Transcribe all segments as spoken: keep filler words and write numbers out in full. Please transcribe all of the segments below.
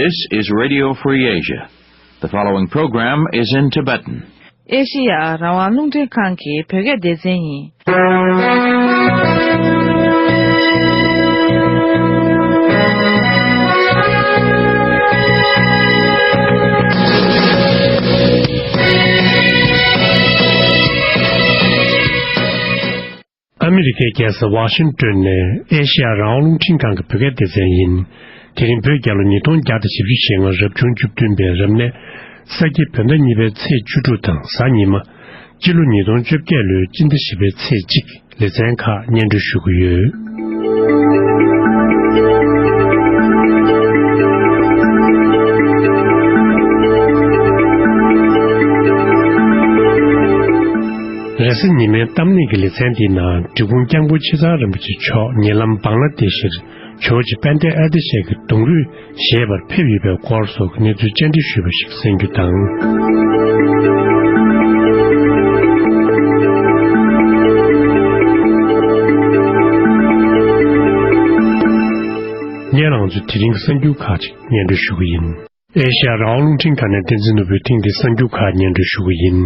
This is Radio Free Asia. The following program is in Tibetan. ཨེ་ཤི་ཡ་རང་དབང་རླུང་འཕྲིན་ཁང་གི་བོད་སྐད་སྡེ་ཚན་ཡིན། ཨ་མི་རི་ཀའི་རྒྱལ་ས་ཝ་ཤིང་ཏོན་ནས་ཨེ་ཤི་ཡ་རང་དབང་རླུང་འཕྲིན་ཁང་གི་བོད་སྐད་སྡེ་ཚན་ཡིན། དེ་རིང་བོད་རྒྱལ་ལོ་ཉིས་སྟོང་བརྒྱ་དང་བཞི་བཅུ་ཞེ་ལྔ་རབ་བྱུང་བཅུ་བདུན་པའི་རབ་གནས་ས་ཁྱི་བོད་ཟླ་གཉིས་པའི་ཚེས་བཅུ་དྲུག་དང་གཟའ་ཉི་མ། སྤྱི་ལོ་ཉིས་སྟོང་བཅོ་བརྒྱད་ལོའི་སྤྱི་ཟླ་བཞི་པའི་ཚེས་གཅིག་ལེ་ཚན་ཁག་སྙན་སྒྲོན་ཞུ་གི་ཡོད། རེས་གཟའ་ཉི་མའི་གཏམ་གླེང་གི་ལེ་ཚན་འདིའི་ནང་འབྲི་གུང་སྐྱབས་མགོན་ཆེ་ཚང་རིན་པོ་ཆེ་མཆོག་ཉེ་ལམ་བང་ལ་དེ་ཤིར་ཇོརྗ་པན་ཏེ་ཨ་ཏི་ཤའི་གདུང་རུས་བཞེས་པར་ཕེབས་ཡོད་པའི་སྐོར་སོགས་ཀྱི་གནས་ཚུལ་བཅར་འདྲི་ཞུས་པ་ཞིག་གསན་རྒྱུ་དང་། ངས་རང་ཚོའི་དེ་རིང་གི་གསར་འགྱུར་ཁག་ཅིག་སྙན་སྒྲོན་ཞུ་གི་ཡིན། ཨེ་ཤ་ཡ་རང་དབང་རླུང་འཕྲིན་ཁང་ནས་བསྟན་འཛིན་ནོར་བུའི་ཐེངས་འདིའི་གསར་འགྱུར་ཁག་སྙན་སྒྲོན་ཞུ་གི་ཡིན།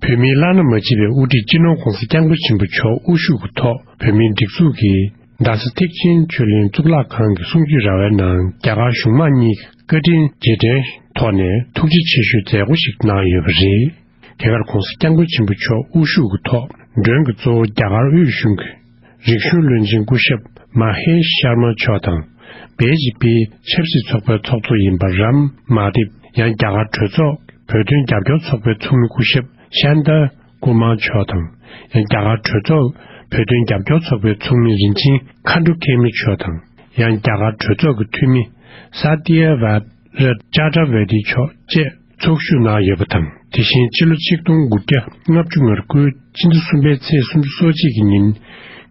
བོད་མིའི་བླ་ན་མ་མཆིས་པའི་དབུ་ཁྲིད་སྤྱི་ནོར་༧གོང་ས་༧སྐྱབས་མགོན་ཆེན་པོ་མཆོག་དབུ་བཞུགས་ཀྱི་ཐོག་བོད་མིའི་སྒྲིག་འཛུགས་ཀྱི་རྡ་ས་ཐེག་ཆེན་ཆོས་གླིང་གཙུག་ལག་ཁང་གི་གསུང་ཆོས་ར་བའི་ནང་རྒྱ་གར་གཞུང་མང་གཉིས་ཀྱི་བཀའ་དྲིན་རྗེས་དྲན་ཐོག་ནས་ཐུགས་རྗེ་ཆེ་ཞུའི་མཛད་སྒོ་ཞིག་གནང་ཡོད་པ་རེད། དེ་གར་༧གོང་ས་༧སྐྱབས་མགོན་ཆེན་པོ་མཆོག་དབུ་བཞུགས་ཀྱི་ཐོག་མགྲོན་གྱི་གཙོ་བོ་རྒྱ་གར་དབུས་གཞུང་གི་རིག་གཞུང་བློན་ཆེན་སྐུ་ཞབས་མ་ཧེ་ཤར་མ་མཆོག་དང་། བེ་ཇི་པིའི་ཆབ་སྲིད་ཚོགས་པའི་ཚོགས་གཙོ་ཡིན་པ་རམ་མ་དིབ། ཡང་རྒྱ་གར་གྲོས་ཚོགས་བོད་དོན་རྒྱབ་སྐྱོར་ཚོགས་པའི་ཚོགས་མི་སྐུ་ཞབས་ཤན་ཏཱ་ཀུ་མར་མཆོག་དང་། ཡང་རྒྱ་གར་གྲོས་ཚོགས་བོད་དོན་རྒྱབ་སྐྱོར་ཚོགས་པའི་ཚོགས་མི་རིན་ཆེན་མཁའ་འགྲོ་མཁས་མི་མཆོག་དང་། ཡང་རྒྱ་གར་གྲོས་ཚོགས་ཀྱི་འཐུས་མི་ས་ཏི་ཡ་ཝ་ར་ཅ་ཀྲ་ཝར་ཏི་མཆོག་བཅས་ཚོགས་ཞུགས་གནང་ཡོད་པ་དང་། དེ་བཞིན་ཕྱི་ལོ་ཆིག་སྟོང་དགུ་བརྒྱ་ལྔ་བཅུ་ང་དགུའི་སྤྱི་ཟླ་གསུམ་པའི་ཚེས་སུམ་ཅུ་སོ་གཅིག་གི་ཉིན་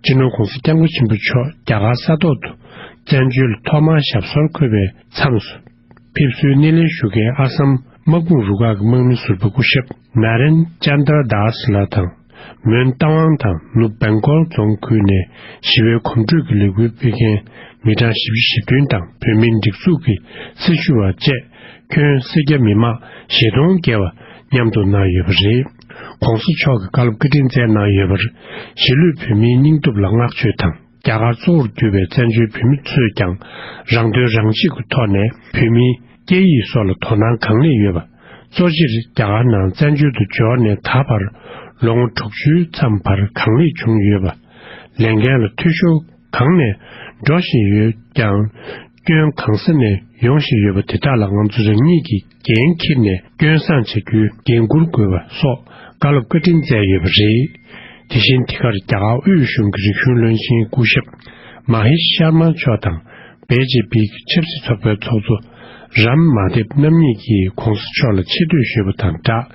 སྤྱི་ནོར་༧གོང་ས་༧སྐྱབས་མགོན་ཆེན་པོ་མཆོག་རྒྱ་གར་ས་ཐོག་ཏུ་བཙན་བྱོལ་ལ་ཐོག་མར་ཞབས་སོར་འཁོད་པའི་མཚམས་སུ་ཕེབས་བསུའི་སྣེ་ལེན་ཞུ་མཁན་ཨ་སམ་དམག་དཔུང་རུ་ཁག་གི་དམག་མི་ཟུར་པ་སྐུ་ཞབས་ན་རེན་ཅན་དྲ་དཱས་ལགས་དང་། མོན་རྟ་དབང་དང་ནུབ་བེང་གོལ་རྫོང་ཁུལ་ནས་ཞི་བའི་གོམ་བགྲོད་ཀྱི་ལས་འགུལ་སྤེལ་མཁན་མི་གྲངས་བཞི་བཅུ་ཞེ་བདུན་དང་། བོད་མིའི་སྒྲིག་འཛུགས་ཀྱི་སྲི་ཞུ་བ་བཅས་ཁྱོན་སེར་སྐྱ་མི་མང་བཞི་སྟོང་བརྒལ་བ་མཉམ་དུ་གནང་ཡོད་པ་རེད། ༸གོང་ས་མཆོག་གིས་བཀའ་སློབ་བཀའ་དྲིན་སྩལ་གནང་ཡོད་པར། གཞིས་ལུས་བོད་མིའི་སྙིང་སྟོབས་ལ་བསྔགས་བརྗོད་དང་། རྒྱ་གར་གཙོ་བོར་གྱུར་པའི་བཙན་བྱོལ་བོད་མི་ཚོས་ཀྱང་རང་དོན་རང་གཅེས་ཀྱི་ཐོག་ནས་བོད་མིའི་སྐད་ཡིག་སོགས་ལ་དོ་སྣང་གང་ལེགས་ཡོད་པ། གཙོ་ཆེར་རྒྱ་གར་ནང་བཙན་བྱོལ་དུ་འབྱོར་ནས་ད་བར་ལོ་ངོ་དྲུག་ཅུའི་མཚམས་བར་གང་ལེགས་བྱུང་ཡོད་པ། ལས་འགན་ལ་འཐུས་ཤོར་གང་ནས་འགྲོ་བཞིན་ཡོད་ཀྱང་། སྐྱོན་གང་ས་ནས་ཡོང་བཞིན་ཡོད་པ་དེ་དག་ལ་ང་ཚོ་རང་ཉིད་ཀྱིས་འགན་འཁྱེར་ནས་སྐྱོན་བསང་བྱ་རྒྱུའི་འགན་འཁུར་དགོས་པ་སོགས་བཀའ་སློབ་བཀའ་དྲིན་སྩལ་ཡོད་པ་རེད། དེ་བཞིན་དེ་གར་རྒྱ་གར་དབུས་གཞུང་གི་རིག་གཞུང་བློན་ཆེན་སྐུ་ཞབས་མ་ཧེ་ཤར་མ་མཆོག་དང་། བེ་ཇེ་པི་གི་ཆབ་སྲིད་ཚོགས་པའི་ཚོགས་གཙོ་རམ་མ་དེབ་རྣམ་གཉིས་ཀྱིས་༸གོང་ས་མཆོག་ལ་ཆེ་བསྟོད་ཞུས་པ་དང་སྦྲགས།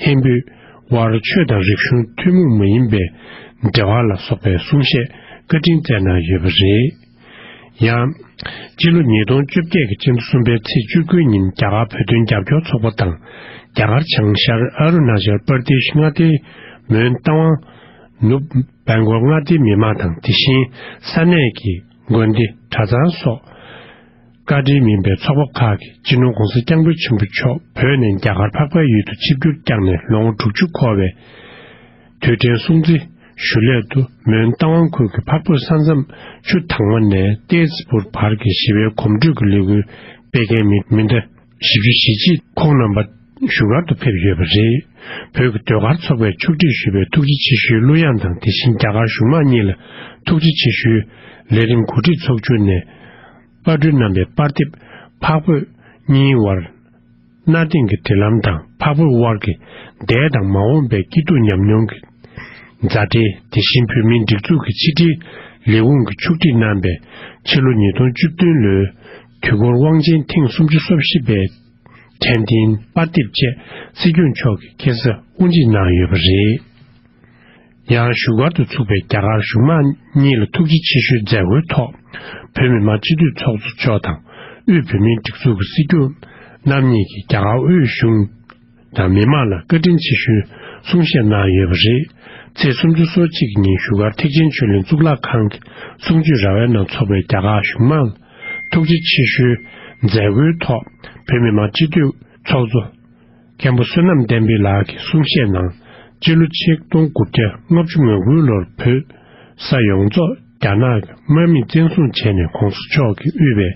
ཧིན་བོད་དབར་ཆོས་དང་རིག་གཞུང་ཐུན་མོང་མ་ཡིན་པའི་འབྲེལ་བ་ལ་སོགས་པའི་གསུང་བཤད་བཀའ་དྲིན་སྩལ་གནང་ཡོད་པ་རེད། ཡང་། སྤྱི་ལོ་ཉིས་སྟོང་བཅོ་བརྒྱད་ཀྱི་སྤྱི་ཟླ་གསུམ་པའི་ཚེས་བཅུ་དགུ་ཉིན་རྒྱ་གར་བོད་དོན་རྒྱབ་སྐྱོར་ཚོགས་པ་དང་། རྒྱ་གར་བྱང་ཤར་ཨ་རུ་ན་ཅལ་པར་དེཤ་མངའ་སྡེའི་མོན་རྟ་དབང་། ནུབ་བེང་གོལ་མངའ་སྡེའི་མི་མང་དང་། དེ་བཞིན་ས་གནས་ཀྱི་དགོན་སྡེ་གྲྭ་ཚང་སོགས་བཀའ་དྲིན་མིན་པའི་ཚོགས་པ་ཁག་གིས་སྤྱི་ནོར་༸གོང་ས་༸སྐྱབས་མགོན་ཆེན་པོ་མཆོག་བོད་ནས་རྒྱ་གར་འཕགས་པའི་ཡུལ་དུ་ཆིབས་བསྒྱུར་བསྐྱངས་ནས་ལོ་ངོ་དྲུག་ཅུ་འཁོར་བའི་དུས་དྲན་སྲུང་བརྩི་ཞུ་སླད་དུ། མོན་རྟ་དབང་ཁུལ་གྱི་འཕགས་བོད་ས་མཚམས་ཆུ་དྭངས་མ་ནས་ཏེ་ཛི་པུར་བར་གྱི་ཞི་བའི་གོམ་བགྲོད་ཀྱི་ལས་འགུལ་སྤེལ་མཁན་མི་མི་སྣ་བཞི་བཅུ་ཞེ་གཅིག་ཁོང་རྣམ་པ་བཞུགས་སྒར་དུ་ཕེབས་ཡོད་པ་རེད། བོད་ཀྱི་ཟློས་གར་ཚོགས་པས་ཕྱོགས་སྒྲིག་ཞུས་པའི་ཐུགས་རྗེ་ཆེ་ཞུའི་གླུ་དབྱངས་དང་། དེ་བཞིན་རྒྱ་གར་གཞུང་མང་གཉིས་ལ་ཐུགས་རྗེ་ཆེ་ཞུའི་ལས་རིམ་གོ་སྒྲིག་ཚོགས་ཆུང་ནས་པར་སྐྲུན་གནང་བའི་པར་དེབ་འཕགས་བོད་གཉིས་དབར་གནའ་དེང་གི་འབྲེལ་ལམ་དང་། འཕགས་བོད་དབར་གྱི་འདས་དང་མ་འོངས་པའི་སྐྱིད་སྡུག་ཉམས་མྱོང་གི་མཛའ་འབྲེལ། དེ་བཞིན་བོད་མིའི་སྒྲིག་འཛུགས་ཀྱི་ཕྱི་དྲིལ་ལས་ཁུངས་ཀྱིས་ཕྱོགས་སྒྲིག་གནང་བའི་ཕྱི་ལོ་ཉིས་སྟོང་བཅུ་བདུན་ལོའི་དུས་འཁོར་དབང་ཆེན་ཐེངས་སུམ་ཅུ་སོ་བཞི་པའི་དྲན་རྟེན་པར་དེབ་བཅས་སྲིད་སྐྱོང་མཆོག་གིས་ཁ་སང་དབུ་འབྱེད་གནང་ཡོད་པ་རེད། ཡང་བཞུགས་སྒར་དུ་ཚུགས་པའི་རྒྱ་གར་གཞུང་མང་གཉིས་ལ་ཐུགས་རྗེ་ཆེ་ཞུའི་མཛད་སྒོའི་ཐོག་བོད་མི་མང་སྤྱི་འཐུས་ཚོགས་གཙོ་མཆོག་དང་དབུས་བོད་མིའི་སྒྲིག་འཛུགས་ཀྱི་སྲིད་སྐྱོང་རྣམ་གཉིས་ཀྱིས་རྒྱ་གར་དབུས་གཞུང་དང་མི་མང་ལ་བཀའ་དྲིན་ཆེ་ཞུའི་གསུང་བཤད་གནང་ཡོད་པ་རེད། ཚེས་སུམ་ཅུ་སོ་གཅིག་ཉིན་བཞུགས་སྒར་ཐེག་ཆེན་ཆོས་གླིང་གཙུག་ལག་ཁང་གི་གསུང་ཆོས་ར་བའི་ནང་ཚོགས་པའི་རྒྱ་གར་གཞུང་མང་ལ་ཐུགས་རྗེ་ཆེ་ཞུའི་ མཛད་སྒོའི་ཐོག་བོད་མི་མང་སྤྱི་འཐུས་ཚོགས་གཙོ་མཁན་པོ་བསོད་ནམས་བསྟན་འཕེལ་ལགས་ཀྱིས་གསུང་བཤད་ནང་། སྤྱི་ལོ་ཆིག་སྟོང་དགུ་བརྒྱ་ལྔ་བཅུ་ང་དགུ་ལོར་བོད་ས་ཡོངས་རྫོགས་རྒྱ་ནག་གི་དམག་མིས་བཙན་བཟུང་བྱས་ནས་གོང་ས་མཆོག་གིས་དབུས་པའི་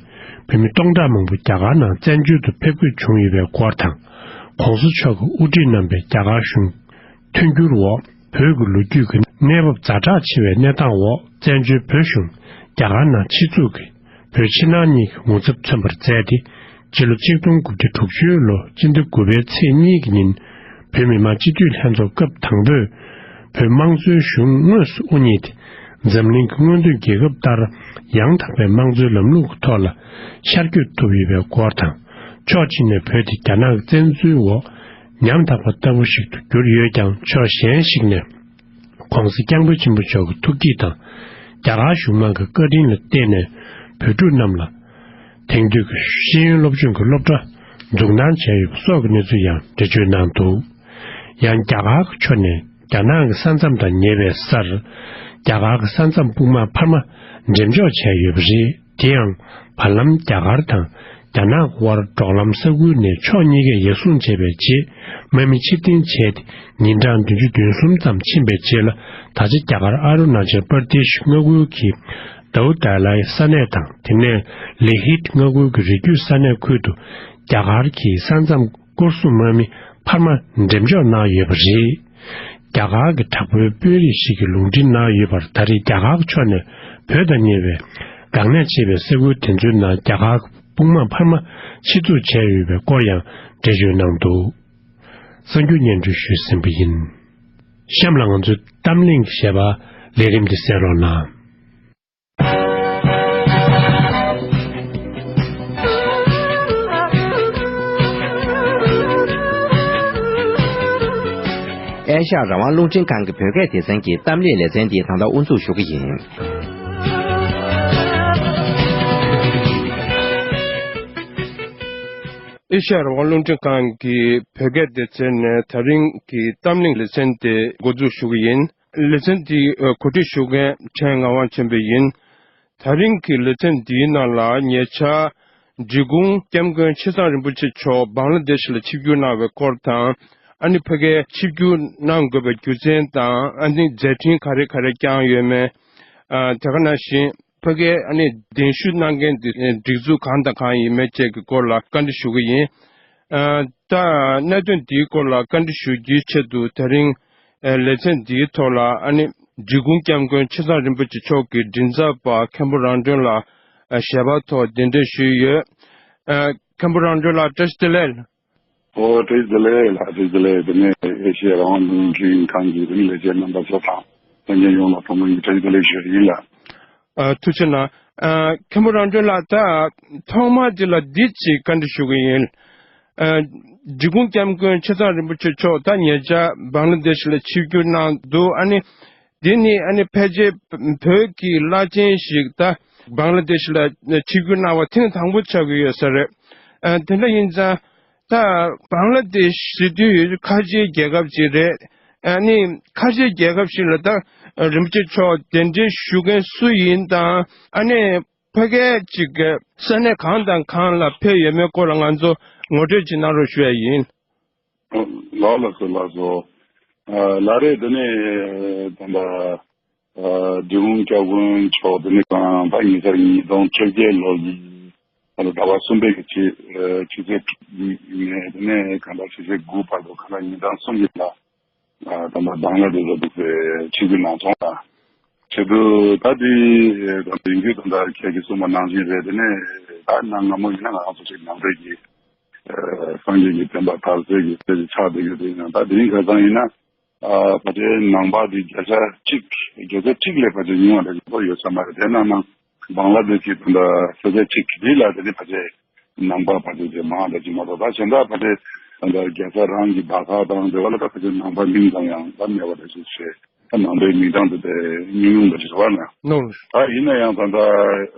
བོད་མི་སྟོང་ཕྲག་མང་པོ་རྒྱ་གར་ནང་བཙན་བྱོལ་དུ་ཕེབས་དགོས་བྱུང་ཡོད་པའི་སྐོར་དང་། གོང་ས་མཆོག་གིས་དབུ་ཁྲིད་རྣམ་པས་རྒྱ་གར་གཞུང་མཐུན་འགྱུར་འོག་བོད་ཀྱི་ལོ་རྒྱུས་ཀྱི་གནས་བབ་ཛ་དྲག་ཆེ་བའི་གནས་སྟངས་འོག་བཙན་བྱོལ་བོད་གཞུང་རྒྱ་གར་ནང་ཕྱིར་ཚུགས་ཀྱིས་བོད་ཕྱི་ནང་གཉིས་ཀྱི་ངོ་ཚབ་མཚོན་པར་མཛད་དེ། སྤྱི་ལོ་ཆིག་སྟོང་དགུ་བརྒྱ་དྲུག་ཅུ་ལོ་སྤྱི་ཟླ་དགུ་པའི་ཚེས་གཉིས་ཀྱི་ཉིན། བོད་མི་མང་སྤྱི་འཐུས་ལྷན་ཚོགས་སྐབས་དང་པོས་བོད་དམངས་གཙོའི་གཞུང་དངོས་སུ་དབུ་བརྙེས་ཏེ། འཛམ་གླིང་གི་སྔོན་ཐོན་རྒྱལ་ཁབ་ལྟར་ཡང་དག་པའི་དམངས་གཙོའི་ལམ་ལུགས་ཀྱི་ཐོག་ལ་ཤར་བསྐྱོད་ཐུབ་ཡོད་པའི་སྐོར་དང་། ཕྱོགས་གཅིག་ནས་བོད་དེ་རྒྱ་ནག་གི་བཙན་འཛུལ་འོག་ཉམ་ཐག་པ་ལྟ་བུ་ཞིག་ཏུ་གྱུར་ཡོད་ཀྱང་། ཕྱོགས་གཞན་ཞིག་ནས་༸གོང་ས་༸སྐྱབས་མགོན་ཆེན་པོ་མཆོག་གི་ཐུགས་བསྐྱེད་དང་། རྒྱ་གར་གཞུང་མང་གི་བཀའ་དྲིན་ལ་བརྟེན་ནས་བོད་ཕྲུག་རྣམས་ལ་དེང་དུས་ཀྱི་ཤེས་ཡོན་སློབ་སྦྱོང་གི་སློབ་གྲྭ་འཛུགས་གནང་བྱས་ཡོད་པ་སོགས་ཀྱི་གནས་ཚུལ་ཡང་འགྲེལ་བརྗོད་གནང་འདུག། ཡང་རྒྱ་གར་གྱི་ཕྱོགས་ནས་རྒྱ་ནག་གི་ས་མཚམས་དང་ཉེ་བའི་སར་རྒྱ་གར་གྱི་ས་མཚམས་དཔུང་དམག་འཕར་མ་འགྲེམས་འཇོག་བྱས་ཡོད་པ་རེད། དེ་ཡང་བར་ལམ་རྒྱ་གར་དང་རྒྱ་ནག་དབར་འབྲོག་ལམ་ས་ཁུལ་ནས་ཕྱོགས་གཉིས་ཀས་ཡར་སྲུང་བྱས་པའི་རྗེས། དམག་མི་ཕྱིར་འཐེན་བྱས་ཏེ། ཉིན་གྲངས་བདུན་ཅུ་དོན་གསུམ་ཙམ་ཕྱིན་པའི་རྗེས་ལ། ད་ཆ་རྒྱ་གར་ཨ་རུ་ན་ཅལ་པར་དེ་ཤི་མངའ་ཁུལ་གྱི་དའུ་དཱ་ལའི་ས་གནས་དང་། དེ་ནས་ལེ་ཧིད་མངའ་ཁུལ་གྱི་རི་རྒྱུད་ས་གནས་ཁུལ་དུ་རྒྱ་གར་གྱི་ས་མཚམས་སྐོར་སྲུང་དམག་མི་འཕར་མ་འགྲེམས་འཇོག་གནང་ཡོད་པ་རེད། རྒྱ་གར་གྱི་དྲག་པོའི་དཔོན་རིགས་ཤིག་གིས་ལུང་འདྲེན་གནང་ཡོད་པར། ད་རེས་རྒྱ་གར་གྱི་ཕྱོགས་ནས་བོད་དང་ཉེ་བའི་འགག་གནད་ཆེ་བའི་ས་ཁུལ་དེ་ཚོའི་ནང་རྒྱ་གར་གྱི་དཔུང་དམག་འཕར་མ་ཆེད་འཛུགས་བྱས་ཡོད་པའི་སྐོར་ཡང་འགྲེལ་བརྗོད་གནང་འདུག། གསར་འགྱུར་སྙན་སྒྲོན་ཞུས་ཟིན་པ་ཡིན། གཤམ་ལ་ང་ཚོའི་གཏམ་གླེང་གི་ཞལ་པར་ལས་རིམ་འདི་གསན་རོགས་གནང་། ཨེ་ཤ་ཡ་རང་དབང་རླུང་འཕྲིན་ཁང་གི་བོད་སྐད་སྡེ་ཚན་གྱི་གཏམ་གླེང་ལེ་ཚན་འདི་ད་ལྟ་དབུ་འཛུགས་ཞུ་གི་ཡིན། ཨེ་ཤ་ཡ་རང་དབང་རླུང་འཕྲིན་ཁང་གི་བོད་སྐད་སྡེ་ཚན་ནས་ད་རིང་གི་གཏམ་གླེང་ལེ་ཚན་དེ་འགོ་འཛུགས་ཞུ་གི་ཡིན། ལེ་ཚན་དེའི་གོ་སྒྲིག་ཞུ་མཁན་ཕྲན་ངག་དབང་ཆོས་འཕེལ་ཡིན། ད་རིང་གི་ལེ་ཚན་འདིའི་ནང་ལ་ཉེ་ཆར་འབྲི་གུང་སྐྱབས་མགོན་ཆེ་ཚང་རིན་པོ་ཆེ་མཆོག་བང་ལ་དེཤ་ལ་ཆིབས་བསྒྱུར་གནང་བའི་སྐོར་དང་། ཨ་ནི་ཕ་གིར་ཆིབས་བསྒྱུར་གནང་དགོས་པའི་རྒྱུ་མཚན་དང་། ཨ་ནི་མཛད་འཕྲིན་ག་རེ་ག་རེ་བསྐྱངས་ཡོད་མེད། ཨ་དེ་ག་ནང་བཞིན་ཕ་གིར་ཨ་ནི་གདན་ཞུ་གནང་མཁན་དེ་སྒྲིག་འཛུགས་གང་དང་གང་ཡིན་མེད་བཅས་ཀྱི་སྐོར་ལ་བཀའ་འདྲི་ཞུ་གི་ཡིན། ཨ་ད་གནད་དོན་འདིའི་སྐོར་ལ་བཀའ་འདྲི་ཞུ་རྒྱུའི་ཆེད་དུ་དེ་རིང་ཨ་ལེ་ཚན་འདིའི་ཐོག་ལ་ཨ་ནི་འབྲི་གུང་སྐྱབས་མགོན་ཆེ་ཚང་རིན་པོ་ཆེ་མཆོག་གི་མགྲིན་ཚབ་པ་མཁན་པོ་རང་གྲོན་ལགས་ཨ་ཞལ་པར་ཐོག་གདན་འདྲེན་ཞུས་ཡོད། ཨ་མཁན་པོ་རང་གྲོན་ལགས་བཀྲ་ཤིས་བདེ་ལེགས། ཨོ་བཀྲ་ཤིས་བདེ་ལེགས་ལགས། བཀྲ་ཤིས་བདེ་ལེགས། དེ་ནས་ཨེ་ཤེ་ཡ་རང་དབང་རླུང་འཕྲིན་ཁང་གི་དེ་ནས་ལས་བྱེད་རྣམ་པ་ཚོ་དང་ལྷན་རྒྱས་ཡོངས་ལ་ཐོག་མར་བཀྲ་ཤིས་བདེ་ལེགས་ཞུ་ཡ་ཡིན་ལགས། ཨ་ཐུགས་རྗེ་གནང་། ཨ་མཁན་པོ་རང་གྲོན་ལགས། ད་ཐོག་མར་འདི་ལ་འདི་ཅིག་བཀའ་འདྲི་ཞུ་གི་ཡིན། ཨ་འབྲི་གུང་སྐྱབས་མགོན་ཆེ་ཚང་རིན་པོ་ཆེ་མཆོག་ད་ཉེ་ཆར་བང་ལ་དེཤ་ལ་ཆིབས་བསྒྱུར་གནང་འདུག། ཨ་ནི་འདི་ནི་ཨ་ནི་ཕལ་ཆེར་བོད་ཀྱི་བླ་ཆེན་ཞིག་ད་བང་ལ་དེཤ་ལ་ཆིབས་བསྒྱུར་གནང་བ་ཐེངས་དང་པོ་ཆགས་ཀྱི་ཡོད་ས་རེད། ཨ་དེ་འདྲ་ཡིན་ཙང་། ད་བང་ལ་དེཤ་ཟེར་དུས་ཁ་ཆེའི་རྒྱལ་ཁབ་ཅིག་རེད། ཨ་ནི་ཁ་ཆེའི་རྒྱལ་ཁབ་ཞིག་ལ་ད་རིན་པོ་ཆེ་མཆོག་གདན་འདྲེན་ཞུ་མཁན་སུ་ཡིན་དང་། ཨ་ནི་ཕ་གིར་ཅིག་གི་ས་གནས་གང་དང་གང་ལ་ཕེབས་ཡོད་མེད་སྐོར་ལ་ང་ཚོ་ངོ་སྤྲོད་ཅིག་གནང་རོགས་ཞུ་ཡ་ཡིན། ལགས་ལགས་སོ་ལགས་སོ། ཨ་ལགས་རེད། དེ་ནས་ད་ལྟ་ཨ་འབྲི་གུང་སྐྱབས་མགོན་མཆོག་དེ་ནས་གང་ད་ཉེ་ཆར་ཉིས་སྟོང་བཅོ་བརྒྱད་ལོ་ཡི་ད་ལྟ་ཟླ་བ་གསུམ་པའི་གི་ཕྱི་ཨ་ཕྱི་ཚེས་དྲུག་ནས་དེ་ནས་གང་ལྟར་ཕྱི་ཚེས་དགུ་བར་དུ་གང་ལྟར་ཉིན་གྲངས་གསུམ་གྱི་ལ་ཨ་ད་ལྟ་བང་ལ་དེཤ་ལ་འདུག་པའི་ཆིབས་བསྒྱུར་གནང་སོང་ལ། བྱེད་དུས་ད་དེ་ད་ལྟ་ཡིན་རྒྱུ་ད་ལྟ་ཁྱེད་ཀྱིས་གསུངས་པ་ནང་བཞིན་རེད། དེ་ནས་ད་གནའ་སྔ་མོ་ཡིན་ན་ང་རང་ཚོ་ཞིག་ནང་པའི་གི་ཨ་སངས་རྒྱས་ཀྱི་བསྟན་པ་དར་སྲོལ་གྱི་རྩེ་གཅིག་ཆགས་བསྡད་ཡོད་དེ་ཡིན་ན། ད་དེ་རིང་ཁ་སང་ཡིན་ན། ཨ་ཕལ་ཆེར་ནང་པ་དེ་བརྒྱ་ཆ་གཅིག་བརྒྱ་ཆ་གཅིག་ལས་ཕལ་ཆེར་ཉུང་བ་འདྲ་ཞིག་ཡོད་ས་མ་རེད། དེ་ན་ནང་བང་ལ་དེཤ་གི་ད་ལྟ་ས་ཆ་གཅིག་འདི་ལ་དེ་ནི་ཕལ་ཆེར་ནང་པ་ཕལ་ཆེར་དེ་མང་འདྲ་ཞིག་མ་གཏོགས། ད་གཞན་དག་ཕལ་ཆེར་ད་ལྟ་རྒྱལ་ས་རང་གི་སྦག་ཁ་དང་དེ་བ་ལ་ད་ཕལ་ཆེར་ནང་པ་མིང་ཙམ་ཡང་ད་མེད་པ་འདྲ་ཞིག་བྱས། ད་ནང་པའི་མིང་གྲངས་དེ་དེ་ཉུང་ཉུང་འདྲ་ཞིག་རེད་བ་ན། ནོ། ད་ཡིན་ན་ཡང་ད་ལྟ་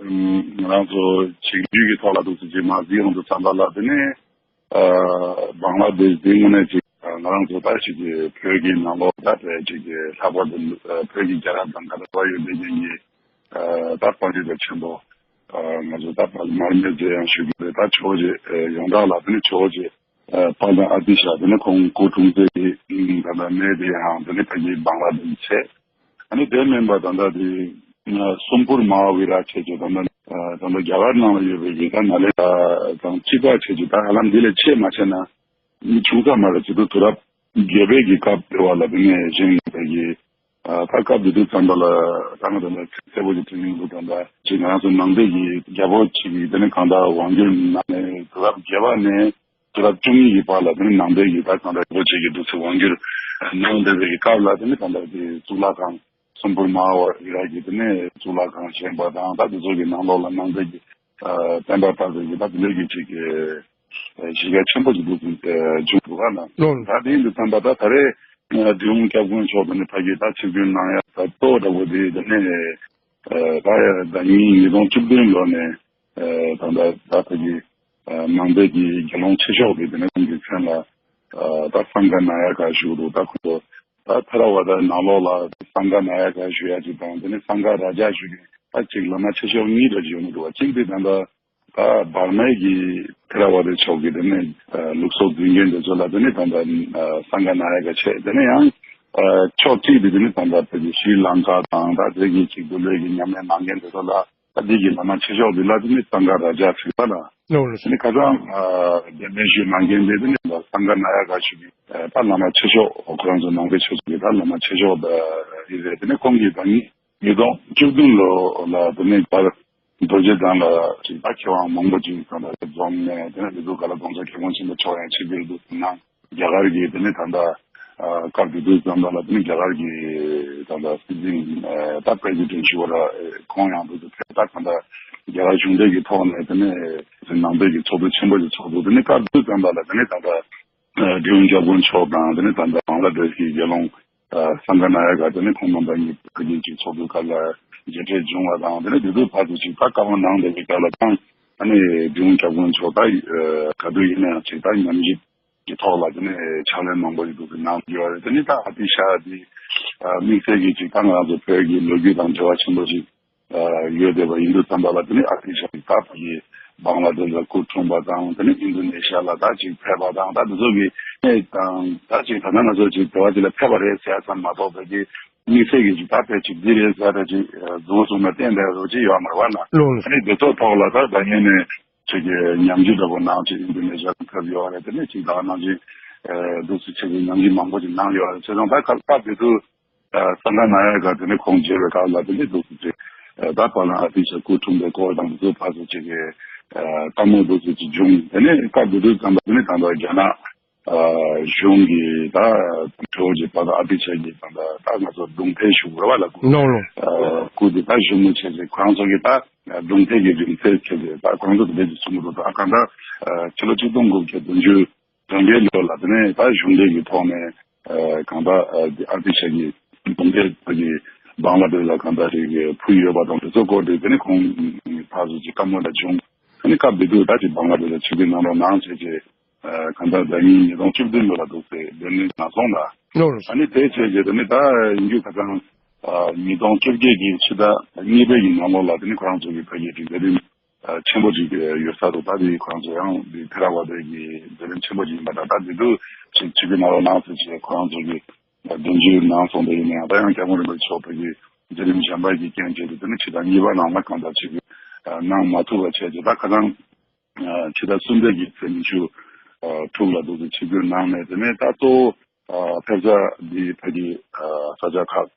ང་རང་ཚོ་ཆིག་སྒྲིལ་གྱི་ཐོག་ལ་འདུག་སེ་ཅིག་མ་གཟིགས་ཡོང་དུས་ཙམ་པ་ལ་དེ་ནི། ཨ་བང་ལ་དེཤ་འདི་དངོས་གནས་ཅིག་ང་རང་ཚོ་ད་ཅིག་གི་བོད་ཀྱི་ནང་ལོགས་ད་དེ་ཅིག་གི་ལྷག་པར་དུ་ཨ་བོད་ཀྱི་རྒྱལ་རབས་དང་འབྲེལ་བ་ཡོད་པའི་རྐྱེན་གྱིས། ཨ་ད་དཔལ་འབྱོར་དང་ཆེན་པོ་ ཨ་ང་ཚོ་ད་ཕར་མར་མེ་མཛད་ཡང་ཞུ་གི་རེད། ད་ཆོས་རྗེ་ཨ་ཡོངས་གྲགས་ལ་དེ་ནི་ཆོས་རྗེ་ཨ་དཔལ་ལྡན་ཨ་ཏི་ཤ་དེ་ནི་ཁོང་སྐུ་འཁྲུངས་སའི་ད་ལྟ་གནས་དེ་ཡང་དེ་ནི་ཕ་གི་བང་ལ་དེ་ནི་བྱས། ཨ་ནི་དེ་མིན་པ་ད་ལྟ་དེ་ཨ་སུམ་པུར་མ་ཧཱ་བི་ཧར་བྱས་ཀྱི་ད་ལྟ་ཨ་ད་ལྟ་རྒྱ་གར་ནང་ལ་ཡོད་པའི་གི་ད་ནཱ་ལེནྡྲ་དང་གཅིག་པ་བྱས་ཀྱི་ད་ཧ་ལམ་འདི་ལས་ཆེ་མ་ཆེ་ན་ཆུང་ཙག་མ་རེད། བྱེད་དུ་དུས་རབས་བརྒྱད་པའི་གི་སྐབས་དེ་བ་ལ་དེ་ནས་བཞེངས་པའི་གི་ཨ་ད་སྐབས་དེ་དུས་ཙམ་པ་ལ་ད་ང་ཚོ་ལ་གསལ་པོ་ཞིག་དྲན་ཡོང་འདུག་ད་ལྟ་ཅིག་ང་རང་ཚོ་ནང་པའི་གི་རྒྱལ་པོ་ཅིག་གི་དེ་ནས་གང་ལྟར་དབང་སྒྱུར་གནང་ནས་དུས་རབས་བརྒྱད་པ་ནས་དུས་རབས་བཅུ་གཉིས་ཀྱི་བར་ལ་དེ་ནས་ནང་པའི་གི་ད་གང་ལྟར་རྒྱལ་པོ་ཅིག་གི་འདུག་སེ་དབང་སྒྱུར་གནང་བསྡད་པའི་གི་སྐབས་ལ་དེ་ནས་གང་ལྟར་གི་གཙུག་ལག་ཁང་སུམ་པུར་མ་ཧཱ་བི་ཧར་གྱི་དེ་ནས་གཙུག་ལག་ཁང་བཞེངས་པ་དང་ད་དེ་ཚོ་གི་ནང་ལོགས་ལ་ནང་པའི་གི་ཨ་བསྟན་པ་དར་བའི་གི་ད་དེ་འདྲའི་གི་ཅིག་གི་ཨ་གཞི་རྒྱ་ཆེན་པོ་ཞིག་འདུག་ཨ་བྱུང་འདུག་ཨ་ན། ལོ། ད་དེ་ཡིན་དུས་ཙམ་པ་ད་ད་རེས་ཨ་འབྲི་གུང་སྐྱབས་མགོན་མཆོག་དེ་ནས་ཕ་གི་ད་ཆིབས་བསྒྱུར་གནང་ཡ་ད་གཙོ་བོ་འདྲ་པོ་དེ་དེ་ནས་ཨ་ད་ཡ་ཟླ་ཉིན་ཉིས་སྟོང་བཅུ་བདུན་ལོ་ནས་ཨ་ད་ད་ད་ཕ་གི་ཨ་ནང་པའི་གི་དགེ་སློང་ཆེ་ཤོས་དེ་དེ་ནས་ཁོང་གི་མཚན་ལ་ཨ་ད་སངྒ་ན་ཡ་ག་ཞུ་འདུག་ད་ཁོ་ཚོ་ད་ཐེ་ར་ཝ་ད་ནང་ལོགས་ལ་སངྒ་ན་ཡ་ག་ཞུ་ཡ་ཅིག་དང་དེ་ནས་སངྒ་རཱ་ཛ་ཞུ་མཁན་ད་ཅིག་བླ་མ་ཆེ་ཤོས་གཉིས་འདྲ་ཅིག་ཡོད་ནི་འདུག་བ། གཅིག་དེ་ད་ད་ད་བར་མའི་གི་ཐེ་ར་ཝ་ད་ཕྱོགས་ཀྱི་དེ་ནས་ཨ་ལུགས་སྲོལ་འཛིན་མཁན་དེ་ཚོ་ལ་དེ་ནས་ད་ད་ཨ་སངྒ་ན་ཡ་ག་བྱས། དེ་ནས་ཡང་ཨ་ཕྱོགས་གཅིག་དེ་དེ་ནས་ད་ད་དེ་གི་ཤྲི་ལང་ཀ་དང་ད་དེ་གི་ཅིག་འདུལ་བའི་གི་ཉམས་ལེན་གནང་མཁན་དེ་ཚོ་ལ་ད་དེ་གི་བླ་མ་ཆེ་ཤོས་དེ་ལ་དེ་ནས་སངྒ་རཱ་ཛ་ཟེར་བ་ལ། ལོ་ལོ། དེ་ནས་ཁ་སང་ཨ་གདན་འདྲེན་ཞུས་གནང་མཁན་དེ་དེ་ནས་སངྒ་ན་ཡ་ག་ཞུ་གི་ཨ་ད་བླ་མ་ཆེ་ཤོས་ཁོ་རང་ཚོ་ནང་པའི་ཆོས་ཚོགས་ཀྱི་ད་བླ་མ་ཆེ་ཤོས་དེ་རེད། དེ་ནས་ཁོང་གིས་ད་ནི་ཉིས་སྟོང་བཅུ་བདུན་ལོ་ལ་དེ་ནས་ད་རྡོ་རྗེ་གདན་ལ་ཅིག་ད་མཁས་དབང་མང་པོ་ཅིག་ད་ལ་འཛོམས་ནས་དེ་ནས་འདི་ཚོ་ག་ལ་ྋགོང་ས་ྋསྐྱབས་མགོན་ཆེན་པོ་མཆོག་ཡང་ཆིབས་བསྒྱུར་འདུག་གནང་། རྒྱ་གར་གྱི་དེ་ནས་ད་ལྟ་ཨ་སྐབས་དེ་དུས་ཙམ་པ་ལ་དེ་ནས་རྒྱ་གར་གྱི་ད་ལྟ་སྲིད་འཛིན་ཨ་ད་པྲེ་སི་ཌེན་ཊི་ཞུ་བ་ར་ཁོང་ཡང་འདུག་ད་ད་ད་ལྟ་རྒྱ་གར་གཞུང་འབྲེལ་གྱི་ཐོག་ནས་དེ་ནས་ནང་པའི་གི་ཚོགས་འདུ་ཆེན་པོ་ཞིག་ཚོགས་འདུག་དེ་ནས་སྐབས་དེ་དུས་ཙམ་པ་ལ་དེ་ནས་ད་ལྟ་ཨ་འབྲི་གུང་སྐྱབས་མགོན་མཆོག་དང་དེ་ནས་ད་ལྟ་བང་ལ་དེ་ཤི་དགེ་སློང་ཨ་སངྒ་ན་ཡ་ག་དེ་ནས་ཁོང་རྣམ་པ་གཉིས་ཕ་གི་ཅིག་ཚོགས་འདུ་ཁག་ལ་མཇལ་འཕྲད་བྱུང་བ་དང་དེ་ནས་དེ་དུས་ཕར་ཚུར་ཅིག་ད་བཀའ་མོལ་གནང་བསྡད་པའི་སྐབས་ལ་ཀྱང་ཨ་ནི་འབྲི་གུང་སྐྱབས་མགོན་མཆོག་ད་ཨ་ག་དུས་ཡིན་ན་ཡང་ཅིག་ད་ཉམས་ཞིབ་ཀྱི་ཐོག་ལ་དེ་ནས་ཕྱག་ལས་མང་པོ་ཞིག་འདུག་གནང་ཡོད་རེད། དེ་ནས་ད་ཨ་ཏི་ཤ་འདི་ཨ་དམིགས་བསལ་གྱི་ཅིག་ད་ང་རང་ཚོ་བོད་ཀྱི་ལོ་རྒྱུས་དང་འབྲེལ་བ་ཆེན་པོ་ཞིག་ཨ་ཡོད་བསྡད་པ་ཡིན་དུས་ཙམ་པ་ལ་དེ་ནས་ཨ་ཏི་ཤ་འདི་ད་ཕ་གི་བང་ལ་དེ་ལ་སྐུ་འཁྲུངས་པ་དང་དེ་ནས་ཨིན་རྡུ་ནེ་ཤ་ལ་ད་ཅིག་ཕེབས་པ་དང་ད་དེ་ཚོ་གི་གནས་དང་ད་ཅིག་ད་ལྟ་ང་ཚོ་ཅིག་དེ་བ་ཅིག་ལ་ཕེབས་པ་རེད་ཟེར་ཙམ་མ་གཏོགས་བོད་ཀྱི་དམིགས་བསལ་གྱི་ཅིག་ད་ཕེབས་ཅིག་འདི་རེད་ཟེར་ད་ཅིག་ཨ་མཛུབ་མོ་བཙུགས་ནས་བསྟན་བསྡད་རོགས་ཅིག་ཡོད་མ་རེད་བ་ན། ལོ་ལོ། ཨ་ནི་དེ་ཚོ་ཐོག་ལ་ད་ད་ངས་ནས། ཅིག་གི་ཉམས་ཞིབ་འདྲ་པོ་གནང་བྱས་ཨིན་རྡུ་ནེ་ཤ་ལ་ཕེབས་ཡོད་རེད། དེ་ནས་ཅིག་ད་ག་ནང་བཞིན་ཨ་འདུག་སེ་བྱས་ཏེ་ཉམས་ཞིབ་མང་པོ་ཅིག་གནང་ཡོད་རེད། བྱས་ཙང་ད་སྐབས་སྐབས་དེ་དུས་ཨ་སངྒ་ན་ཡ་ག་དེ་ནས་ཁོང་མཇལ་བའི་སྐབས་ལ་དེ་ནས་འདུག་སེ་བྱས་ཨ་ད་བར་ལམ་ཨ་ཏི་ཤ་སྐུ་འཁྲུངས་པའི་སྐོར་དང་དེ་ཚོ་ཕར་ཚུར་ཅིག་གི་ཨ་བཀའ་མོལ་འདུག་སེ་ཅིག་བྱུང་། དེ་ནས་སྐབས་དེ་དུས་ཙམ་པ་དེ་ནས་ད་ལྟ་རྒྱ་ནག་ཨ་གཞུང་གིས་ད་ཇོ་བོ་རྗེ་དཔལ་ལྡན་ཨ་ཏི་ཤ་གི་ད་ལྟ་ད་ང་ཚོ་གདུང་ཐལ་ཞུ་དགོས་རེད་བ་ལ། སྐུ་ནོ་ནོ། ཨ་སྐུ་དེ་ད་ཞུ་མུ་བྱས་ཏེ་ཁོ་རང་ཚོ་གི་ད་གདུང་ཐལ་གྱི་རིང་ཚད་བྱས་ཏེ་ད་ཁོ་རང་ཚོ་དེ་འདྲ་ཞིག་གསུང་གི་འདུག་ད་གང་ལྟར་ཨ་ཕྱི་ལོ་ཆིག་སྟོང་དགུ་བརྒྱ་བདུན་ཅུ་དོན་བརྒྱད་ལོ་ལ་དེ་ནས་ད་གཞུང་འབྲེལ་གྱི་ཐོག་ནས་ཨ་གང་ལྟར་ཨ་ཨ་ཏི་ཤ་གི་གདུང་ཐལ་ཕ་གི་བང་ལ་དེ་ལ་གང་ལྟར་རེ་གི་ཕུལ་ཡོད་པ་དང་དེ་ཚོ་སྐོར་དེ་དེ་ནས་ཁོང་ཕར་ཚུར་ཅིག་བཀའ་མོལ་འདྲ་བྱུང་། ཨ་ནི་སྐབས་དེ་དུས་ད་ཅིག་བང་ལ་དེ་ལ་ཆིབས་བསྒྱུར་གནང་རོགས་གནང་བྱས་རྗེས། ཨ་གང་ལྟར་ཟླ་ཉིན་ཉིས་སྟོང་བཅུ་བདུན་ལོ་ལ་འདུག་སེ་གདན་འདྲེན་གནང་སོང་ལ། ལོ་ལོ། ཨ་ནི་དེ་བྱས་རྗེས་དེ་ནི་ད་ཡིན་རྒྱུ་ཁ་སང་ཨ་ཉིས་སྟོང་བཅོ་བརྒྱད་ཀྱི་ཕྱི་ཟླ་གཉིས་པའི་གི་ནང་ལོགས་ལ་དེ་ནི་ཁོ་རང་ཚོ་གི་ཕ་གི་ཅིག་མཛད་རིམ་ཨ་ཆེན་པོ་ཅིག་ཡོད་ས་རུ་ད་དེ་ཁོ་རང་ཚོ་ཡང་དེ་ཐེ་ར་ཝ་དའི་གི་མཛད་རིམ་ཆེན་པོ་ཅིག་ཡིན་པ་འདྲ། ད་དེ་དུས་ཅིག་ཆིབས་བསྒྱུར་གནང་རོགས་གནང་ཟེར་བྱས་ཁོ་རང་ཚོ་གི་གདན་འདྲེན་གནང་སོང་། དེ་ཡིན་ན་ཡང་ད་ཡང་སྐྱབས་མགོན་རིན་པོ་ཆེ་མཆོག་ཕ་གི་མཛད་རིམ་གཞན་པ་གི་རྐྱེན་བྱས་ཏེ་དེ་ནི་ཕྱི་ཟླ་གཉིས་པ་ནང་ལ་གང་ལྟར་ཆིབས་བསྒྱུར་ཨ་གནང་མ་ཐུབ་པ་བྱས་རྗེས་ད་ཁ་སང་ཨ་ཕྱི་ཟླ་གསུམ་པའི་གི་ཚེས་ཉི་ཤུ་ཨ་དྲུག་ལ་འདུག་སེ་ཆིབས་བསྒྱུར་གནང་ནས་དེ་ནས་ད་གཙོ་བོ་ཨ་ཕེབས་ས་འདི་ཕ་གི་ཨ་ས་ཆ་ཁག་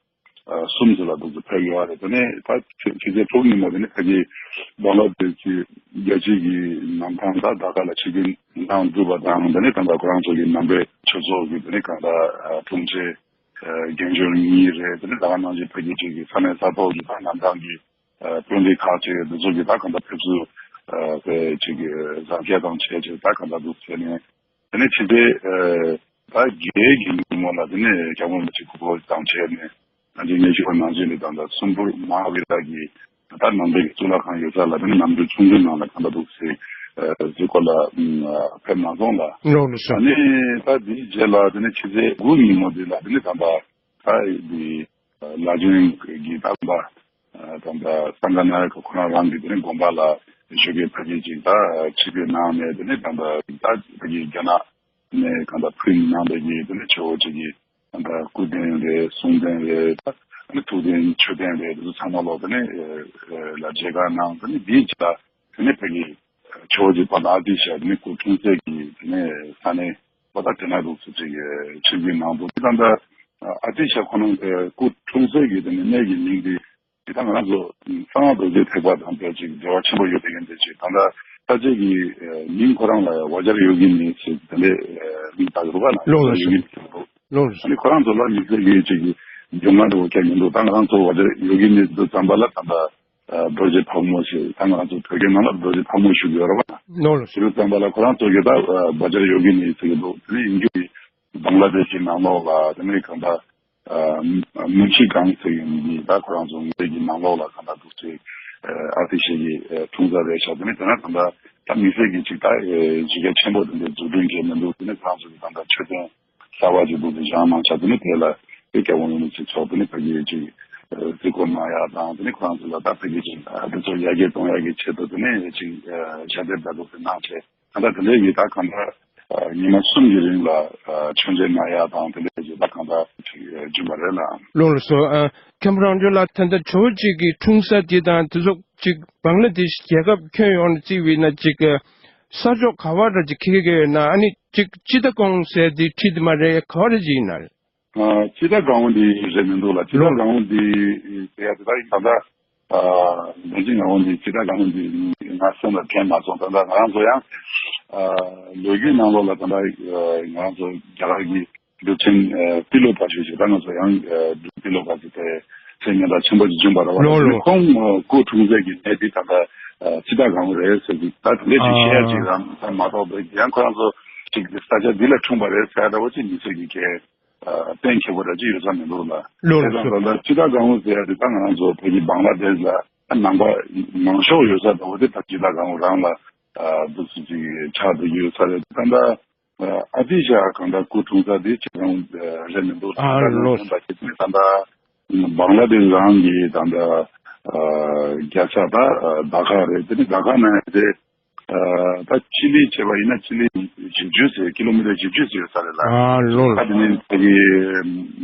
ཨ་གསུམ་ཙམ་ལ་འདུག་སེ་ཕེབས་ཡོད་རེད། དེ་ནས་ད་ཕྱི་ཕྱི་ཚེས་དྲུག་ཉིན་མོ་དེ་ནས་ཕ་གི་བང་ལ་དེ་ཅིག་རྒྱལ་སྤྱི་གི་གནམ་ཐང་ད་ད་ག་ལ་ཆིབས་བསྒྱུར་གནང་གྲུབ་པ་དང་། དེ་ནས་ད་ལྟ་ཁོ་རང་ཚོ་གི་ནང་པའི་ཆོས་ཚོགས་ཀྱི་དེ་ནས་གང་ལྟར་ཨ་དྲུང་ཆེ་ཨ་རྒན་གཞོན་གཉིས་རེད། དེ་ནས་ད་ག་ནང་བཞིན་ཕ་གི་ཅིག་གི་ས་གནས་ས་ཐོག་གི་ད་གནམ་ཐང་གི་ཨ་དཔོན་རིགས་ཁག་ཅིག་འདི་ཚོ་གིས་ད་གང་ལྟར་ཕེབས་བསུ་ཨ་དཔེ་ཅིག་གི་བཟང་སྐལ་དང་བྱས་ཅིག་ད་གང་ལྟར་འདུག་བྱས་ནས། དེ་ནས་ཕྱི་ཚེས་ཨ་ད་བརྒྱད་ཀྱི་ཉིན་མོ་ལ་དེ་ནས་སྐྱབས་མགོན་རིན་པོ་ཆེ་སྐུ་འཁོར་དང་བཅས་ནས་ང་ཚོའི་ཉེ་ཞུ་བ་ནང་བཞིན་རེད། ད་ལྟ་སུམ་པུར་མ་ཧཱ་བི་ཧར་གྱི་ད་ནང་པའི་གཙུག་ལག་ཁང་ཡོད་ས་ལ་དེ་ནས་གནམ་གྲུ་ཆུང་ཆུང་ནང་ལ་གང་ལྟར་འདུག་སེ་ཨ་གཟིགས་སྐོར་ལ་ཨ་ཕེབས་གནང་སོང་ལ། ལོ་ལོ་ཤ། ཨ་ནི་ད་དེའི་རྗེས་ལ་དེ་ནས་ཕྱི་ཚེས་དགུ་ཉིན་མོ་དེ་ལ་དེ་ནས་ད་ལྟ་ད་དེ་ལ་ཇོན་གྱི་ད་ལྟ་ ད་ལྟ་སངྒ་ན་ཡ་ག་ཁོ་རང་རང་གི་དེ་ནས་དགོན་པ་ལ་བཞུགས་མཁན་ཕ་གི་ཅིག་ད་ཆིབས་བསྒྱུར་གནང་ནས་དེ་ནས་ད་ལྟ་ད་ཕ་གི་རྒྱ་ནག་ནས་གང་ལྟར་ཕུལ་གནང་བའི་གི་དེ་ནས་ཆོས་ཅིག་གི་ད་ལྟ་སྐུ་རྟེན་རེད། གསུང་རྟེན་རེད། ད་ནི་ཐུགས་རྟེན་མཆོད་རྟེན་རེད། དེ་ཚོ་ཚང་མ་ལོག་དེ་ནས་ལ་མཇལ་ཁ་གནང་། དེ་ནས་དེའི་རྗེས་ལ་དེ་ནས་ཕ་གི་ཆོས་ཅིག་པ་ད་ཨ་ཏི་ཤ་དེ་ནས་སྐུ་འཁྲུངས་སའི་གི་དེ་ནས་ས་གནས་པ་ད་དེ་ན་འདུག་ཚུལ་ཅིག་ཆིབས་བསྒྱུར་གནང་འདུག་དེ་ད་ལྟ་ཨ་ཏི་ཤ་ཁོ་རང་སྐུ་འཁྲུངས་སའི་གི་དེ་ནས་གནས་ཀྱི་མིང་དེ། དེ་ད་ང་རང་ཚོ་གསང་སྔགས་རྡོ་རྗེ་ཐེག་པ་དང་དཔེ་ཅིག་འབྲེལ་བ་ཆེན་པོ་ཡོད་པའི་ཡོན་ཏན་ཅིག་ད་ལྟ་ས་སྐྱའི་གི་མིང་ཁོ་རང་ལ་ཡང་བཛྲ་ཡོ་གི་ནི་ཞེས་དེ་འདྲའི་མིང་བཏགས་འདུག་ག་ན། ལོ་ལོ་བཛྲ་ཡོ་གི་ནི་ཞེས་འདུག་ལོ་ལོ། ཨ་ནི་ཁོ་རང་ཚོ་ལ་མི་ཚེ་གི་ཅིག་གི་སྦྱོང་ང་འདྲ་བོ་ཁྱད་མི་འདུག་ད་ང་རང་ཚོ་བཛྲ་ཡོ་གི་ནི་དུ་བརྩམས་པ་ལ་ད་ལྟ་རྡོ་རྗེ་ཕག་མོ་ཞེས་ད་ང་རང་ཚོ་བོད་སྐད་ནང་ལ་རྡོ་རྗེ་ཕག་མོ་ཞུ་གི་ཡོད་རེད་བ། ལོ་ལོ། ཞེས་བརྩམས་པ་ལ་ཁོ་རང་ཚོ་གི་ད་བཛྲ་ཡོ་གི་ནི་ཟེར་གི་འདུག་དེ་ནི་ཡིན་རྒྱུ་ཡིན། བང་ལ་དེ་ཤི་ནང་ལོགས་ལ་དེ་ནས་གང་ལྟར་མུན་ཤི་སྒང་ཟེར་ཡོང་གི་ད་ཁོ་རང་ཚོ་ངོས་ཀྱི་ནང་ལོགས་ལ་གང་ལྟར་འདུག་ཚེ་ཨ་ཏི་ཤ་གི་འཁྲུངས་ས་རེད་ཤག་དེ་ནས་དེ་ན་གང་ལྟར་ད་མི་སེར་གྱི་ཅིག་ད་གཞི་རྒྱ་ཆེན་པོ་དེ་འདྲའི་འཛུགས་སྐྲུན་བྱས་མི་འདུག་དེ་ནས་ཁོ་རང་ཚོ་གི་གང་ལྟར་མཆོད་རྟེན་གསར་པ་ཅིག་འདུག་དེ་བཞེངས་གནང་ཤག་དེ་ནས་དེ་ལ་དེ་རྒྱལ་ཡོངས་མི་ཚེ་ཚོགས་དེ་ནས་ཕ་གིའི་ཅིག་རྩིས་སྐོར་གནང་ཡག་དང་དེ་ནས་ཁོ་རང་ཚོ་ལ་ད་ཕ་གིའི་ཅིག་དེ་ཚོ་ཡར་རྒྱས་གཏོང་ཡག་གི་ཆེད་དུ་དེ་ནས་ཅིག་ཞལ་འདེབས་འདྲ་འདུག་དེ་གནང་བྱས། ད་ལྟ་དེ་འདྲའི་ཡི་ད་གང་ལྟར་ཉི་མ་གསུམ་གྱི་རིང་ལ་མཆོད་མཇལ་གནང་ཡག་དང་དེ་འདྲའི་ཡི་ད་གང་ལྟར་བྱུང་བ་རེད་ལ། ལགས་སོ། མཁན་པོ་རང་བྱུང་ལགས། ད་ལྟ་ཇོ་བོ་གཅིག་གི་འཁྲུངས་ས་དེ་དང་དེ་ཚོ་གཅིག་བང་ལ་དེ་ཤི་རྒྱལ་ཁབ་ཁྱོན་ཡོངས་ནས་བརྩིས་པ་ཡིན་ན་གཅིག་ས་ཕྱོགས་ག་བ་ར་གཅིག་ཁེ་ཁེ་ཡོད་ན། ཨ་ནི་གཅིག་ཅི་ད་ཀོང་ཟེར་དེ་ཁྲིད་དེ་མ་རེད། ག་བ་ར་གཅིག་ཡིན་ན། ཅི་ད་གང་འདི་རེད་མི་འདུག་ལ། ཅི་ད་གང་འདི་ཟེར་ཡ་དེ་ད་ད་ལྟ། ཨ། འདི་ཅི་ང་འོང་འདི་ཅི་ད་གང་འདི་ང་སེམས་ལ་དྲན་མ་སོང་། ད་ལྟ་ང་རང་ཚོ་ཡང་ཨ་ལོ་རྒྱུས་ནང་ལོགས་ལ་ད་ལྟ་ང་རང་ཚོ་རྒྱ་གར་གྱི་སྒྲུབ་ཆེན་ཨ་ཏི་ལོ་པ་ཞུ་ཞིག་ད་ང་ཚོ་ཡང་ཨ་ཏི་ལོ་པ་ཞིག་དེ་ཚེ་ཉེ་ད་ཆེན་པོ་ཞིག་བྱུང་བ་རེད་བ། ལོ་ལོ། ཁོང་སྐུ་འཁྲུངས་སའི་གི་གནས་དེ་ད་ལྟ་ཅི་ད་གང་རེད་ཟེར་གི་ད་དེ་འདྲ་ཞིག་བཤད་ཡ་ཅིག་རང་ད་མ་གཏོགས་པའི་ཡང་ཁོ་རང་ཚོ་ཅིག་ས་ཆ་འདི་ལ་འཁྲུངས་པ་རེད་ཟེར་ཡ་འདྲ་བོ་ཅིག་མི་ཚོས་ཀྱི་གལ། ཨ། གཏན་འཁེལ་བ་འདྲ་ཅིག་ཡོད་ས་མི་འདུག་ལ། ལོ་ལོ། དེ་དང་ད་ལྟ་སྤྱི་ཟླ་གང་བོ་ཟེར་ཡ་དེ་ད་ང་རང་ཚོ་བོད་ཀྱི་བང་ལ་དེཤ་ལ་ནང་པ་མང་ཤོས་ཡོད་ས་འདྲ་བོ་དེ་ད་སྤྱི་ཟླ་གང་བོ་རང་ལ་ཨ་འདུག་སེ་ཅིག་ཆགས་བསྡད་ཀྱི་ཡོད་ས་རེད། ད་ལྟ་ཨ་ཏི་ཤ་གང་ལྟར་སྐུ་འཁྲུངས་ས་དེ་ཆ་ཚང་རེད་མི་འདུག་ཨ་ད་ལོ། ད་ལྟ་བང་ལ་དེཤ་རང་གི་ད་ལྟ་ཨ་རྒྱལ་ས་ད་ཨ་ཌ་ཁ་རེད། དེ་ནི་ཌ་ཁ་ནང་དེ། ཨ་ད་ཆི་ལི་བྱས་པ་ཡིན་ན་ཆི་ལི་བཞི་བཅུ་ཟེར་ཀི་ལོ་མི་ཊར་བཞི་བཅུ་ཟེར་ཡོད་ས་རེད་ལ། ཨ་ལོ་ལོ། ཨ་དེ་ནི་ཕ་གི་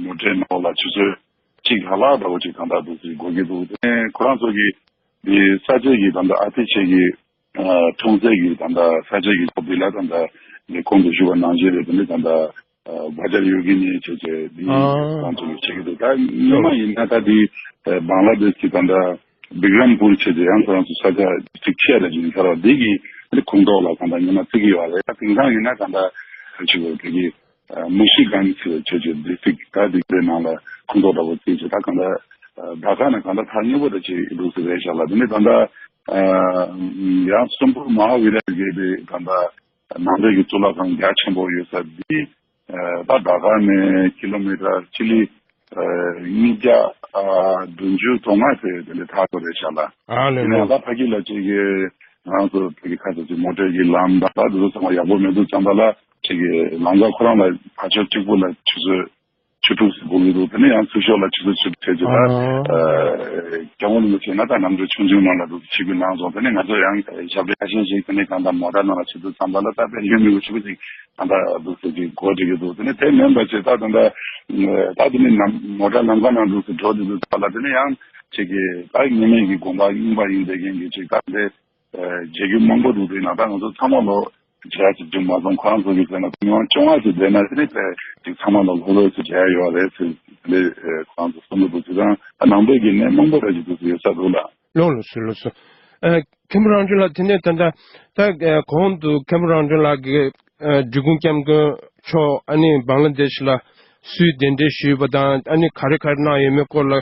མོ་ཊའི་ནང་ལ་ཆུ་ཚོད་གཅིག་ལྷག་ལྷག་འདྲ་བོ་ཅིག་གང་ལྟར་འདུག་ཟེར་དགོས་ཀྱི་འདུག་དེ་ཁོ་རང་ཚོ་གི་དེ་ས་ཆ་གི་ད་ལྟ་ཨ་ཏི་ཤ་གི་ཨ་འཁྲུངས་སའི་གི་ད་ལྟ་ས་ཆ་གི་ཚོགས་སྡེ་ལ་ད་ལྟ་ངས་གོང་དུ་ཞུས་པ་ནང་བཞིན་རེད། དེ་ནི་ད་ལྟ། བཛྲ་ཡོ་གི་ནི་བྱས་བྱས་འདི་ཨ་ང་ཚོ་གི་བྱེད་ཀྱི་འདུག་ད་སྔོན་མ་ཡིན་ན་ད་འདི་བང་ལ་དེཤ་གི་ད་ལྟ་བི་ཀྲམ་པུར་བྱས་བྱས་ཡང་ཁོ་རང་ཚོ་ས་ཆ་ཅིག་ཆེ་ར་ཅིག་ཡིན་ས་ར་འདི་གི་ཁོངས་གཏོགས་ལ་ད་ལྟ་སྔོན་མ་བརྩི་གི་ཡོད་རེད། ད་དེང་སང་ཡིན་ན་ད་ལྟ་ཆུ་བོ་དེ་གི་མུ་ཤི་གན་ཟེར་བྱས་བྱས་ཌི་སི་ཊིག་ད་འདི་གི་ནང་ལ་ཁོངས་གཏོགས་འདྲ་བོ་བརྩིས་བྱས་ད་གང་ལྟར་ད་ག་ནས་གང་ལྟར་ཐག་ཉེ་པོ་འདྲ་ཅིག་འདུག་ཟེར་རེད་ཤག་ལ། དེ་ནས་ད་ལྟ་ཡང་སོམ་པུར་མ་ཧཱ་བི་ར་གི་དེ་ད་ལྟ། ནང་པའི་གི་གཙུག་ལག་ཁང་རྒྱ་ཆེན་པོ་ཡོད་ས་འདི་ད་ཌ་ཁ་ནས་ཀི་ལོ་མི་ཊར་ཆི་ལི་ཉིས་བརྒྱ་བདུན་ཅུ་དོན་ལྔ་ཟེར་དེ་འདྲ་ཐག་ཆོད་རེད་ཤག་ལ། ཨ་ལེ་དེ་ནས་ལེ། ད་ཕ་གི་ལ་ཅིག་གི་ང་ཚོ་ཕ་གི་ཁ་ཚ་ཅིག་མོ་ཊའི་གི་ལམ་ད་ད་དེ་ཚོ་ཚང་མ་ཡག་པོ་མེད་དུས་ཙམ་པ་ལ་ཅིག་གི་ལམ་ཁ་ཁོ་རང་ལ་ཕར་ཕྱོགས་གཅིག་པུ་ལ་ཆུ་ཚོད། ཆུ་ཕྲུགས་སུ་སྒུག་གི་འདུག་དེ་ནས་ཡང་ཚུར་ཤོག་ལ་ཆུ་ཚོད་ཆུ་ཕྲུགས་བྱས་རྗེས་ལ་ཨ་སྐྱབས་མགོན་རིན་པོ་ཆེ་ང་དང་གནམ་གྲུ་ཆུང་ཆུང་ནང་ལ་འདུག་ཆིབས་བསྒྱུར་གནང་སོང་། དེ་ནས་ང་ཚོ་ཡང་ཞབས་འདྲེན་ཤེས་ཤིག་དེ་ནས་གང་ལྟར་མོ་ཊ་ནང་ལ་ཆུ་ཚོད་ཙམ་པ་ལ་ད་དཔེ་ཡོད་མི་འདུག་ཆུ་བོ་ཅིག་གང་ལྟར་འདུག་ཟེར་གྱི་གོ་སྒྲིག་གི་འདུག་དེ་ནས་དེ་མིན་པ་ཅིག་ད་ད་ད་ད་དེ་ནས་ནམ་མོ་ཊ་ལམ་ཁ་ནང་འདུག་ཟེར་འགྲོ་དེ་འདུག་ཙམ་པ་ལ་དེ་ནས་ཡང་ཅིག་གི་ད་ཉི་མའི་གི་དགོན་པ་རྙིང་པ་ཡིན་བསྡད་མཁན་གྱི་ཅིག་ད་དེ། བྱེད་རྒྱུ་མང་པོ་འདུག་དེ་ན་ད་ང་ཚོ་ཚང་མ་ལོ་བྱེད་ཡ་ཅིག་བྱུང་མ་སོང་། ཁོ་རང་ཚོ་གི་ཟེར་ན་ཉི་མ་བཅོ་ལྔ་ཞིག་བསྡད་ན་དེ་ནས་དེ་ཅིག་ཚང་མ་ལོ་ལྷོད་ལྷོད་ཅིག་བྱེད་ཡ་ཡོད་རེད་ཟེར་དེ་ཁོ་རང་ཚོ་གསུང་གི་འདུག་དེ་དང་ད་ནང་པའི་གི་གནས་མང་པོ་རེ་ཅིག་འདུག་ཡོད་ས་འདུག་ལ། ལོ་ལོ་སུ་ལོ་སུ། མཁན་པོ་རང་བྱུང་ལགས་དེ་ནས་ད་ལྟ་ད་གོང་དུ་མཁན་པོ་རང་བྱུང་ལགས་ཀྱིས་འབྲི་གུང་སྐྱབས་མགོན་མཆོག་ཨ་ནི་བང་ལ་དེཤ་ལ་སུས་གདན་འདྲེན་ཞུས་པ་དང་ཨ་ནི་ག་རེ་ག་རེ་གནང་ཡོད་མེད་སྐོར་ལ་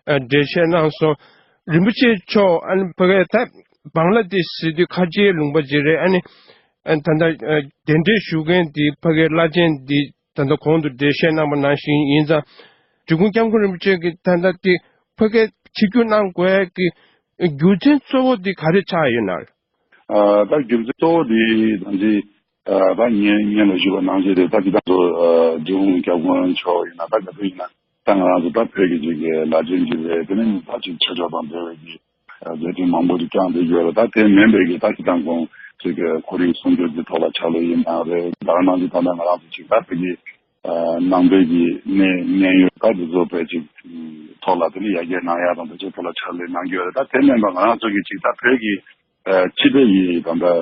འགྲེལ་བཤད་གནང་སོང་། རིན་པོ་ཆེ་མཆོག་ཨ་ནི་ཕ་གིར་ད་བང་ལ་དེཤ་ཟེར་དུས་ཁ་ཆེའི་ལུང་པ་ཅིག་རེད། ཨ་ནི་ཨ་ད་ལྟ་ཨ་གདན་འདྲེན་ཞུ་མཁན་དེ་ཕ་གིའི་བླ་ཆེན་དེ་ད་ལྟ་གོང་དུ་འགྲེལ་བཤད་གནང་བ་ནང་བཞིན་ཡིན་ཙང་། འབྲི་གུང་སྐྱབས་མགོན་རིན་པོ་ཆེ་གིས་ད་ལྟ་དེ་ཕ་གིར་ཆིབས་བསྒྱུར་གནང་དགོས་ཀྱི་རྒྱུ་མཚན་གཙོ་བོ་དེ་ག་རེ་ཆགས་ཡོད་ན། ཨ་ད་རྒྱུ་མཚན་གཙོ་བོ་དེ་ད་ཅི་ཨ་ད་ངས་སྔོན་ལ་ཞུས་པ་ནང་བཞིན་རེད། ད་ཅི་ད་ཚོ་ཨ་འབྲི་གུང་སྐྱབས་མགོན་མཆོག་ཡིན་ན་ད་ག་དུས་ཡིན་ན། ད་ང་རང་ཚོ་ད་བོད་ཀྱི་ཅིག་གི་ལ་རྒྱ་འགྱུར་བའི་དེ་ནི་ད་ཅིག་ཆོས་ཕྱོགས་དང་འབྲེལ་བའི་གི་མཛད་འཕྲིན་མང་པོ་ཅིག་བསྐྱངས་བསྡད་ཡོད་རེད། ད་དེ་མིན་པའི་གི་ད་སྤྱིར་བཏང་ཁོང་ཅིག་གི་ཁོར་ཡུག་སྲུང་སྐྱོབ་ཀྱི་ཐོག་ལ་ཕྱག་ལས་ཡིན་ནའང་རེད། ད་ག་ནང་བཞིན་ད་ལྟ་ང་རང་ཚོ་ཅིག་ད་བོད་ཀྱི་ནང་པའི་གི་གནས་གནས་ཡུལ་ད་དེ་ཚོ་བོད་ཅིག་ཐོག་ལ་དེ་ནི་ཡར་རྒྱས་གནང་ཡག་དང་དེ་ཚོའི་ཐོག་ལ་ཕྱག་ལས་གནང་གི་ཡོད་རེད། ད་དེ་མིན་པ་ང་རང་ཚོ་གི་ཅིག་ད་བོད་ཀྱི་ཨ་སྤྱི་པའི་ཡི་དམ་པ་ཨ་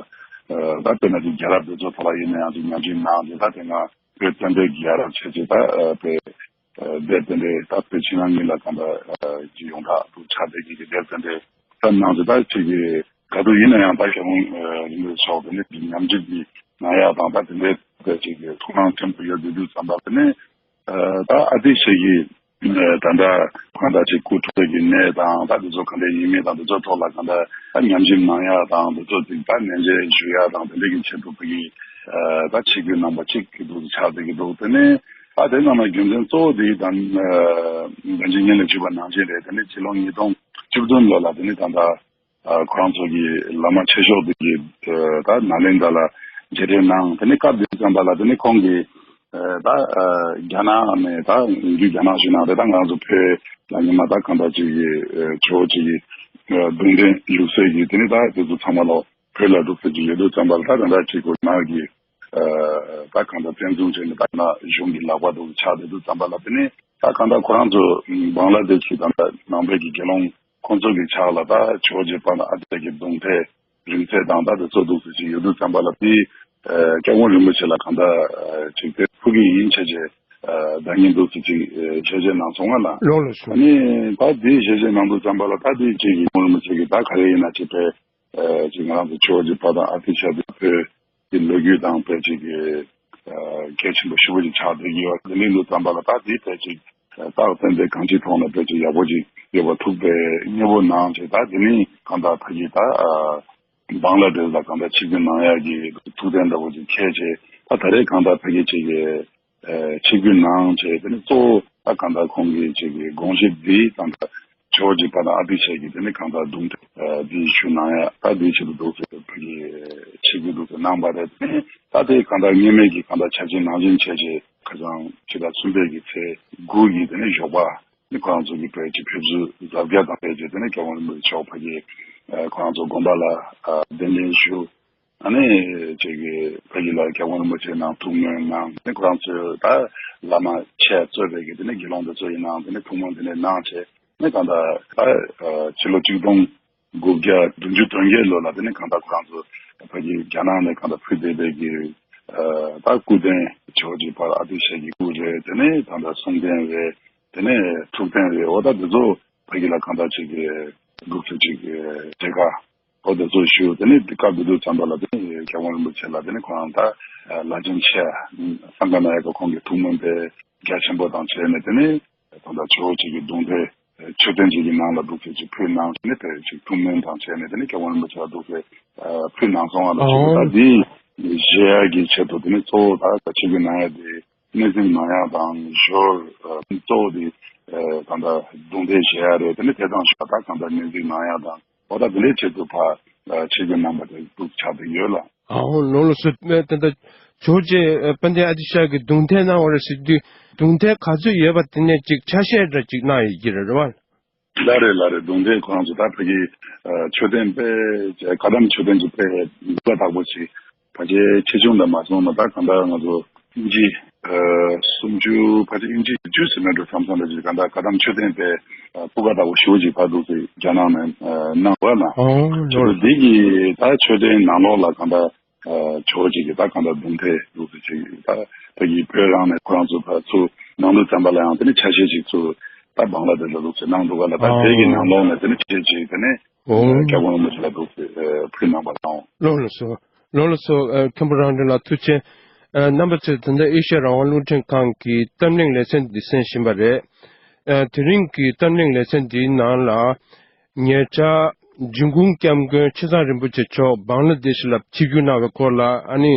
ད་དཔེར་ན་ཅིག་རྒྱལ་རབས་དེ་ཚོ་ཐོག་ལ་ཡིན་ན་ཡང་ཅིག་ཉམས་ཞིབ་གནང་ཅིག་ད་དེ་སྔ་བོད་བཙན་པོའི་རྒྱལ་རབས་བྱས་ཅིག་ད་ཨ་བོད་ཨ་སྡེ་བཙན་པོའི་ད་བོད་ཕྱི་ནང་གཉིས་ལ་གང་ལྟར་ཨ་ཅིག་ཡོངས་གྲགས་སུ་ཆགས་བསྡད་ཀྱི་གི་སྡེ་བཙན་པོའི་ད་གནང་ཅིག་ད་ཅིག་གི་ག་དུས་ཡིན་ན་ཡང་ད་རྒྱལ་དབང་ཨ་རིན་པོ་ཆེ་མཆོག་དེ་ནི་ཅིག་ཉམས་ཞིབ་ཀྱི་གནང་ཡག་དང་ད་དེ་འདྲའི་ཅིག་གི་ཐུགས་སྣང་ཆེན་པོ་ཡོད་བསྡད་དུས་ཙམ་པ་དེ་ནི་ཨ་ད་ཨ་ཏི་ཤ་གི་ད་ལྟ་གང་ལྟར་ཅིག་སྐུ་འཁྲུངས་པའི་གནས་དང་ད་དེ་ཚོ་ག་འདྲ་ཡིན་མིན་དང་དེ་ཚོ་ཐོག་ལ་གང་ལྟར་ད་ཉམས་ཞིབ་གནང་ཡག་དང་དེ་ཚོ་ཅིག་ད་ནན་བརྗོད་ཞུ་ཡག་དང་དེ་འདྲ་གི་ཆེད་དུ་ཕ་གི་ད་ཆིབས་བསྒྱུར་གནང་པ་གཅིག་གི་འདུག་ཆགས་བསྡད་ཀྱི་འདུག་དེ་ནས་ད་དེ་ནང་ལ་རྒྱུ་མཚན་གཙོ་བོ་དེ་ད་བན་ཆེན་ངན་ལས་བྱུས་པ་ནང་བཞིན་རེད། དེ་ནས་ཕྱི་ལོ་ཉིས་སྟོང་བཅུ་བདུན་ལོ་ལ་དེ་ནས་ད་ལྟ། ཨ་ཁོ་རང་ཚོ་གི་བླ་མ་ཆེ་ཤོས་དེ་གི་ཨ་ད་ནཱ་ལེནྡྲ་ལ་མཇལ་འཕྲད་གནང་། དེ་ནས་སྐབས་དེ་ཙམ་པ་ལ་དེ་ནས་ཁོང་གིས་ཨ་ད་ཨ་རྒྱ་ནག་ནས་ད་ཡིན་རྒྱུ་རྒྱ་ནག་ཞུ་ན་རེད། ད་ང་རང་ཚོ་བོད་ལ་ཉི་མ་ད་གང་ལྟར་ཅིག་གི་ཨ་ཇོ་བོ་ཅིག་གི་ཨ་གདུང་རྟེན་བཞུགས་སའི་གི་དེ་ནས་ད་དེ་ཚོ་ཚང་མ་ལོ་བོད་ལ་འདུག་ཟེར་གྱི་ཡོད་དུས་ཙམ་པ་ལ་ད་གང་ལྟར་ཅིག་ཁོ་ནག་གི་ཨ་ད་གང་ལྟར་བཙན་བཟུང་བྱས་ནས་ད་ན་གཞུང་གི་ལག་པ་འདུག་ཆགས་བསྡད་དུས་ཙམ་པ་ལ་དེ་ནས་ད་གང་ལྟར་ཁོ་རང་ཚོ་བང་ལ་དེ་ཤི་ད་ལྟ་ནང་པའི་གི་དགེ་སློང་ཁོང་ཚོ་གི་ཕྱག་ལ་ད་ཇོ་བོ་རྗེ་དཔལ་ལྡན་ཨ་ཏི་ཤ་གི་གདུང་ཐལ་རིང་ཚད་དང་ད་དེ་ཚོ་འདུག་ཟེར་གྱི་ཡོད་དུས་ཙམ་པ་ལ་དེ་ཨ་སྐྱབས་མགོན་རིན་པོ་ཆེ་ལ་གང་ལྟར་ཨ་ཅིག་དེ་ཕུལ་གྱི་ཡིན་བྱས་བྱས་ཨ་ད་ཉིན་འདུག་ཟེར་གྱི་ཨ་ཞལ་བཞེས་གནང་སོང་ང་ལ། ལགས་ལགས་སོ། ཨ་ནི་ད་དེ་ཞལ་བཞེས་གནང་དུས་ཙམ་པ་ལ་ད་དེ་ཅིག་གི་སྐྱབས་མགོན་རིན་པོ་ཆེ་གིས་ད་ག་རེ་ཡིན་ན་ཅིག་དཔེ་ཨ་ཅིག་ང་རང་ཚོ་ཇོ་བོ་རྗེ་དཔལ་ལྡན་ཨ་ཏི་ཤ་དེ་བོད་ཀྱི་ལོ་རྒྱུས་དང་དཔེ་ཅིག་གི་ཨ་གལ་ཆེན་པོ་ཞེ་པོ་ཅིག་ཆགས་བསྡད་ཀྱི་ཡོད། དེ་འདྲའི་དུས་ཙམ་པ་ལ་ད་དེ་དཔེ་ཅིག་ཨ་རྟགས་གསལ་འདེབས་གང་ཅིའི་ཐོག་ནས་དཔེ་ཅིག་ཡག་པོ་ཅིག་ཡོད་པ་ཐུག་པའི་མཉེས་པོ་གནང་བྱས། ད་དེ་ནས་གང་ལྟར་ཕ་གི་ད་ཨ་བང་ལ་དེ་ལ་གང་ལྟར་ཆིབས་བསྒྱུར་གནང་ཡག་གི་ཐུགས་གཏན་འདྲ་པོ་ཅིག་འཁྱེར་བྱས། ད་ད་རེས་གང་ལྟར་ཕ་གི་ཅིག་གི་ཨ་ཆིབས་བསྒྱུར་གནང་བྱས། དེ་ནས་གཙོ་བོ་ད་གང་ལྟར་ཁོང་གི་ཅིག་གི་དགོངས་གཞི་འདི་གང་ལྟར་ཇོ་བོ་རྗེ་དཔལ་ལྡན་ཨ་ཏི་ཤ་གི་དེ་ནས་གང་ལྟར་གདུང་ཐལ་འདི་ཞུ་གནང་ཡ་ད་འདི་ཆེད་དུ་འདུག་ཟེར་ཕ་གི་ཆིབས་བསྒྱུར་འདུག་ཟེར་གནང་བ་རེད། ད་དེ་གང་ལྟར་སྔོན་མའི་གི་གང་ལྟར་འཆར་ཅན་ནང་བཞིན་བྱས་རྗེས་ཁ་སང་ཕྱི་ཟླ་གསུམ་པའི་གི་ཚེས་དགུ་ཡི་དེ་ནས་ཞོགས་པ་ནི་ཁོ་རང་ཚོ་གི་བོད་ཀྱི་ཕེབས་བསུ་གཟབ་རྒྱས་དང་ཕེབས་རྗེས་དེ་ནས་སྐྱབས་མགོན་རིན་པོ་ཆེ་མཆོག་ཕ་གི་ཁོ་རང་ཚོ་དགོན་པ་ལ་གདན་འདྲེན་ཞུ། ཨ་ནི་ཅིག་གི་ཕ་གི་ལ་སྐྱབས་མགོན་རིན་པོ་ཆེ་ནང་ཐུགས་སྨོན་གནང་། ཨ་ནི་ཁོ་རང་ཚོས་ད་བླ་མ་ཆེ་གཙོས་པའི་གི་དེ་ནས་དགེ་སློང་དེ་ཚོ་ཡིན་ནའང་དེ་ནས་ཐུགས་སྨོན་དེ་ནས་གནང་བྱས། ཨ་ནི་ད་ལྟ་ད་ཕྱི་ལོ་ཆིག་སྟོང་དགུ་བརྒྱ་བདུན་ཅུ་དོན་བརྒྱད་ལོ་ལ་དེ་ནས་གང་ལྟར་ཁོ་རང་ཚོ་ཕ་གི་རྒྱ་ནག་ནས་གང་ལྟར་ཕུལ་བསྡད་པའི་གི་ད་སྐུ་རྟེན་ཇོ་བོ་རྗེ་དཔལ་ཨ་ཏི་ཤ་གི་སྐུ་རེད། དེ་ནས་ད་ལྟ་གསུང་རྟེན་རེད། དེ་ནས་ཐུགས་རྟེན་རེད། འོ་ད་དེ་ཚོ་ཕ་གི་ལ་གང་ལྟར་ཅིག་གི་འདུག་ཚུལ་ཅིག་གི་མཇལ་ཁ་འོ་དེ་ཚོ་ཞུ། དེ་ནས་འདི་སྐབས་འདི་དུས་ཙམ་པ་ལ་དེ་ནས་སྐྱབས་མགོན་རིན་པོ་ཆེ་ལ་དེ་ནས་ཁོ་རང་ད་ལ་ཅན་ཆེ་སངྒ་ན་ཡ་ག་ཁོང་གི་ཐུགས་སྨོན་དཔེ་རྒྱ་ཆེན་པོ་དང་བྱས་ནས་དེ་ནས་ད་ལྟ་ཇོ་བོ་རྗེ་གི་གདུང་ཐལ་མཆོད་རྟེན་ཅིག་གི་ནང་ལ་འདུག་ཚུལ་ཅིག་ཕུལ་གནང་། དེ་ནས་དེ་ཅིག་ཐུགས་སྨོན་དང་བྱས་ནས་དེ་ནས་སྐྱབས་མགོན་རིན་པོ་ཆེ་ལ་འདུག་ཚུལ་ཕུལ་གནང་སོང་བ་ལ་ཞུ། ད་འདི་མཇལ་ཡ་གི་ཆེད་དུ་དེ་ནས་གཙོ་བོ་ད་ཆིབས་བསྒྱུར་གནང་ཡ་དེ། གནས་ཚུལ་མང་ཡག་དང་ཞོར་ཨ་གཙོ་བོ་དེ་ཨ་གང་ལྟར་གདུང་ཐལ་བཞེས་ཡག་རེད། དེ་ནས་དེ་དང་ཞོར་ད་གང་ལྟར་གནས་ཚུལ་མང་ཡག་དང་འོ་ད་དེ་འདྲའི་ཆེད་དུ་ཕར་ཨ་ཆིབས་བསྒྱུར་གནང་པ་དེ་འདུག་ཆགས་བསྡད་ཡོད་ལ། ཨ་འོ་ལགས་ལགས་སོ། ཨ་ད་ལྟ་ཇོ་བོ་རྗེ་དཔལ་ལྡན་ཨ་ཏི་ཤ་གི་གདུང་ཐལ་གནང་བ་རེད་ཟེར་དུས་གདུང་ཐལ་ག་ཚོད་ཡོད་པ་དེ་ནས་ཅིག་ཆ་ཤས་འདྲ་ཅིག་གནང་ཡོད་ཀྱི་རེད་རེད་བ། ལགས་རེད་ལགས་རེད། གདུང་ཐལ་ཁོ་རང་ཚོ་ད་ཕ་གི་ཨ་མཆོད་རྟེན་དཔེ་བཀའ་གདམས་མཆོད་རྟེན་གྱི་དཔེ་འདུག་པ་དག་པོ་ཞིག་ཕལ་ཆེར་ཆེ་ཆུང་ལ་མ་སོང་ན་ད་གང་ལྟར་ང་ཚོ་ཨིན་ཇི་ཨ་སུམ་ཅུ་ཕལ་ཆེར་ཨིན་ཇི་བཅུ་ཟིན་ན་འགྲོ་བསམ་བསམ་འདྲ་ཞིག་གང་ལྟར་བཀའ་གདམས་མཆོད་རྟེན་དཔེ་ཨ་སྤུས་ཀ་དག་པོ་ཞེ་པོ་ཅིག་ཕར་འདུག་ཟེར་རྒྱ་ནག་ནས་ཨ་གནང་བ་ལ། ཨོ་ཆུ་ལོ་ལོ། འདི་གི་ད་མཆོད་རྟེན་ནང་ལོགས་ལ་གང་ལྟར། ཨ་ཇོ་བོ་རྗེ་གི་ད་གང་ལྟར་གདུང་ཐལ་འདུག་ཟེར་ཅིག་ད་ཕ་གི་བོད་རང་ནས་ཁོ་རང་ཚོ་ཕར་ཚུར་གནང་དུས་ཙམ་པ་ལ་ཡང་དེ་ནི་ཆ་ཤས་ཅིག་ཚུར་ད་བང་ལ་དེ་ལ་འདུག་ཟེར་གནང་འདུག་ག་ལ། ད་དེ་གི་ནང་ལོགས་ནས་དེ་ནི་ཆ་ཤས་ཅིག་དེ་ནི་ཨོ་སྐྱབས་མགོན་རིན་པོ་ཆེ་ལ་འདུག་ཟེར་ཕུལ་གནང་བ་དང་། ལགས་ལགས་སོ། ལགས་ལགས་སོ། ཨ་མཁན་པོ་རང་གྲོལ་ལགས་ཐུགས་རྗེ་ཆེ། ཨ་རྣམ་པ་ཚོས་ད་ལྟ་ཨེ་ཤ་ཡ་རང་དབང་རླུང་འཕྲིན་ཁང་གི་བརྡ་གླེང་ལེ་ཚན་འདི་གསན་བཞིན་པ་རེད། ཨ་དེ་རིང་གི་བརྡ་གླེང་ལེ་ཚན་འདིའི་ནང་ལ། ཉེ་ཆར་འབྱུང་ཁུངས་སྐྱབས་མགོན་ཆེ་ཚང་རིན་པོ་ཆེ་མཆོག་བང་ལ་དེ་ཤི་ལ་ཆིབས་བསྒྱུར་གནང་བའི་སྐོར་ལ། ཨ་ནི་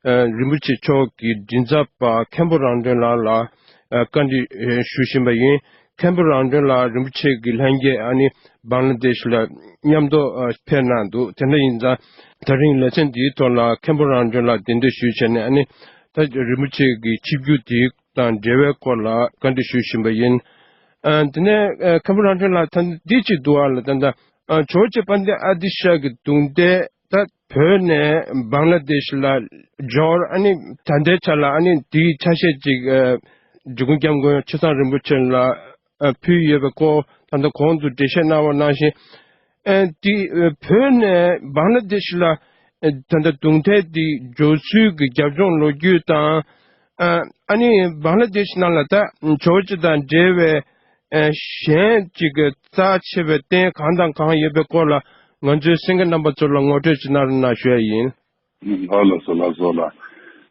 ཨ་རིན་པོ་ཆེ་མཆོག་གི་མགྲིན་ཚབ་པ་མཁན་པོ་རང་གྲོལ་ལགས་ལ་ཨ་བཀའ་འདྲི་ཨ་ཞུ་བཞིན་པ་ཡིན། མཁན་པོ་རང་གྲོལ་ལགས་རིན་པོ་ཆེ་གི་ལྷན་རྒྱས་ཨ་ནི་བང་ལ་དེ་ཤི་ལ་མཉམ་དུ་ཨ་ཕེབས་གནང་འདུག་དེ་འདྲ་ཡིན་ཙང་ད་རིང་ལེ་ཚན་འདིའི་ཐོག་ལ་མཁན་པོ་རང་གྲོལ་ལགས་གདན་འདྲེན་ཞུས་བྱས་ནས། ཨ་ནི་ད་རིན་པོ་ཆེ་གི་ཆིབས་བསྒྱུར་དེའི་ དང་འབྲེལ་བའི་སྐོར་ལ་བཀའ་འདྲི་ཞུ་བཞིན་པ་ཡིན། ཨ། དེ་ནས་ཨ། མཁན་པོ་རང་སྐྱོན་ལགས། ད་འདི་གཅིག་འདུག་ཨ་ལ། ད་ལྟ་ཨ། ཇོ་བོ་རྗེ་དཔལ་ལྡན་ཨ་ཏི་ཤ་གི་གདུང་ཐལ་ད་བོད་ནས་བང་ལ་དེཤ་ལ་འབྱོར། ཨ་ནི་ད་ལྟའི་ཆ་ལ་ཨ་ནི་དེའི་ཆ་ཤས་ཅིག་ཨ། འབྲི་གུང་སྐྱབས་མགོན་ཆེ་ཚང་རིན་པོ་ཆེ་ལ་ཨ། ཕུལ་ཡོད་པའི་སྐོར་ད་ལྟ་གོང་དུ་འགྲེལ་བཤད་གནང་བ་ནང་བཞིན། ཨ། དེ་ཨ། བོད་ནས་བང་ལ་དེཤ་ལ་ཨ། ད་ལྟ་གདུང་ཐལ་དེ་འབྱོར་ཚུལ་གྱི་རྒྱབ་ལྗོངས་ལོ་རྒྱུས་དང་། ཨ། ཨ་ནི་བང་ལ་དེཤ་ནང་ལ་ད་ཇོ་བོ་རྗེ་དང་འབྲེལ་བའི་ཨ། གཞན་གཅིག་གི་རྩ་ཆེ་བའི་རྟེན་གང་དང་གང་ཡོད་པའི་སྐོར་ལ་ང་ཚོའི་གསན་མཁན་རྣམ་པ་ཚོ་ལ་ངོ་སྤྲོད་ཅིག་གནང་རོགས་གནང་ཞུ་ཡ་ཡིན། ལགས་སོ་ལགས་སོ་ལགས།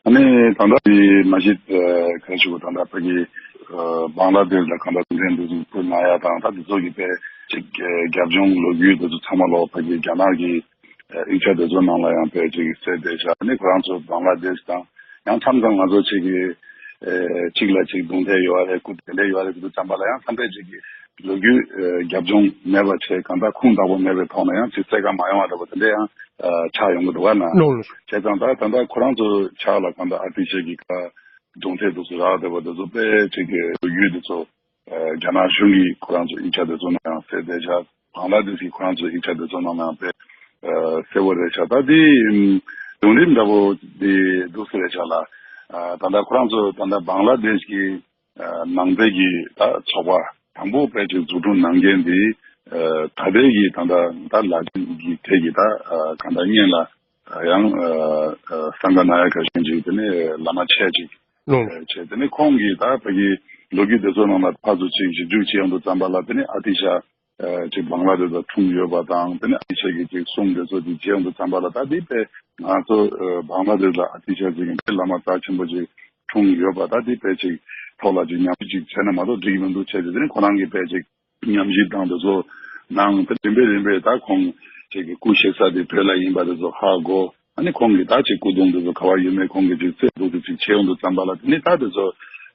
ཨ་ནི་ད་ལྟ་དེ་མ་གཞི་ཨ། ག་རེ་ཞུ་དགོས། ད་ལྟ་ཕ་གི་ཨ། བང་ལ་དེཤ་ལ་གང་ལྟར་གདུང་ཐལ་འདི་ཚོ་ཕུལ་གནང་ཡ་དང་། ད་འདི་ཚོ་གི་དཔེ་ཅིག་ཨ། རྒྱབ་ལྗོངས་ལོ་རྒྱུས་འདི་ཚོ་ཚང་མ་ལོ་ཕ་གི་རྒྱ་ནག་གི་ཨ། ཡིག་ཆ་དེ་ཚོ་ནང་ལ་ཡང་དཔེ་ཅིག་གསལ་བསྡད་ཤག་ཨ་ནི་ཁོ་རང་ཚོ་བང་ལ་དེཤ་དང་ཡང་མཚམས་མཚམས་ང་ཚོ་ཅིག་གི་ཨ། གཅིག་ལ་གཅིག་གདུང་ཐལ་ཡོད་རེད། སྐུ་དེ་འདྲ་ཡོད་རེད། དེ་ཚོ་ཙམ་པ་ལ་ཡང་ཐམས་ཅད་ཅིག་གི་ལོ་རྒྱུས་ཨ། རྒྱབ་ལྗོངས་མེད་པ་བྱས། གང་ལྟར་ཁུངས་དག་པོ་མེད་པའི་ཐོག་ནས་ཡང་ཅིག་གསལ་ཁ་མ་ཡོང་བ་འདྲ་པོ་དེ་འདྲ་ཡང་ཨ། ཆགས་ཡོང་གི་འདུག་ག་ན། ལགས་སོ། བྱས་ཙང་ད་ད་ལྟ་ཁོ་རང་ཚོ་ཕྱག་ལ་གང་ལྟར་ཨ་ཏི་ཤ་གི་ཁ་གདུང་ཐལ་འདུག་སེ་རག་བསྡད་པ་དེ་ཚོ་དཔེ་ཅིག་གི་ལོ་རྒྱུས་དེ་ཚོ་ཨ། རྒྱ་ནག་གཞུང་གིས་ཁོ་རང་ཚོ་ཡིག་ཆ་དེ་ཚོ་ནང་ཡང་གསལ་བསྡད་ཤག་བང་ལ་དེཤ་གི་ཁོ་རང་ཚོ་ཡིག་ཆ་དེ་ཚོ་ནང་ཡང་དཔེ་ཨ། གསལ་པོ་རེད་ཤག་ད་དེ་བྱུང་རིམ་འདྲ་པོ་དེ་འདུག་སེ་རེད་ཤག་ལགས། ཨ། ད་ལྟ་ཁོ་རང་ཚོ་ད་ལྟ་བང་ལ་དེཤ་གི་ཨ། ནང་པའི་གི་ད་ཚོགས་པ་དང་པོ་དཔེ་ཅིག་འཛུགས་སྐྲུན་གནང་མཁན་དེ་ཨ། ད་ལྟའི་གི་ད་ལྟ་ད་ལ་ཏིན་གི་ཐད་ཀྱི་ད་ཨ། གང་ལྟར་སྔོན་ལ་ཨ། ཡང་ཨ། ཨ། སངྒ་ན་ཡ་ག་གཞོན་ཅིག་དེ་ནས་བླ་མ་ཆེ་ཅིག་ལགས། བྱས། དེ་ནས་ཁོང་གིས་ད་ཕ་གི་ལོ་རྒྱུས་དེ་ཚོ་ནང་ལ་ཕར་ཚུར་ཅིག་ཞིབ་འཇུག་བྱེད་ཡོང་དུས་ཙམ་པ་ལ། དེ་ནས་ཨ་ཏི་ཤ་ཨ། ཅིག་བང་ལ་དེཤ་ལ་འཁྲུངས་ཡོད་པ་དང་། དེ་ནས་ཨ་ཏི་ཤ་གི་ཅིག་གསུང་དེ་ཚོ་ཅིག་བྱེད་ཡོང་དུས་ཙམ་པ་ལ། ད་དེ་དཔེ་ང་ཚོ་ཨ། བང་ལ་དེཤ་ལ་ཨ་ཏི་ཤ་ཟེར་མཁན་དེ་བླ་མ་རྩ་ཆེན་པོ་ཅིག་འཁྲུངས་ཡོད་པ། ད་དེ་དཔེ་ཅིག་ཐོག་ལ་ཅིག་ཉམས་ཞིབ་ཅིག་བྱས་ན་མ་གཏོགས་འགྲིག་གི་མི་འདུག་བྱས་ཏེ། དེ་ནས་ཁོ་རང་གིས་དཔེ་ཅིག་ཉམས་ཞིབ་དང་དེ་ཚོ་གནང་། དེ་རིམ་པས་རིམ་པས་ད་ཁོང་ཅིག་གི་སྐུ་གཤེགས་ས་དེ་བོད་ལ་ཡིན་པ་དེ་ཚོ་ཧ་གོ། ཨ་ནི་ཁོང་གིས་ད་ཅིག་སྐུ་གདུང་དེ་ཚོ་ག་པར་ཡོད་མེད་ཁོང་གིས་ཅིག་རྩད་འདུག་སེ་ཅིག་བྱེད་ཡོང་དུས་ཙམ་པ་ལ། དེ་ནས་ད་དེ་ཚོ་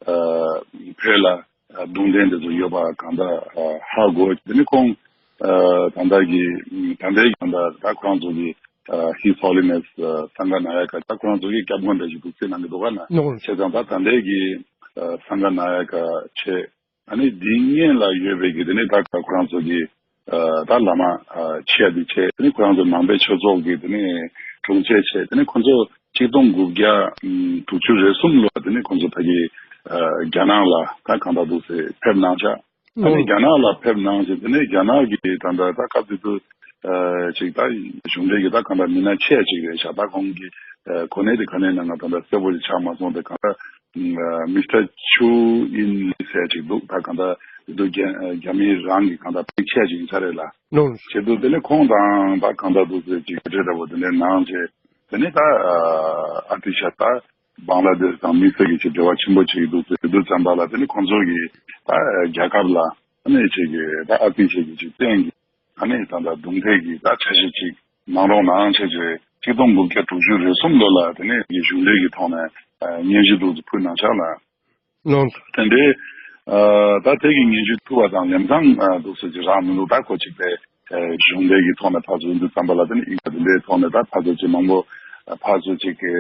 ཨ། བོད་ལ་ཨ། གདུང་རྟེན་དེ་ཚོ་ཡོད་པ་གང་ལྟར་ཨ། ཧ་གོ། དེ་ནས་ཁོང་ཨ། ད་ལྟ་གི་ད་ལྟའི་གང་ལྟར་ད་ཁོ་རང་ཚོ་གི་ཨ། His Holiness ཨ། སངྒ་ན་ཡ་ག་ད་ཁོ་རང་ཚོ་གི་སྐྱབས་མགོན་འདྲ་ཞིག་འདུག་སེ་གནང་གི་འདུག་ག་ན། ལགས། བྱས་ཙང་ད་ད་ལྟའི་གི་ཨ། སངྒ་ན་ཡ་ག་བྱས། ཨ་ནི་འདི་སྔོན་ལ་ཡོད་པའི་གི་དེ་ནས་ད་ཁོ་རང་ཚོ་གི་ཨ། ད་བླ་མ་ཨ། ཆེ་བ་དེ་བྱས། དེ་ནས་ཁོ་རང་ཚོ་ནང་པའི་ཆོས་ཚོགས་ཀྱི་དེ་ནས་དྲུང་ཆེ་བྱས། དེ་ནས་ཁོ་ཚོ་ཆིག་སྟོང་དགུ་བརྒྱ་དྲུག་ཅུ་རེ་གསུམ་ལོ་དེ་ནས་ཁོ་ཚོ་ཕ་གི་ཨ། རྒྱ་ནག་ལ་ད་གང་ལྟར་འདུག་སེ་ཕེབས་གནང་ཤག་ཨ་ནི་རྒྱ་ནག་ལ་ཕེབས་གནང་བྱས། དེ་ནས་རྒྱ་ནག་གི་ད་ལྟ་ད་སྐབས་དེ་དུས་ཨ། ཅིག་ད་གཞུང་འབྲེལ་གྱི་ད་གང་ལྟར་མི་སྣ་ཆེ་ཅིག་རེད་ཤག་ད་ཁོང་གི་ཨ། གོ་གནས་དེ་ག་ནས་ན་ང་ད་ལྟ་གསལ་པོ་ཞིག་ཆགས་མ་སོང་། དེ་གང་ལྟར་མིས་ཊར་ཆུ་ཨིན་ལི་ཟེར་ཅིག་འདུག་ད་གང་ལྟར་དེ་དུས་རྒྱ་རྒྱ་མི་རང་གི་གང་ལྟར་ཕལ་ཆེར་ཅིག་ཡིན་ས་རེད་ལ། ལགས། བྱས་དུས་དེ་ནས་ཁོང་དང་ད་གང་ལྟར་འདུག་ཟེར་ཅིག་གྲོས་འདྲ་པོ་དེ་འདྲ་གནང་བྱས། དེ་ནས་ད་ཨ་ཏི་ཤ་ད་བང་ལ་དེཤ་དང་དམིགས་བསལ་གྱི་ཅིག་འབྲེལ་བ་ཆེན་པོ་ཅིག་འདུག་ཟེར་དུས་ཙམ་པ་ལ། དེ་ནས་ཁོང་ཚོ་གིས་ད་རྒྱལ་ཁབ་ལ་ཨ་ནི་ཅིག་གི་ད་ཨ་ཏི་ཤ་གི་ཅིག་རྟེན་གྱི་ཨ་ནི་ད་ལྟ་གདུང་ཐལ་གྱི་ད་ཆ་ཤས་ཅིག་གནང་རོགས་གནང་བྱས་བྱས། ཆིག་སྟོང་དགུ་བརྒྱ་དྲུག་ཅུ་རེ་གསུམ་ལོ་ལ་དེ་ནས་གཞུང་འབྲེལ་གྱི་ཐོག་ནས་ཨ། སྙན་ཞུ་འདུག་སེ་ཕུལ་གནང་ཤག་ལ། ལགས། དེ་འདྲའི་ཨ། ད་དེ་གི་སྙན་ཞུ་ཐུབ་པ་དང་ལམ་སང་ཨ། འདུག་སེ་ཅིག་རག་མི་འདུག་ད་ཁོ་ཅིག་པའི་ཨ། གཞུང་འབྲེལ་གྱི་ཐོག་ནས་ཕར་ཚུར་འདི་ཙམ་པ་ལ། དེ་ནས་ཡིག་ཆ་དེ་འདྲའི་ཐོག་ནས་ད་ཕར་ཚུར་ཅིག་མང་པོ་ཨ། ཕར་ཚུར་ཅིག་གི་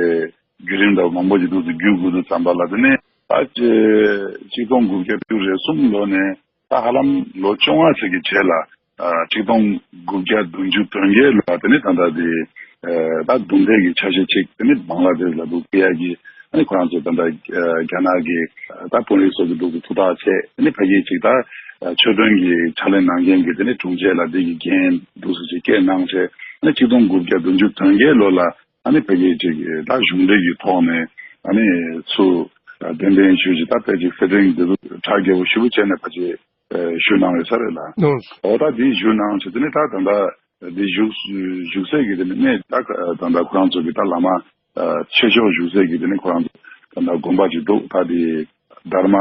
བརྒྱུད་རིམ་འདྲ་མང་པོ་ཅིག་འདུག་སེ་བརྒྱུད་དགོས་དུས་ཙམ་པ་ལ། དེ་ནས་ད་ཅིག་ཆིག་སྟོང་དགུ་བརྒྱ་དྲུག་ཅུ་རེ་གསུམ་ལོ་ནས་ད་ཧ་ལམ་ལོ་བཅོ་ལྔ་ཙམ་གྱི་རྗེས་ལ་ཨ། ཆིག་སྟོང་དགུ་བརྒྱ་བདུན་ཅུ་དོན་བརྒྱད་ལོ་དེ་ནས་ད་ལྟ་དེ་ཨ། ད་གདུང་ཐལ་གྱི་ཆ་ཤས་ཅིག་དེ་ནས་བང་ལ་དེཤ་ལ་འདུག་སེ་ཡ་གི་ཨ་ནི་ཁོ་རང་ཚོ་ད་ལྟ་ཨ། རྒྱ་ནག་གི་ད་དཔོན་རིགས་ཚོ་གི་འདུག་སེ་ཐུགས་ཐག་བཅད། དེ་ནས་ཕ་གིའི་ཅིག་ད་ཨ། ཆོས་དོན་གྱི་ཕྱག་ལས་གནང་མཁན་གྱི་དེ་ནས་དྲུང་ཆེ་ལ་དེ་གི་འགན་འདུག་སེ་ཅིག་བཀལ་གནང་བྱས། ཨ་ནི་ཆིག་སྟོང་དགུ་བརྒྱ་བདུན་ཅུ་དོན་བརྒྱད་ལོ་ལ་ཨ་ནི་ཕ་གིའི་ཅིག་ད་གཞུང་འབྲེལ་གྱི་ཐོག་ནས་ཨ་ནི་ཚུར་གདན་འདྲེན་ཞུས་བྱས། ད་དཔེ་ཅིག་གསེར་ཕྲེང་འདི་ཚོ་གྲ་རྒྱས་པོ་ཞེ་པོ་བྱས་ནས་ཕ་གི་ཨེ་ཞུ་གནང་ཡོད་ས་རེད་ལ། ལགས། འོ་ད་འདི་ཞུ་གནང་བྱས། དེ་ནས་ད་ད་ལྟ་འདི་བཞུགས་བཞུགས་སའི་གི་དེ་ནས་ནས་ད་ད་ལྟ་ཁོ་རང་ཚོ་གི་ད་བླ་མ་ཆོས་ཕྱོགས་བཞུགས་སའི་གི་དེ་ནས་ཁོ་རང་ཚོ་ད་ལྟ་དགོན་པ་ཅིག་འདུག་ད་འདི་དྷརྨ་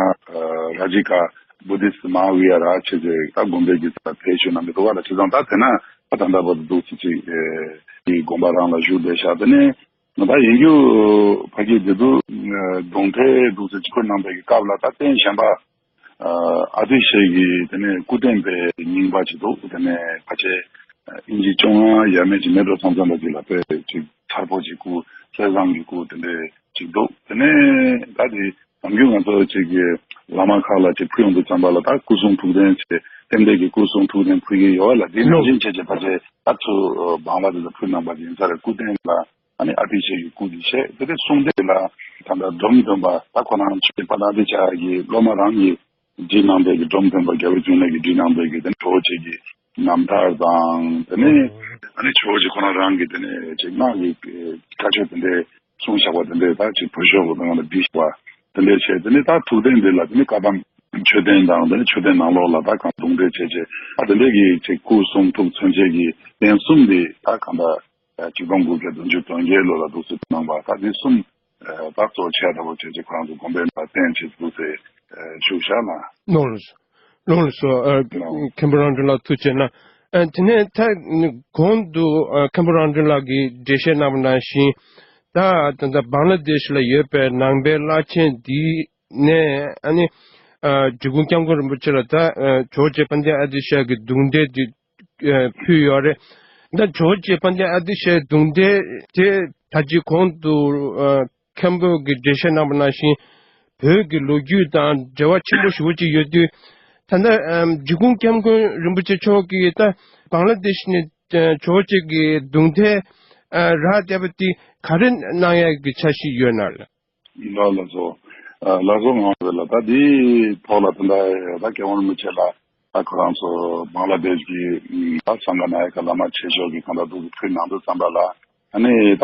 ར་ཇི་ཀ་བུ་དིསྟ་མ་ཧཱ་བི་ཧཱར་ཆེ་ཆེ་ད་དགོན་པའི་གི་ད་ཕེབས་ཞུ་གནང་གི་འདུག་ག་ལ། བྱས་ཙང་ད་དེ་ན་ད་ད་ལྟ་བར་དུ་འདུག་ཅིག་ཅིག་གི་དགོན་པ་རང་ལ་བཞུགས་བསྡད་ཤག་དེ་ནས་ད་ཡིན་རྒྱུ་ཕ་གི་དེ་དུས་གདུང་ཐལ་འདུག་ཟེར་ཅིག་ཁུར་གནང་པའི་གི་སྐབས་ལ་ད་རྟེན་གཞན་པ་ཨ་ཏི་ཤ་གི་དེ་ནས་སྐུ་རྟེན་པའི་རྙིང་པ་ཅིག་འདུག་དེ་ནས་ཕལ་ཆེར་ཨིན་ཅི་བཅོ་ལྔ་ཡས་མས་ཅིག་མེད་འགྲོ་མཚམས་མཚམས་ལ་ཅིག་ལ་དཔེ་ཅིག་མཚར་པོ་ཅིག་སྐུ་གསེར་ཟངས་ཀྱི་སྐུ་དེ་འདྲས་ཅིག་འདུག་དེ་ནས་ད་དེ་ ནམ་རྒྱུན་ང་ཚོ་ཅིག་གི་བླ་མ་ཁག་ལ་ཅིག་ཕུལ་ཡོང་དུས་ཙམ་པ་ལ་ད་སྐུ་གསུང་ཐུགས་རྟེན་ཅིག་རྟེན་འབྲེལ་གྱི་སྐུ་གསུང་ཐུགས་རྟེན་ཕུལ་གྱི་ཡོད་ལ། དེ་ནང་བཞིན་བྱས་བྱས་ཕལ་ཆེར་ད་ཚུར་བང་ལ་དེ་ཚོ་ཕུལ་གནང་པ་དེ་ཡིན་ས་རེད། སྐུ་རྟེན་ལ་ཨ་ནི་ཨ་ཏི་ཤའི་གི་སྐུ་དེ་བྱས། དེ་དེ་གསུང་རྟེན་ལ་ད་ལྟ་འབྲོམ་སྟོན་པ་ད་ཁོ་རང་ཆོས་རྗེ་དཔལ་ལྡན་ཨ་ཏི་ཤ་གི་སློབ་མ་རང་གི་བྲིས་གནང་པའི་གི་འབྲོམ་སྟོན་པ་རྒྱལ་བའི་འབྱུང་གནས་ཀྱིས་བྲིས་གནང་པའི་གི་དེ་ནི་ཇོ་བོ་རྗེ་གི་རྣམ་ཐར་དང་། དེ་ནས་ཨ་ནི་ཇོ་བོ་རྗེ་ཁོ་རང་རང་གི་དེ་ནས་ཅིག་སྔགས་ཀྱི་བཀའ་ཆོས་དེ་འདྲའི་གསུངས་བཞག་པ་དེ་འདྲའི་ད་ཅིག་བོད་ཤོག་གི་ནང་ལ་བྲིས་བཞག་པ་དེ་འདྲའི་བྱས། དེ་ནས་ད་ཐུགས་རྟེན་འདི་ལ་དེ་ནས་བཀའ་གདམས་མཆོད་རྟེན་དང་། དེ་ནས་མཆོད་རྟེན་ནང་ལོགས་ལ་ད་གང་གདུང་འདྲེ་བྱས་བྱས་ད་དེ་འདྲའི་གི་ཅིག་སྐུ་གསུང་ཐུགས་མཚོན་བྱེད་ཀྱི་རྟེན་གསུམ་འདི་ད་གང་ལྟར་ཆིག་སྟོང་དགུ་བརྒྱ་བདུན་ཅུ་དོན་བརྒྱད་ལོ་ལ་འདུག་སེ་གནང་བ་ད་འདི་གསུམ། ད་གཙོ་ཆེ་ལྟ་བུ་བྱས་ཀྱི་ཁོ་རང་ཚོ་དགོན་པའི་ནང་བསྟན་བྱེད་དགོས་ཟེར་ཞུ་བཞག་ན། ལོང་ལོ་སོ། ལོང་ལོ་སོ། ཨ། ལོང་། མཁན་པོ་རང་གྲོལ་ལགས་ཐུགས་རྗེ་ཆེ་གནང་། ཨ། དེ་ནས་ད་གོང་དུ་ཨ་མཁན་པོ་རང་གྲོལ་ལགས་ཀྱིས་འགྲེལ་བཤད་གནང་བ་ནང་བཞིན། ད་ད་ལྟ་བང་ལ་དེ་ཤི་ལ་ཡོད་པའི་ནང་པའི་བླ་ཆེན་འདི་ནས་ཨ་ནི་ཨ་འབྲི་གུང་སྐྱབས་མགོན་རིན་པོ་ཆེ་ལ་ད་ཨ་ཇོ་བོ་རྗེ་དཔལ་ལྡན་ཨ་ཏི་ཤ་གི་གདུང་འདྲེ་འདི་ཨ་ཕུལ་ཡོད་རེད། ད་ཇོ་བོ་རྗེ་དཔལ་ལྡན་ཨ་ཏི་ཤའི་གདུང་འདྲེ་དེ་ད་ཅི་གོང་དུ་ཨ་མཁན་པོ་གིས་འགྲེལ་བཤད་གནང་བ་ནང་བཞིན་བོད་ཀྱི་ལོ་རྒྱུས་དང་འབྲེལ་བ་ཆེན་པོ་ཞེ་པོ་ཅིག་ཡོད་དུས། ད་ལྟ་ཨ་འབྲི་གུང་སྐྱབས་མགོན་རིན་པོ་ཆེ་མཆོག་གིས་ད་བང་ལ་དེ་ཤི་ནས་ཨ་ཇོ་བོ་རྗེ་གི་གདུང་འདྲེ་ཨ་རག་བསྡད་པ་དེ་ག་རེ་གནང་ཡག་གི་འཆར་གཞི་ཡོད་ན་ལགས། ལགས་ལགས་སོ། ཨ་ལགས་སོ། ང་རེད་ལ་ད་འདིའི་ཐོག་ལ་ད་ལྟ་ད་སྐྱབས་མགོན་རིན་པོ་ཆེ་ལ་ད་ཁོ་རང་ཚོ་བང་ལ་དེཤ་གི་ད་སངྒ་ནཱ་ཡ་ཀ་བླ་མ་ཆེ་ཤོས་ཀྱི་གང་ལྟར་འདུག་ཕུལ་གནང་དུས་ཙམ་པ་ལ། ཨ་ནི་ད་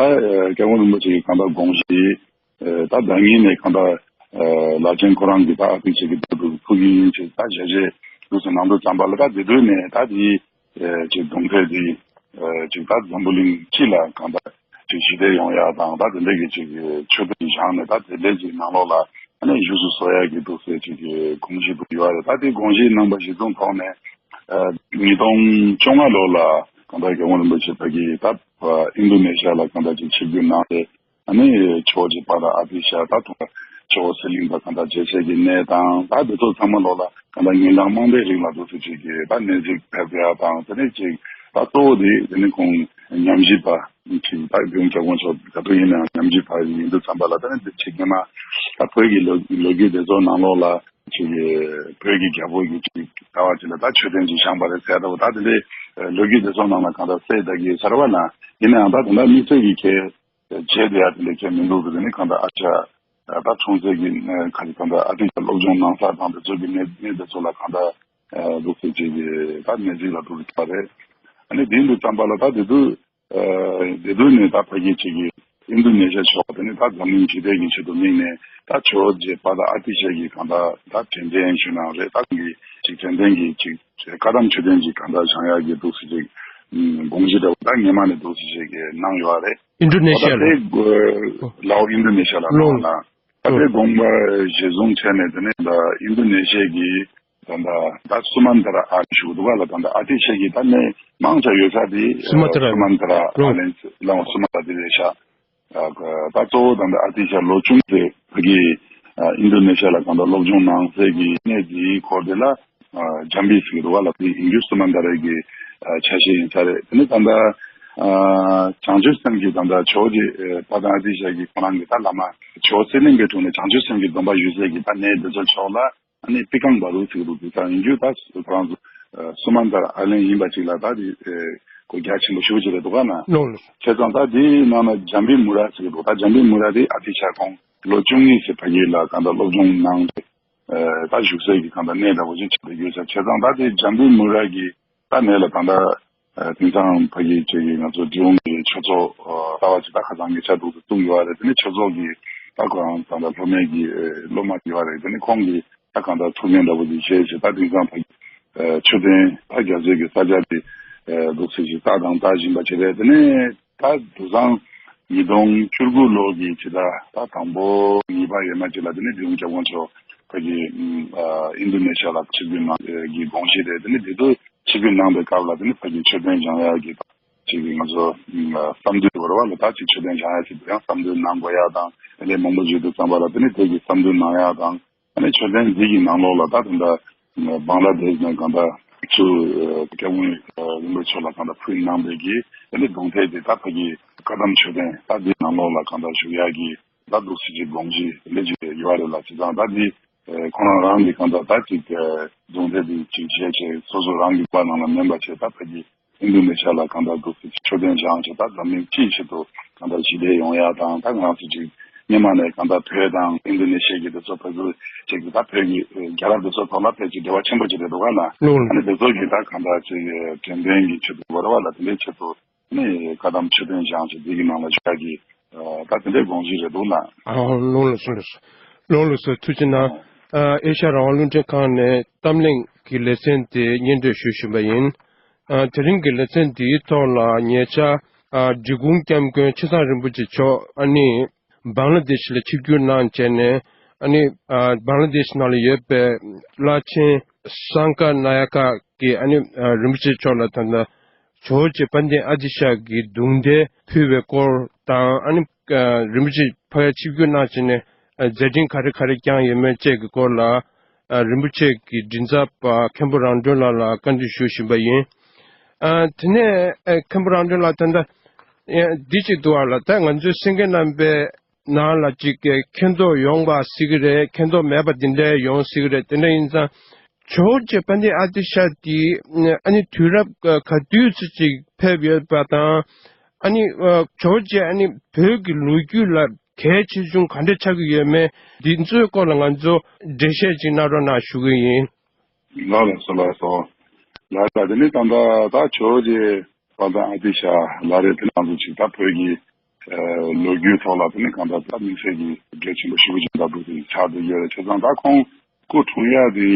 སྐྱབས་མགོན་རིན་པོ་ཆེ་གི་གང་ལྟར་དགོངས་གཞི་ད་ཟླ་ཉིན་ནས་གང་ལྟར་བླ་ཆེན་ཁོ་རང་གི་ད་ཨ་ཏི་ཤ་གི་འདུག་ཕུལ་གྱི་ཡིན་ཅེས་ད་ཞལ་བཞེས་འདུག་སེ་གནང་དུས་ཙམ་པ་ལ་ད་དེ་དུས་ནས་ད་དེ། ཨེ་ཅིག་གདུང་འདྲེ་འདི་ཨེ་ཅིག་ད་འཛམ་བུ་གླིང་སྤྱི་ལ་གང་ལྟར་ཅིག་ཞི་བདེ་ཡོང་ཡག་དང་ད་དེ་འདྲ་གི་ཅིག་མཆོད་རྟེན་བཞེངས་ནས་ད་དེ་འདྲ་ཅིག་ནང་ལོགས་ལ་ཨ་ནི་བཞུགས་སུ་གསོལ་ཡག་གི་འདུག་ཟེར་ཅིག་གི་དགོངས་གཞི་འདུག་ཡོད་རེད། ད་དེ་དགོངས་གཞི་གནང་པ་གཞིར་བཟུང་ཐོག་ནས་ཨེ་ཉིས་སྟོང་བཅོ་ལྔ་ལོ་ལ་གང་ལྟར་སྐྱབས་མགོན་རིན་པོ་ཆེ་ཕ་གི་ད་ཨིན་རྡུ་ནེ་ཤི་ཡ་ལ་གང་ལྟར་ཅིག་ཆིབས་བསྒྱུར་གནང་སྟེ། ཨ་ནི་ཇོ་བོ་རྗེ་དཔལ་ལྡན་ཨ་ཏི་ཤ་ད་དུང་ཇོ་བོ་གསེར་གླིང་དང་གང་ལྟར་མཇལ་བྱེད་ཀྱི་གནས་དང་ད་དེ་ཚོ་ཚང་མ་ལོགས་ལ་གང་ལྟར་ཉིན་གྲངས་མང་པོའི་རིང་ལ་འདུག་སེ་བྱེད་ཀྱི་ད་གནས་གཟིགས་ཕེབས་ཡག་དང་། དེ་ནས་ཅིག་ད་གཙོ་བོ་དེ་དེ་ནི་ཁོང་ཉམས་ཞིབ་པ་ཅིག་ད་འབྱུང་སྐྱབས་མགོན་མཆོག་ག་དུས་ཡིན་ནའང་ཉམས་ཞིབ་པ་ཡིན་དུས་ཙམ་པ་ལ་ད་ནི་འདི་ཅིག་སྔོན་མ་ད་བོད་ཀྱི་ལོ་ལོ་རྒྱུས་དེ་ཚོ་ནང་ལོགས་ལ་ཅིག་བོད་ཀྱི་རྒྱལ་པོ་གི་ཅིག་ལྟ་བ་ཅིག་ལ་ད་མཆོད་རྟེན་ཅིག་བཞེངས་པ་རེད་ཟེར་ད་བོ་ད་དེ་འདྲའི་ལོ་རྒྱུས་དེ་ཚོ་ནང་ལ་གང་ལྟར་གསལ་བསྡད་ཀྱི་ཡོད་ས་རེད་བ་ན། ཡིན་ནའང་ད་ད་ལྟ་དམིགས་བསལ་གྱི་ཁྱེད། བྱས་ཏེ་ཡ་དེ་འདྲ་ཁྱད་མི་འདུག་གི་དེ་ནི་གང་ལྟར་ཨ་ཅག་ད་འཁྲུངས་སའི་གི་ག་རེ་གང་ལྟར་ཨ་ཏི་ཤ་སློབ་སྦྱོང་གནང་ས་དང་དེ་ཚོ་གི་གནས་གནས་དེ་ཚོ་ལ་གང་ལྟར་འདུག་སེ་བྱས་ཀྱི་ད་གནས་གཟིགས་ལ་འདུག་གི་ཐོག་རེད། ཨ་ནི་དེ་འདུག་ཙམ་པ་ལ་ད་དེ་དུས་དེ་དུས་ནས་ད་ཕ་གི་ཅིག་གི་ཨིན་རྡུ་ནེ་ཤི་ཡ་ཕྱོགས་དེ་ནི་ད་འཛམ་གླིང་ཞི་བདེ་གི་ཆེད་དུ་དམིགས་ནས་ད་ཇོ་བོ་རྗེ་དཔལ་ལྡན་ཨ་ཏི་ཤ་གི་གང་ལྟར་ད་དྲན་རྟེན་ཞུ་ན་རེད། ད་གི་ཅིག་དྲན་རྟེན་གི་ཅིག་བཀའ་གདམས་མཆོད་རྟེན་གྱི་གང་ལྟར་བཞེངས་ཡག་གི་འདུག་སེ་ཅིག་དགོངས་གཞི་འདྲ་བོ་ད་སྔོན་མ་ནས་འདུག་སེ་ཅིག་གནང་ཡོད་རེད། ཨིན་རྡུ་ནེ་ཤི་ཡ་ད་ལ། ལྟའི་ལའོ་ཨིན་རྡུ་ནེ་ཤི་ཡ་ལ་ལོ་གནང་ན་ད་ལྟའི་དགོངས་པ་གཞིར་བཟུང་བྱས་ནས་དེ་ནས་ད་ཨིན་རྡུ་ནེ་ཤི་ཡ་གི་ད་ད་ད་སུ་མན་ད་ར་ཨ་ཞུ་འདུག་ག་ལ། ད་ད་ཨ་ཏི་ཤ་གི་ད་གནས་མང་ཆ་ཡོད་ས་དེ་སུ་མ་ད་ར་སུ་མན་ད་ར་ཨ་ལན་ལའོ་སུ་མན་ད་ར་དེ་རེད་ཤག་ད་གཙོ་བོ་ད་ད་ཨ་ཏི་ཤ་ལོ་ཆུང་དེ་ཕ་གི་ཨིན་རྡུ་ནེ་ཤི་ཡ་ལ་གང་ལྟར་སློབ་སྦྱོང་གནང་སའི་གི་གནས་དེའི་སྐོར་དེ་ལ་ཇམ་བི་ཟེར་གི་འདུག་ག་ལ། དེ་ཡིན་རྒྱུ་སུ་མན་ད་ར་གི་ཆ་ཤས་ཡིན་ས་རེད། དེ་ནི་ད་ད་བྱང་ཆུབ་སེམས་ཀྱི་ད་ད་ཇོ་བོ་རྗེ་དཔལ་ལྡན་ཨ་ཏི་ཤ་གི་ཁོ་རང་གི་ད་བླ་མ་ཇོ་བོ་གསེར་གླིང་པའི་དྲུང་ནས་བྱང་ཆུབ་སེམས་ཀྱི་སྡོམ་པ་ཞུ་སའི་གི་ད་གནས་དེ་ཚོ་ཕྱོགས་ལ། ཨ་ནི་པི་ཀང་བ་རུ་ཟེར་གི་འདུག་ད་ཡིན་རྒྱུ་ད་ཁོ་རང་ཚོ་སུ་མན་ད་ར་ཨའི་ལན་ཡིན་པ་ཅིག་ལ་ད་དེ་གོ་རྒྱ་ཆེན་པོ་ཞེ་པོ་ཅིག་རེད་འདུག་ག་ན། ལོ་ལོ། བྱས་ཙང་ད་དེའི་ནང་ན་ཇམ་བི་མུ་ར་ཟེར་གི་འདུག་ད་ཇམ་བི་མུ་ར་དེ་ཨ་ཏི་ཤ་ཁོང་ལོ་བཅུ་གཉིས་ཟེར་ཕ་གི་ལ་གང་ལྟར་སློབ་སྦྱོང་གནང་སྟེ་ད་བཞུགས་སའི་གི་གང་ལྟར་གནས་འདྲ་བོ་ཅིག་ཆགས་བསྡད་ཡོད་ས། བྱས་ཙང་ད་དེ་ཇམ་བི་མུ་ར་གི་ད་གནས་ལ་ད་ལྟ་དེང་སང་ཕ་གི་ཅིག་གི་ང་ཚོ་འབྲི་གུང་གི་ཆོས་ཚོགས་ལྟ་བ་ཅིག་ད་ཁ་སང་ཉེ་ཆར་འདུག་ཏུ་བཙུགས་ཡོད་རེད། དེ་ནི་ཆོས་ཚོགས་ཀྱི་ད་ཁོ་རང་ད་ལྟ་སློབ་མའི་གི་སློབ་མ་ཡོད་རེད། དེ་ནི་ཁོང་གི་ད་གང་ལྟར་ཐུགས་འགན་འདྲ་བོ་འདི་བཞེས་བྱས་ད་དེང་སང་ཕ་གི་མཆོད་རྟེན་ད་རྒྱ་མཚོའི་གི་ས་ཆ་དེ་འདུག་སེ་ཞིག་ལྟ་དང་ལྟ་བཞིན་པ་བྱས་རེད། དེ་ནས་ད་དུང་སང་ཉིས་སྟོང་བཅུ་དགུ་ལོ་གི་ཕྱི་ཟླ་ད་དང་པོ་གཉིས་པ་ཡོད་མ་ཅིག་ལ་དེ་ནས་འབྲི་གུང་སྐྱབས་མགོན་མཆོག་ཕ་གི་ཨིན་རྡུ་ནེ་ཤི་ཡ་ལ་ཆིབས་བསྒྱུར་གནང་གི་དགོངས་གཞི་རེད། དེ་ནས་དེ་དུས་ཆིབས་བསྒྱུར་གནང་པའི་སྐབས་ལ་དེ་ནས་ཕ་གི་མཆོད་རྟེན་བཞེངས་ཡག་གི་ཅིག་གི་ང་ཚོ་བསམ་འདུན་བོར་བ་ལ་ད་ཅིག་མཆོད་རྟེན་བཞེངས་ཡག་ཅིག་ཡང་བསམ་འདུན་གནང་དགོས་ཡག་དང་དེ་ལས་མང་པོ་ཞིག་ཏུ་བརྩམས་པ་ལ་དེ་ནས་དེ་གི་བསམ་འདུན་གནང་ཡག་དང་། ཨ་ནི་མཆོད་རྟེན་འདི་གི་ནང་ལོགས་ལ་ད་ད་ལྟ་བང་ལ་དེཤ་ནས་གང་ལྟར་ཚུར་སྐྱབས་མགོན་རིན་པོ་ཆེ་ལ་གང་ལྟར་ཕུལ་གནང་བའི་གི་ཨ་ནི་གདུང་འདྲེ་དེ་ད་ཕ་གི་བཀའ་གདམས་མཆོད་རྟེན་ད་འདི་ནང་ལོགས་ལ་གང་ལྟར་བཞུགས་ཡག་གི་ ད་འདུག་སེ་ཅིག་དགོངས་གཞི་ལས་ཅིག་ཡོད་རེད་ལ། བྱས་ཙང་ད་འདི་ཁོ་རང་རང་གི་གང་ལྟར་ད་ཅིག་རྫོང་སྡེ་འདི་ཅིག་བྱས་བྱས་སོ་སོ་རང་གི་པ་ནང་ལ་མེད་པ་བྱས། ད་ཕ་གི་ཨིན་རྡུ་ནེ་ཤི་ཡ་ལ་གང་ལྟར་འདུག་སེ་མཆོད་རྟེན་བཞེངས་བྱས། ད་འཛམ་གླིང་སྤྱིའི་ཆེད་དུ་གང་ལྟར་ཞི་བདེ་ཡོང་ཡ་དང་། ད་ང་རང་ཚོ་ཅིག་སྔོན་མ་ནས་གང་ལྟར་བོད་དང་ཨིན་རྡུ་ནེ་ཤི་ཡ་གི་དེ་ཚོ་ཕ་གི་ཅིག་ད་བོད་ཀྱི་རྒྱལ་རབས་དེ་ཚོ་ཐོག་ལ་ཕལ་ཆེར་འབྲེལ་བ་ཆེན་པོ་ཅིག་རེད་འདུག་ག་ལ། ལགས་ལགས། ཨ་ནི་དེ་ཚོ་གི་ད་གང་ལྟར་ཅིག་དྲན་རྟེན་གྱི་ཆེད་དུ་བོར་བ་ལ་དེ་འདྲའི་ཆེད་དུ་ནི་བཀའ་གདམས་མཆོད་རྟེན་བཞེངས་བྱས་འདི་གི་ནང་ལ་བཞག་གི། ད་དེ་འདྲའི་དགོངས་གཞི་རེད་འདུག་ལ། ཨ། ལགས་ལགས་སོ། ལགས་སོ། ལགས་ལགས་སོ། ཐུགས་རྗེ་གནང་། ཨ། ཨེ་ཤ་ཡ་རང་དབང་རླུང་འཕྲིན་ཁང་ནས་གཏམ་གླེང་གི་ལེ་ཚན་དེ་སྙན་སྒྲོན་ཞུ་བཞིན་པ་ཡིན། ཨ། དེ་རིང་གི་ལེ་ཚན་འདིའི་ཐོག་ལ་ཉེ་ཆར། ཨ། འབྲི་གུང་སྐྱབས་མགོན་ཆེ་ཚང་རིན་པོ་ཆེ་མཆོག་ཨ་ནི་བང་ལ་དེཤ་ལ་ཆིབས་བསྒྱུར་གནང་བྱས་ནས། ཨ་ནི། ཨ། བང་ལ་དེཤ་ནང་ལ་ཡོད་པའི་བླ་ཆེན་སངྒ་ནཱ་ཡ་ཀ་གིས་ཨ་ནི། ཨ། རིན་པོ་ཆེ་མཆོག་ལ་ད་ལྟ་ཇོ་བོ་རྗེ་དཔལ་ལྡན་ཨ་ཏི་ཤ་གི་གདུང་རྟེན་ཕུལ་བའི་སྐོར་དང་། ཨ་ནི། ཨ། རིན་པོ་ཆེ་ཕ་གིར་ཆིབས་བསྒྱུར་གནང་བྱས་ནས། ཨ། མཛད་འཕྲིན་ག་རེ་ག་རེ་བསྐྱངས་ཡོད་མེད་བཅས་ཀྱི་སྐོར་ལ། ཨ། རིན་པོ་ཆེ་གི་མགྲིན་ཚབ་པ་མཁན་པོ་རང་གྲོལ་ལགས་ལ་བཀའ་འདྲི་ཞུ་བཞིན་པ་ཡིན། ཨ། དེ་ནས། ཨ། མཁན་པོ་རང་གྲོལ་ལགས། ད་ལྟ། ཨ། འདི་གཅིག་འདུག་པ་ལ། ད་ང་ཚོའི་གསན་མཁན་རྣམ་པའི་ནང་ལ་ཅིག་གི་མཁྱེན་རྟོགས་ཡོང་བ་སྲིད་ཀྱི་རེད། མཁྱེན་རྟོགས་མེད་པ་འདི་འདྲ་ཡོང་སྲིད་ཀྱི་རེད། དེ་འདྲ་ཡིན་ཙང་། ཇོ་བོ་རྗེ་དཔལ་ལྡན་ཨ་ཏི་ཤ་འདི་ཨ་ནི་དུས་རབས་ག་དུས་སུ་ཅིག་ཕེབས་ཡོད་པ་དང་། ཨ་ནི། ཨ། ཇོ་བོ་རྗེ་ཨ་ནི་བོད་ཀྱི་ལོ་རྒྱུས་ལ་གལ་ཆེ་ཆུང་ག་འདྲ་ཆགས་ཀྱི་ཡོད་མེད་འདི་ཚོའི་སྐོར་ལ་ང་ཚོ་འགྲེལ་བཤད་ཅིག་གནང་རོགས་གནང་ཞུ་གི་ཡིན། ལགས་ལགས་སོ། ལགས་སོ། ལགས་ལགས། དེ་ནི་ད་ལྟ་ད་ཇོ་བོ་རྗེ་དཔལ་ལྡན་ཨ་ཏི་ཤ་ལགས་རེད། དེ་ནི་ང་ཚོ་ཅིག་ད་བོད་ཀྱི་ཨ་ལོ་རྒྱུས་ཐོག་ལ་དེ་ནི་གང་ལྟར་ད་དམིགས་བསལ་གྱི་གལ་ཆེན་པོ་ཞེ་པོ་ཅིག་ད་འདུག་སེ་ཆགས་བསྡད་ཡོད་རེད། བྱས་ཙང་ད་ཁོང་སྐུ་འཁྲུངས་ཡ་དེ་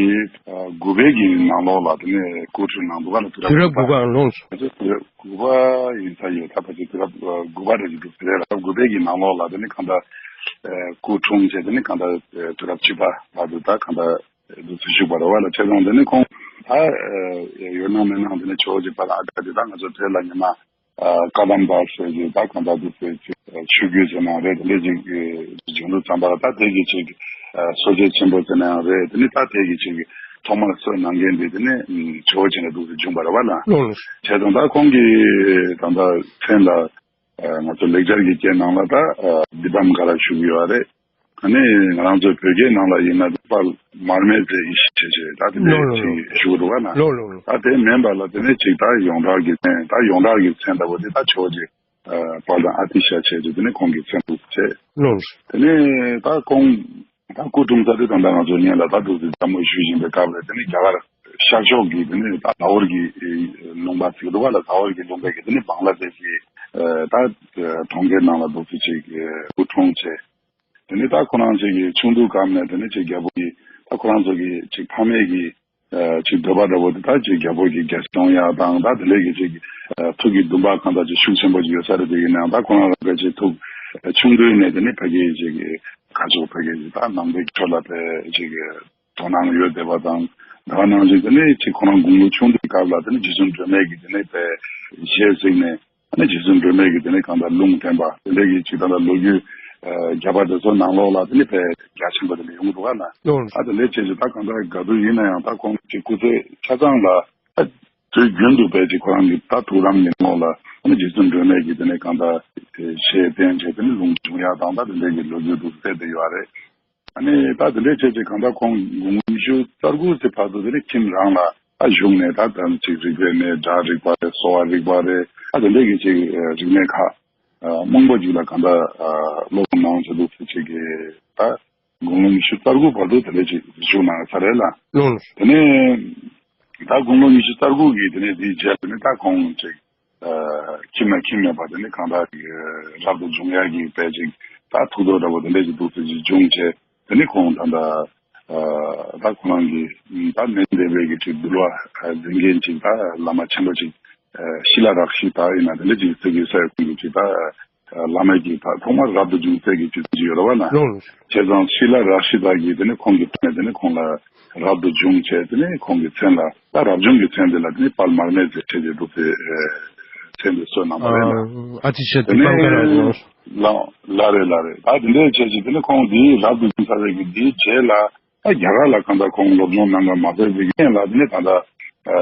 ཨ་དགུ་པའི་གི་ནང་ལོགས་ལ་དེ་ནི་སྐུ་འཁྲུངས་གནང་འདུག་ག་ལ། དུས་རབས་དུས་རབས་དགུ་པ། དགུ་པ་ལོངས། དུས་རབས་དགུ་པ་ཡིན་ས་ཡོད། ད་ཕལ་ཆེར་དུས་རབས་ཨ་དགུ་པ་རེད་ཀྱི་འདུག་ཟེར་རེད་ལ། དུས་རབས་དགུ་པའི་གི་ནང་ལོགས་ལ་དེ་ནི་གང་ལྟར་ཨ་སྐུ་འཁྲུངས་བྱས། དེ་ནི་གང་ལྟར་ཨ་དུས་རབས་གཅིག་པ་ལ་དུ་ད་གང་ལྟར་འདུག་སེ་བཞུགས་པ་རེད་བ་ལ། བྱས་ཙང་དེ་ནི་ཁོང་ད་ཨ་ཡོད་སྣང་མེད་སྣང་དེ་ནི་ཇོ་བོ་རྗེ་དཔལ་ལྡན་ཨ་ཏི་ཤ་དེ་ད་ང་ཚོ་བོད་ལ་ཉི་མ་ཨ་བཀའ་གདམས་པ་ཟེར་གྱི་ད་གང་ལྟར་འདུག་སེ་ཆོས་བརྒྱུད་ཟེར་ན་རེད། དེ་འདྲ་ཅིག་བྱུང་དུས་ཙམ་པ་ལ་ད་དེ་གི་ཅིག་ཨ་གསོ་དཔྱད་ཆེན་པོ་ཟེར་ན་ཡང་རེད། དེ་ནི་ད་དེ་གི་ཅིག་ཐོག་མར་གསོས་གནང་མཁན་དེ་དེ་ནི་ཇོ་བོ་རྗེ་ནས་འདུག་སེ་བྱུང་བ་རེད་བ་ལ། ལགས་ལགས། བྱས་ཙང་ད་ཁོང་གི་ད་ལྟ་མཚན་ལ་ཨ་ང་ཚོ་ལེགས་སྦྱར་གྱི་སྐད་ནང་ལ་ད་ཨ་དི་པཾ་ཀ་ར་ཞུ་གི་ཡོད་རེད། ཨ་ནི་ང་རང་ཚོའི་བོད་སྐད་ནང་ལ་ཡིན་ན་དཔལ་མར་མེ་མཛད་ཡེ་ཤེས་ཞེས་ད་དེ་འདྲ་ལགས་ལགས་ཅིག་ཞུ་གི་འདུག་ག་ན། ལགས་ལགས། ད་དེ་མིན་པ་ལ་དེ་ནས་ཅིག་ད་ཡོངས་གྲགས་ཀྱི་མཚན། ད་ཡོངས་གྲགས་ཀྱི་མཚན་ལྟ་བུ་དེ་ད་ཇོ་བོ་རྗེ་ཨ་དཔལ་ལྡན་ཨ་ཏི་ཤ་བྱས་ཏེ་དེ་ནས་ཁོང་གི་མཚན་བྱས། ལགས་ལགས། དེ་ནས་ད་ཁོང་ད་སྐུ་འཁྲུངས་ས་དེ་ད་ལྟ་ང་ཚོ་སྔོན་ལ་ད་འདུག་སེ་བདམས་མོ་ཞུས་བཞིན་པའི་སྐབས་ལ་དེ་ནས་རྒྱ་གར་ཤར་ཕྱོགས་ཀྱི་དེ་ནས་ད་ཟ་ཧོར་གྱི་ལུང་པ་ཟེར་གི་འདུག་ག་ལ། ཟ་ཧོར་གྱི་ལུང་པའི་གི་དེ་ནས་བང་ལ་དེ་ཤི་ད་གྲོང་ཁྱེར་ནང་ལ་འདུག་སེ་ཅིག་སྐུ་འཁྲུངས་བྱས། དེ་ནས་ད་ཁོ་རང་ཅིག་གི་ཆུང་དུས་སྐབས་ནས་དེ་ནས་ཅིག་རྒྱལ་པོ་གི་ད་ཁོ་རང་ཚོ་གི་ཅིག་ཕ་མེས་ཀྱི་ཨ་ཅིག་འདོད་པ་འདྲ་བོ་དེ་ད་ཅིག་རྒྱལ་པོ་གི་རྒྱལ་སྲིད་སྐྱོང་ཡག་དང་། ད་དེ་འདྲའི་གི་ཅིག་ཨ་ཐུགས་ཀྱི་འདུན་པ་གང་ལྟར་ཅིག་ཤུགས་ཆེན་པོ་ཅིག་ཡོད་ས་རེད། དེ་ཡིན་ནའང་ད་ཁོ་རང་རང་དཔེ་ཅིག་ཐུགས་ཆུང་དུས་ནས་དེ་ནས་ཕ་གི་ཅིག་ག་ཅིག་ཕ་གི་ཅིག་ད་ནང་པའི་ཆོས་ལ་དཔེ་ཅིག་དོ་སྣང་ཡོད་བསྡད་པ་དང་། ད་ག་ནང་བཞིན་དེ་ནས་ཅིག་ཁོ་རང་དགུང་ལོ་ཆུང་དུས་སྐབས་ལ་དེ་ནས་རྗེ་བཙུན་སྒྲོལ་མའི་གི་དེ་ནས་དཔེ་ཞལ་གཟིགས་ནས། ཨ་ནི་རྗེ་བཙུན་སྒྲོལ་མའི་གི་དེ་ནས་གང་ལྟར་ལུང་བསྟན་པ་དེ་འདྲའི་གི་ཅིག་ད་ལྟ་ལོ་རྒྱུས་ཨ་རྒྱ་བར་དེ་ཚོ་ནང་ལོགས་ལ་དེ་ནི་དཔེ་རྒྱ་ཆེན་པོ་དེ་འདྲ་ཡོང་གི་འདུག་ག་ན། ལགས་ལགས། ཨ་དེ་འདྲའི་བྱས་ཅིག་ད་གང་ལྟར་ག་དུས་ཡིན་ན་ཡང་ད་ཁོང་གི་སྐུ་ཚེ་ཆ་ཚང་ལ་ཨ་དུས་རྒྱུན་དུ་དཔེ་ཅིག་ཁོ་རང་གི་ད་ཐུགས་དམ་གྱི་ངང་ལ་ཨ་ནི་རྗེ་བཙུན་སྒྲོལ་མའི་གི་དེ་ནས་གང་ལྟར་ཞལ་བསྟན་བྱས་དེ་ནི་ལུང་བྱུང་ཡག་དང་། ད་དེ་འདྲའི་གི་ལོ་རྒྱུས་འདུག་སེ་བསྡད་ཡོད་རེད། ཨ་ནི་ད་དེ་འདྲའི་བྱས་ཅིག་གང་ལྟར་ཁོང་དགུང་ལོ་ཉི་ཤུ་རྩ་དགུ་ཙམ་བར་དུ་དེ་ནི་ཁྱིམ་རང་ལ་ཨ་བཞུགས་ནས། ད་ད་ཅིག་རིག་པའི་གནས། སྒྲ་རིག་པ་རེད། གསོ་བ་རིག་པ་རེད། ཨ་དེ་འདྲའི་གི་ཅིག་རིག་གནས་ཁག་མང་པོ་ཅིག་ལ་གང་ལྟར་སློབ་གནང་བྱས་འདུག་སེ་ཅིག་གི་ད་དགུང་ལོ་ཉི་ཤུ་རྩ་དགུ་བར་དུ་དེ་འདྲ་ཅིག་བཞུགས་གནང་ས་རེད་ལ། ལགས་ལགས། དེ་ནས་ད་དགུང་ལོ་ཉི་ཤུ་རྩ་དགུ་གི་དེ་ནས་དེའི་རྗེས་དེ་ནས་ད་ཁོང་ཅིག་ཨ་ཁྱིམ་ན་ཁྱིམ་མེད་པ་དེ་ནི་གང་ལྟར་རབ་ཏུ་བྱུང་ཡག་གི་དཔེ་ཅིག་ད་ཐུགས་འདོད་འདྲ་བོ་དེ་འདྲ་ཅིག་འདུག་སེ་ཅིག་བྱུང་བྱས། དེ་ནི་ཁོང་ད་ལྟ་ཨ་ད་ཁོ་རང་གི་ད་མི་འདས་པའི་གི་ཅིག་འདུལ་བ་འཛིན་མཁན་ཅིག་ད་བླ་མ་ཆེན་པོ་ཅིག་ཨ་ཤི་ལ་རཀྵི་ཏ་ཡིན་ན་དེ་འདྲ་ཅིག་ཟེར་གི་ས་ཡ་ཁོང་གི་ཅིག་ད་བླ་མ་གི་ད་ཐོག་མར་རབ་ཏུ་བྱུང་ཚད་ཀྱི་དུས་ཚོད་ཅིག་ཡོད་རེད་བ་ལ། ལགས་ལགས། བྱས་ཙང་ཤི་ལ་རཀྵི་ཏ་གིས་དེ་ནི་ཁོང་གི་ཐོག་ནས་དེ་ནི་ཁོང་ལ་རབ་ཏུ་བྱུང་བྱས། དེ་ནི་ཁོང་གི་མཚན་ལ་ད་རབ་བྱུང་གི་མཚན་དེ་ལ་དེ་ནི་དཔལ་མར་མེ་མཛད་བྱས་ཏེ་འདུག་སེ་མཚན་དེ་གསོལ་གནང་བ་རེད་ལ། ཨ་ཏི་ཤ་དེ་དི་པང་ཀ་ར་ནོ། ལ་ལ་རེད་ལ་རེད། ད་དེ་འདྲའི་བྱས་ཅིག་དེ་ནི་ཁོང་འདིའི་རབ་ཏུ་བྱུང་ཚར་བའི་གི་འདིའི་རྗེས་ལ་ད་རྒྱ་གར་ལ་གང་ལྟར་ཁོང་སློབ་སྦྱོང་གནང་ག་མ་ཚར་བའི་གི་རྐྱེན་ལ་དེ་ནི་ད་ལྟ་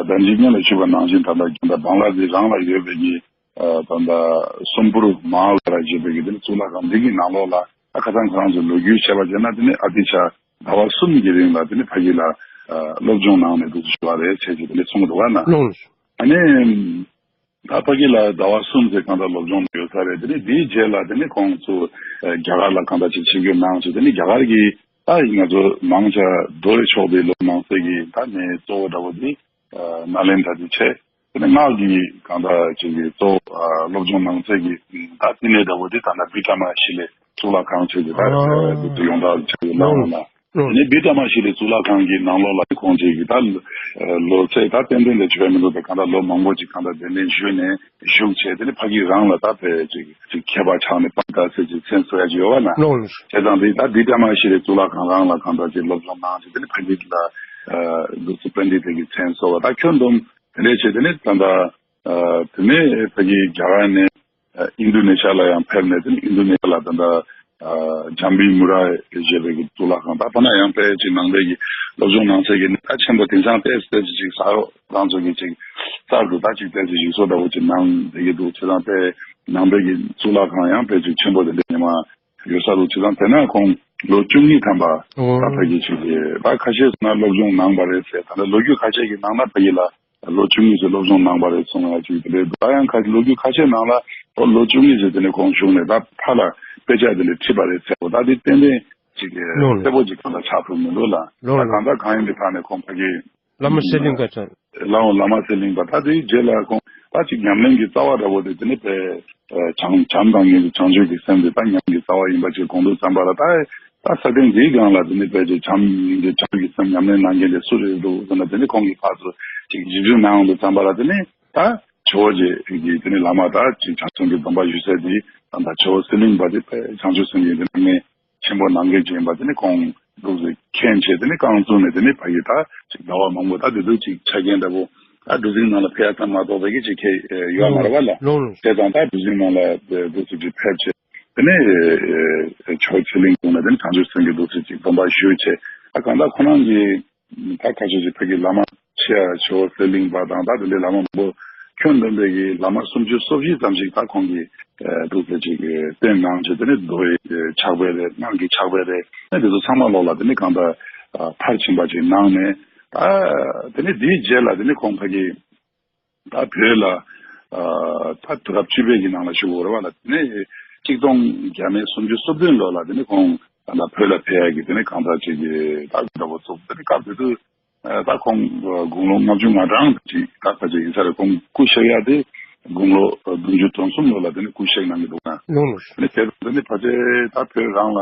ད་ཅི་སྔོན་ལ་ཞུས་པ་ནང་བཞིན་ད་ལྟ་རྒྱ་ད་བང་ལ་དེ་རང་ལ་ཡོད་པའི་གི་ད་ལྟ་སོམ་པུར་མ་ཧཱ་བི་ཧཱར་ཞེས་པའི་གི་དེ་ནི་གཙུག་ལག་ཁང་འདི་གི་ནང་ལོགས་ལ་ ད་ཁ་སང་ཁོ་རང་ཚོ་ལོ་རྒྱུས་བཤད་པ་བྱས་ན་དེ་ནི་ཨ་ཏི་ཤ་ཟླ་བ་གསུམ་གྱི་རིང་ལ་དེ་ནི་ཕ་གི་ལ་ཨ་སློབ་སྦྱོང་གནང་ནས་འདུག་ཞུ་བ་རེད་བྱས་ཀྱི་དེ་ནི་གསུང་གི་འདུག་བ་ན། ལོངས། ཨ་ནི། ད་ཕ་གི་ལ་ཟླ་བ་གསུམ་ཙམ་གང་ལྟར་སློབ་སྦྱོང་ཡོད་ས་རེད། དེ་ནས་དེའི་རྗེས་ལ་དེ་ནས་ཁོང་ཚོ་ཨ་རྒྱ་གར་ལ་གང་ལྟར་ཅིག་ཆིབས་བསྒྱུར་གནང་བྱས། དེ་ནས་རྒྱ་གར་གྱི་ད་ང་ཚོ་མང་ཆེ་མདོ་དབུས་ཕྱོགས་དེ་ལོ་ནང་སའི་གི་ད་ནས་གཙོ་བོ་འདྲ་བོ་དེ་ཨ་ནཱ་ལེནྡྲ་དེ་བྱས། དེ་ནས་སྔགས་ཀྱི་གང་ལྟར་ཅིག་གི་གཙོ་བོ་ཨ་སློབ་སྦྱོང་གནང་སའི་གི་ད་བསྟི་གནས་འདྲ་བོ་དེ་ད་ལྟ་བི་ཀྲ་མ་ཤི་ལའི་གཙུག་ལག་ཁང་བྱས་ཀྱི་ད་ཨ་འདུག་ཏུ་ཡོངས་གྲགས་བྱས་ཀྱི་ལ་འོང་ལ། ཨོ། དེ་ནས་བི་ཀྲ་མ་ཤི་ལའི་གཙུག་ལག་ཁང་གི་ནང་ལོགས་ལ་ཁོང་ཅིག་གིས་ད་ལོ་ཚད་ད་ཏན་ཏན་དེ་བྱས་མི་འདུག་ད་གང་ལྟར་ལོ་མང་པོ་ཅིག་གང་ལྟར་གདན་འདྲེན་ཞུས་ནས་བཞུགས་བྱས། དེ་ནས་ཕ་གི་རང་ལ་ད་དཔེ་ཅིག་ཅིག་མཁས་པ་ཆགས་ནས་པ་ད་ཟེར་ཅིག་མཚན་གསོལ་ཡ་ཅིག་ཡོད་བ་ན། ལོ་ལོ། བྱས་ཙང་དེ་ད་བི་ཀྲ་མ་ཤི་ལའི་གཙུག་ལག་ཁང་རང་ལ་གང་ལྟར་ཅིག་སློབ་སྦྱོང་གནང་བྱས། དེ་ནས་ཕ་གི་ལ་ཨ་འདུག་སེ་པཎྜི་ཏའི་གི་མཚན་གསོལ་བ་ད་ཁྱོན་བསྡོམས་དེ་འདྲས་བྱས། དེ་ནས་ད་ལྟ་ཨ་དེ་ནས་ཕ་གི་རྒྱ་གར་ནས། ཨིན་རྡུ་ནེ་ཤ་ལ་ཡང་ཕེབས་ནས་དེ་ནས་ཨིན་རྡུ་ནེ་ཤ་ལ་ད་ལྟ་ཨ་ཇམ་བི་མུ་ར་ཞེས་པའི་གི་གཙུག་ལག་ཁང་། ད་ཕ་ན་ཡང་དཔེ་ཅིག་ནང་པའི་གི་སློབ་སྦྱོང་གནང་སའི་གི་གནས་ཆེན་པོ་དེང་སང་ཏོག་ཙམ་ཏོག་ཙམ་ཅིག་གསར་རང་ཚོ་གི་ཅིག་གསར་དུ་ད་ཅིག་ཏོག་ཙམ་ཞིག་གསོ་འདྲ་བོ་ཅིག་གནང་བསྡད་ཀྱི་འདུག་བྱས་ཙང་དཔེ་ནང་པའི་གི་གཙུག་ལག་ཁང་ཡང་དཔེ་ཅིག་ཆེན་པོ་དེ་འདྲ་ཉི་མ་ཡོད་ས་འདུག་བྱས་ཙང་དེ་ན་ཁོང་ལོ་བཅུ་གཉིས་ཐམ་པ་ཨོ། ད་ཕ་གི་ཅིག་གི་ད་ཁ་ཤས་སུ་ན་སློབ་སྦྱོང་གནང་བ་རེད་ཟེར། ད་ལྟ་ལོ་རྒྱུས་ཁ་ཤས་ཀྱི་ནང་ན་ཕ་གི་ལ། ལོ་བཅུ་གཉིས་ཙམ་སློབ་སྦྱོང་གནང་བ་རེད་གསུང་ཡ་ཅིག་དེ་འདྲའི་འདུག་ད་ཡང་ཁ་ལོ་རྒྱུས་ཁ་ཤས་ནང་ལ་ཨོ་ལོ་བཅུ་གཉིས་ཙམ་དེ་ནས་ཁོང་བཞུགས་ནས་ད་ཕ་ལ་དཔེ་ཆ་དེ་འདྲ་ཁྲིད་པ་རེད་ཟེར་གོ། ད་དེ་ཏན་ཏན་ཅིག་ལོ་ལོ། གསལ་པོ་ཅིག་གང་ལ་ཆགས་ཐུབ་མི་འདུག་ལ། ལོ་ད་ལོ། གང་ལྟར་གང་ཡིན་པའི་ཐད་ནས་ཁོང་ཕ་གི་བླ་མ་གསེར་གླིང་དཀར་ཚང་། ལའོ་བླ་མ་གསེར་གླིང་པ་ད་དེའི་རྗེས་ལ་ཁོང་ད་ཅིག་ཉམས་ལེན་གྱི་རྩ་བ་འདྲ་བོ་དེ་དེ་ནས་དཔེ། བྱམས་བྱམས་དང་ཉིད་དུ་བྱང་ཆུབ་ཀྱི་སེམས་དེ་ད་ཉམས་ཀྱི་རྩ་བ་ཡིན་པ་ཅིག་དགོངས་དུ་བསམ་པ་ལ། ད་ད་ས་སྟེང་འདིའི་སྒང་ལ་དེ་ནི་དཔེ་ཆ་བྱམས་སྙིང་རྗེ་བྱང་ཆུབ་ཀྱི་སེམས་ཉམས་ལེན་གནང་མཁན་དེ་སུ་རེད་འདུག་ཟེར་ན། དེ་ནི་ཁོང་གིས་ཕར་ཚུར་ཅིག་ཞིབ་འཇུག་གནང་འོང་དུ་བསམ་པ་ལ། དེ་ནི་ད་ཇོ་བོ་རྗེ་གི་དེ་ནི་བླ་མ་ད་ཅིག་བྱང་སེམས་ཀྱི་སྡོམ་པ་ཞུ་ས་དེ་ད་ད་ཇོ་བོ་གསེར་གླིང་པ་དེ་དཔེ་བྱང་ཆུབ་སེམས་ཀྱི་དེ་ནི་མེ། ཆེན་པོ་ནང་གི་ཅན་པ་དེ་ནི་ཁོང་འདུག་སེ་མཁྱེན་བྱས། དེ་ནི་རྐང་བཙུགས་ནས་དེ་ནི་ཕ་གི་ད་ཅིག་ཟླ་བ་མང་པོ་ད་དེ་དུས་ཅིག་ཆ་རྐྱེན་འདྲ་པོ་ད་གྲུ་གཟིངས་ནང་ལ་ཕེབས་ཡ་ཙམ་མ་གཏོགས་ཕ་གི་ཅིག་ཁྱེད་ཡོད་མ་རེད་བ་ལ། ལོ་ལོ། བྱས་ཙང་ད་གྲུ་གཟིངས་ནང་ལ་འདུག་སེ་ཅིག་ཕེབས་བྱས། དེ་ནི་ཇོ་བོ་གསེར་གླིང་དགོན་ལ་དེ་ནི་བྱང་ཆུབ་སེམས་ཀྱི་འདུག་སེ་ཅིག་སྡོམ་པ་ཞུས་བྱས། ད་གང་ལྟར་ཁོ་རང་གི་ད་ཁ་ཤས་ཅིག་ཕ་གི་བླ་མ་ཆེ་བ་ཇོ་བོ་གསེར་གླིང་པ་དང་ད་དེ་འདྲའི་བླ་མ་མང་པོ་ཁྱོན་བསྡོམས་པའི་གི་བླ་མ་སུམ་ཅུ་སོ་བཞི་ཙམ་ཞིག་ད་ཁོང་གིས་ཨ་འདུག་སེ་ཅིག་བསྟེན་གནང་བྱས། དེ་ནི་རྡོ་ཡི་ཕྱག་དཔེ་རེད། སྔགས་ཀྱི་ཕྱག་དཔེ་རེད། དེ་ཚོ་ཚང་མ་ལོག་ལ་དེ་ནི་གང་ལྟར་ཨ་མཐར་ཕྱིན་པ་ཅིག་གནང་ནས། ད་དེ་ནི་དེའི་རྗེས་ལ་དེ་ནི་ཁོང་ཕ་གི་ད་བོད་ལ་ཨ་ད་དུས་རབས་བཅུ་པའི་གི་ནང་ལ་ཞུ་དགོས་རེད་བ་ལ། དེ་ནི་གཅིག་སྟོང་བརྒྱ་མེད་སུམ་ཅུ་སོ་བདུན་ལོ་ལ་དེ་ནི་ཁོང་ད་ལྟ་བོད་ལ་ཕེབས་ཡ་གི་དེ་ནི་གང་ལྟར་ཅིག་གི་ད་འདྲ་པོ་ཚོགས། དེ་ནི་སྐབས་དེ་དུས་ཨ་ད་ཁོང་དགུང་ལོ་ལྔ་བཅུ་ང་གྲངས་ཅིག་ད་ཕལ་ཆེར་ཡིན་ས་རེད། ཁོང་སྐུ་གཤེགས་ཡ་དེ་དགུང་ལོ་བདུན་ཅུ་དོན་གསུམ་ལོ་ལ་དེ་ནི་སྐུ་གཤེགས་གནང་གི་འདུག་ན། ལོ་ལོ། དེ་ནི་དེ་དེ་ནི་ཕལ་ཆེར་ད་བོད་རང་ལ་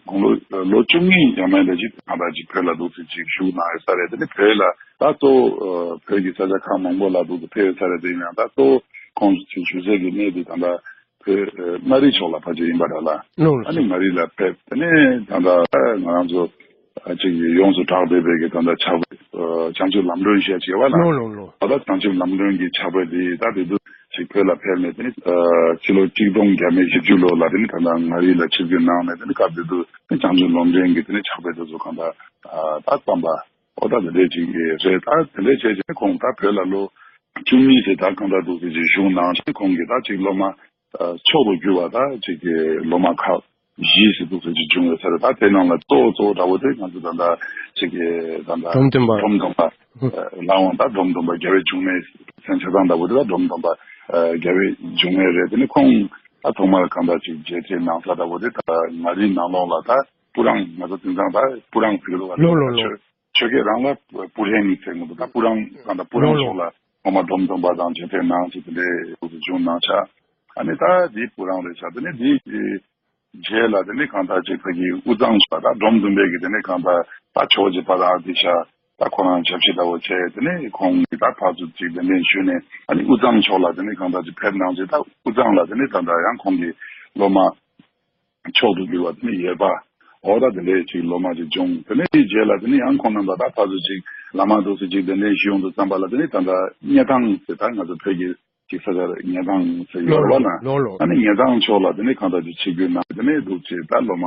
དགུང་ལོ་ལོ་བཅུ་གཉིས་ཡང་མིན་པ་ཅིག་གང་ལྟར་ཅིག་བོད་ལ་འདུག་སེ་ཅིག་བཞུགས་གནང་ཡོད་ས་རེད། དེ་ནི་བོད་ལ་ད་གཙོ་བོ་བོད་ཀྱི་ས་ཆ་ཁག་མང་པོ་ལ་འདུག་སེ་ཕེབས་ཡོད་ས་རེད། དེ་ཡིན་ཡང་ད་གཙོ་བོ་ཁོང་ཚོ་ཅིག་བཞུགས་སའི་གི་གནས་དེ་ད་ལྟ་བོད་ཨ་མངའ་རིས་ཕྱོགས་ལ་ཕལ་ཆེར་ཡིན་པ་འདྲ་ལ། ལོ་ལོ། ཨ་ནི་མངའ་རིས་ལ་ཕེབས། དེ་ནས་ད་ལྟ་ང་རང་ཚོ་ཨ་ཅིག་ཡོངས་སུ་གྲགས་བསྡད་པའི་གི་ད་ལྟ་ཕྱག་དཔེ་ཨ་བྱང་ཆུབ་ལམ་སྒྲོན་ཞེས་བྱས་པ་ལ། ལོ་ལོ་ལོ། ད་ལྟ་བྱང་ཆུབ་ལམ་སྒྲོན་གྱི་ཕྱག་དཔེ་དེ་ད་དེ་དུས་ཅིག་བོད་ལ་ཕེབས་ནས། དེ་ནི་ཨ་ཕྱི་ལོ་གཅིག་སྟོང་བརྒྱ་མེད་བཞི་བཅུ་ལོ་ལ་དེ་ནི་ད་ལྟ་མངའ་རིས་ལ་ཆིབས་བསྒྱུར་གནང་ནས། དེ་ནི་སྐབས་དེ་དུས་བྱང་ཆུབ་ལམ་སྒྲོན་གྱི་དེ་ནི་ཕྱག་དཔེ་དེ་ཚོ་གང་ལྟར་ཨ་ད་བརྩམས་པ། ཨོ་ད་དེ་འདྲས་ཅིག་རེད། ད་དེ་འདྲས་བྱས་བྱས་ཁོང་ད་བོད་ལ་ལོ་བཅུ་གཉིས་ཙམ་ད་གང་ལྟར་འདུག་སེ་ཅིག་བཞུགས་གནང་བྱས། ཁོང་གིས་ད་ཅིག་སློབ་མ་ཨ་མཆོག་ཏུ་གྱུར་པ་ད་ཅིག་གི་སློབ་མ་ཁག་བཞི་ཙམ་འདུག་སེ་ཅིག་བྱུང་ཡོད་ས་རེད། ད་དེ་ནང་ལ་གཙོ་བོ་གཙོ་བོ་འདྲ་བོ་དེ་ང་ཚོ་ད་ལྟ་ཅིག་གི་ད་ལྟ་འབྲོམ་སྟོན་པ། འབྲོམ་སྟོན་པ། ཨ་ལ་འོང་ད་འབྲོམ་སྟོན་པ་རྒྱལ་བའི་འབྱུང་གནས་མཚན་ཆ་ཚང་འདྲ་བོ་དེ་ད་འབྲོམ་སྟོན་པ་ཨ་རྒྱལ་བའི་འབྱུང་གནས་རེད། དེ་ནི་ཁོང་ད་ཐོག་མར་གང་ལྟར་ཅིག་མཇལ་འཕྲད་གནང་ས་འདྲ་བོ་དེ་ད་མངའ་རིས་ནང་ལོགས་ལ་ད་སྤུ་རང་། ང་ཚོ་དེང་སང་ད་སྤུ་རང་ཟེར་གི་འདུག་བ། ལོ་ལོ་ལོ། ཆོས་ཆོས་སྐད་རང་ལ་སྤུ་ཧྲེང་ནི་ཟེར་གི་འདུག་ད་སྤུ་རང་གང་ལྟར་སྤུ་རང་ལོ་ལོ། ཕྱོགས་ལ་ཐོག་མར་འབྲོམ་སྟོན་པ་དང་མཇལ་འཕྲད་གནང་ཟེར་དེ་འདྲའི་འདུག་སེ་བྱུང་གནང་ཤག་ཨ་ནི་ད་འདི་སྤུ་རང་རེད་ཤག་དེ་ནི་འདི་རྗེས་ལ་དེ་ནི་གང་ལྟར་ཅིག་ཕ་གི་དབུས་གཙང་ཕྱོགས་ད་འབྲོམ་སྟོན་པའི་གི་དེ་ནི་གང་ལྟར་ད་ཇོ་བོ་རྗེ་དཔལ་ལྡན་ཨ་ཏི་ཤ་ད་ཁོ་རང་ཞབས་ཕྱི་འདྲ་བོ་བྱས། དེ་ནི་ཁོང་གིས་ད་ཕར་ཚུར་ཅིག་གདན་འདྲེན་ཞུས་ནས། ཨ་ནི་དབུས་གཙང་ཕྱོགས་ལ་དེ་ནི་གང་ལྟར་ཅིག་ཕེབས་གནང་བྱས། ད་དབུས་གཙང་ལ་དེ་ནི་ད་ལྟ་ཡང་ཁོང་གི་སློབ་མ་མཆོག་ཏུ་གྱུར་བ་དེ་ནི་ཡོད་པ། འོ་ད་དེ་འདྲའི་ཅིག་སློབ་མ་ཅིག་བྱུང་། དེ་ནི་དེའི་རྗེས་ལ་དེ་ནི་ཡང་ཁོང་རྣམ་པ་ད་ཕར་ཚུར་ཅིག་བླ་མ་འདུག་སེ་ཅིག་གདན་འདྲེན་ཞུས་ཡོང་དུས་ཙམ་པ་ལ། དེ་ནི་ད་ལྟ་སྙེ་ཐང་ཟེར་ད་ང་ཚོ་བོད་ཀྱི་ཅིག་ས་ཆར་སྙེ་ཐང་ཟེར་ཡོད་ལོ་ལོ་པ་ན། ལོ་ལོ། ཨ་ནི་སྙེ་ཐང་ཕྱོགས་ལ་དེ་ནི་གང་ལྟར་ཅིག་ཆིབས་བསྒྱུར་གནང་། དེ་ནི་འདུག་ཅེས་ད་སློབ་མ་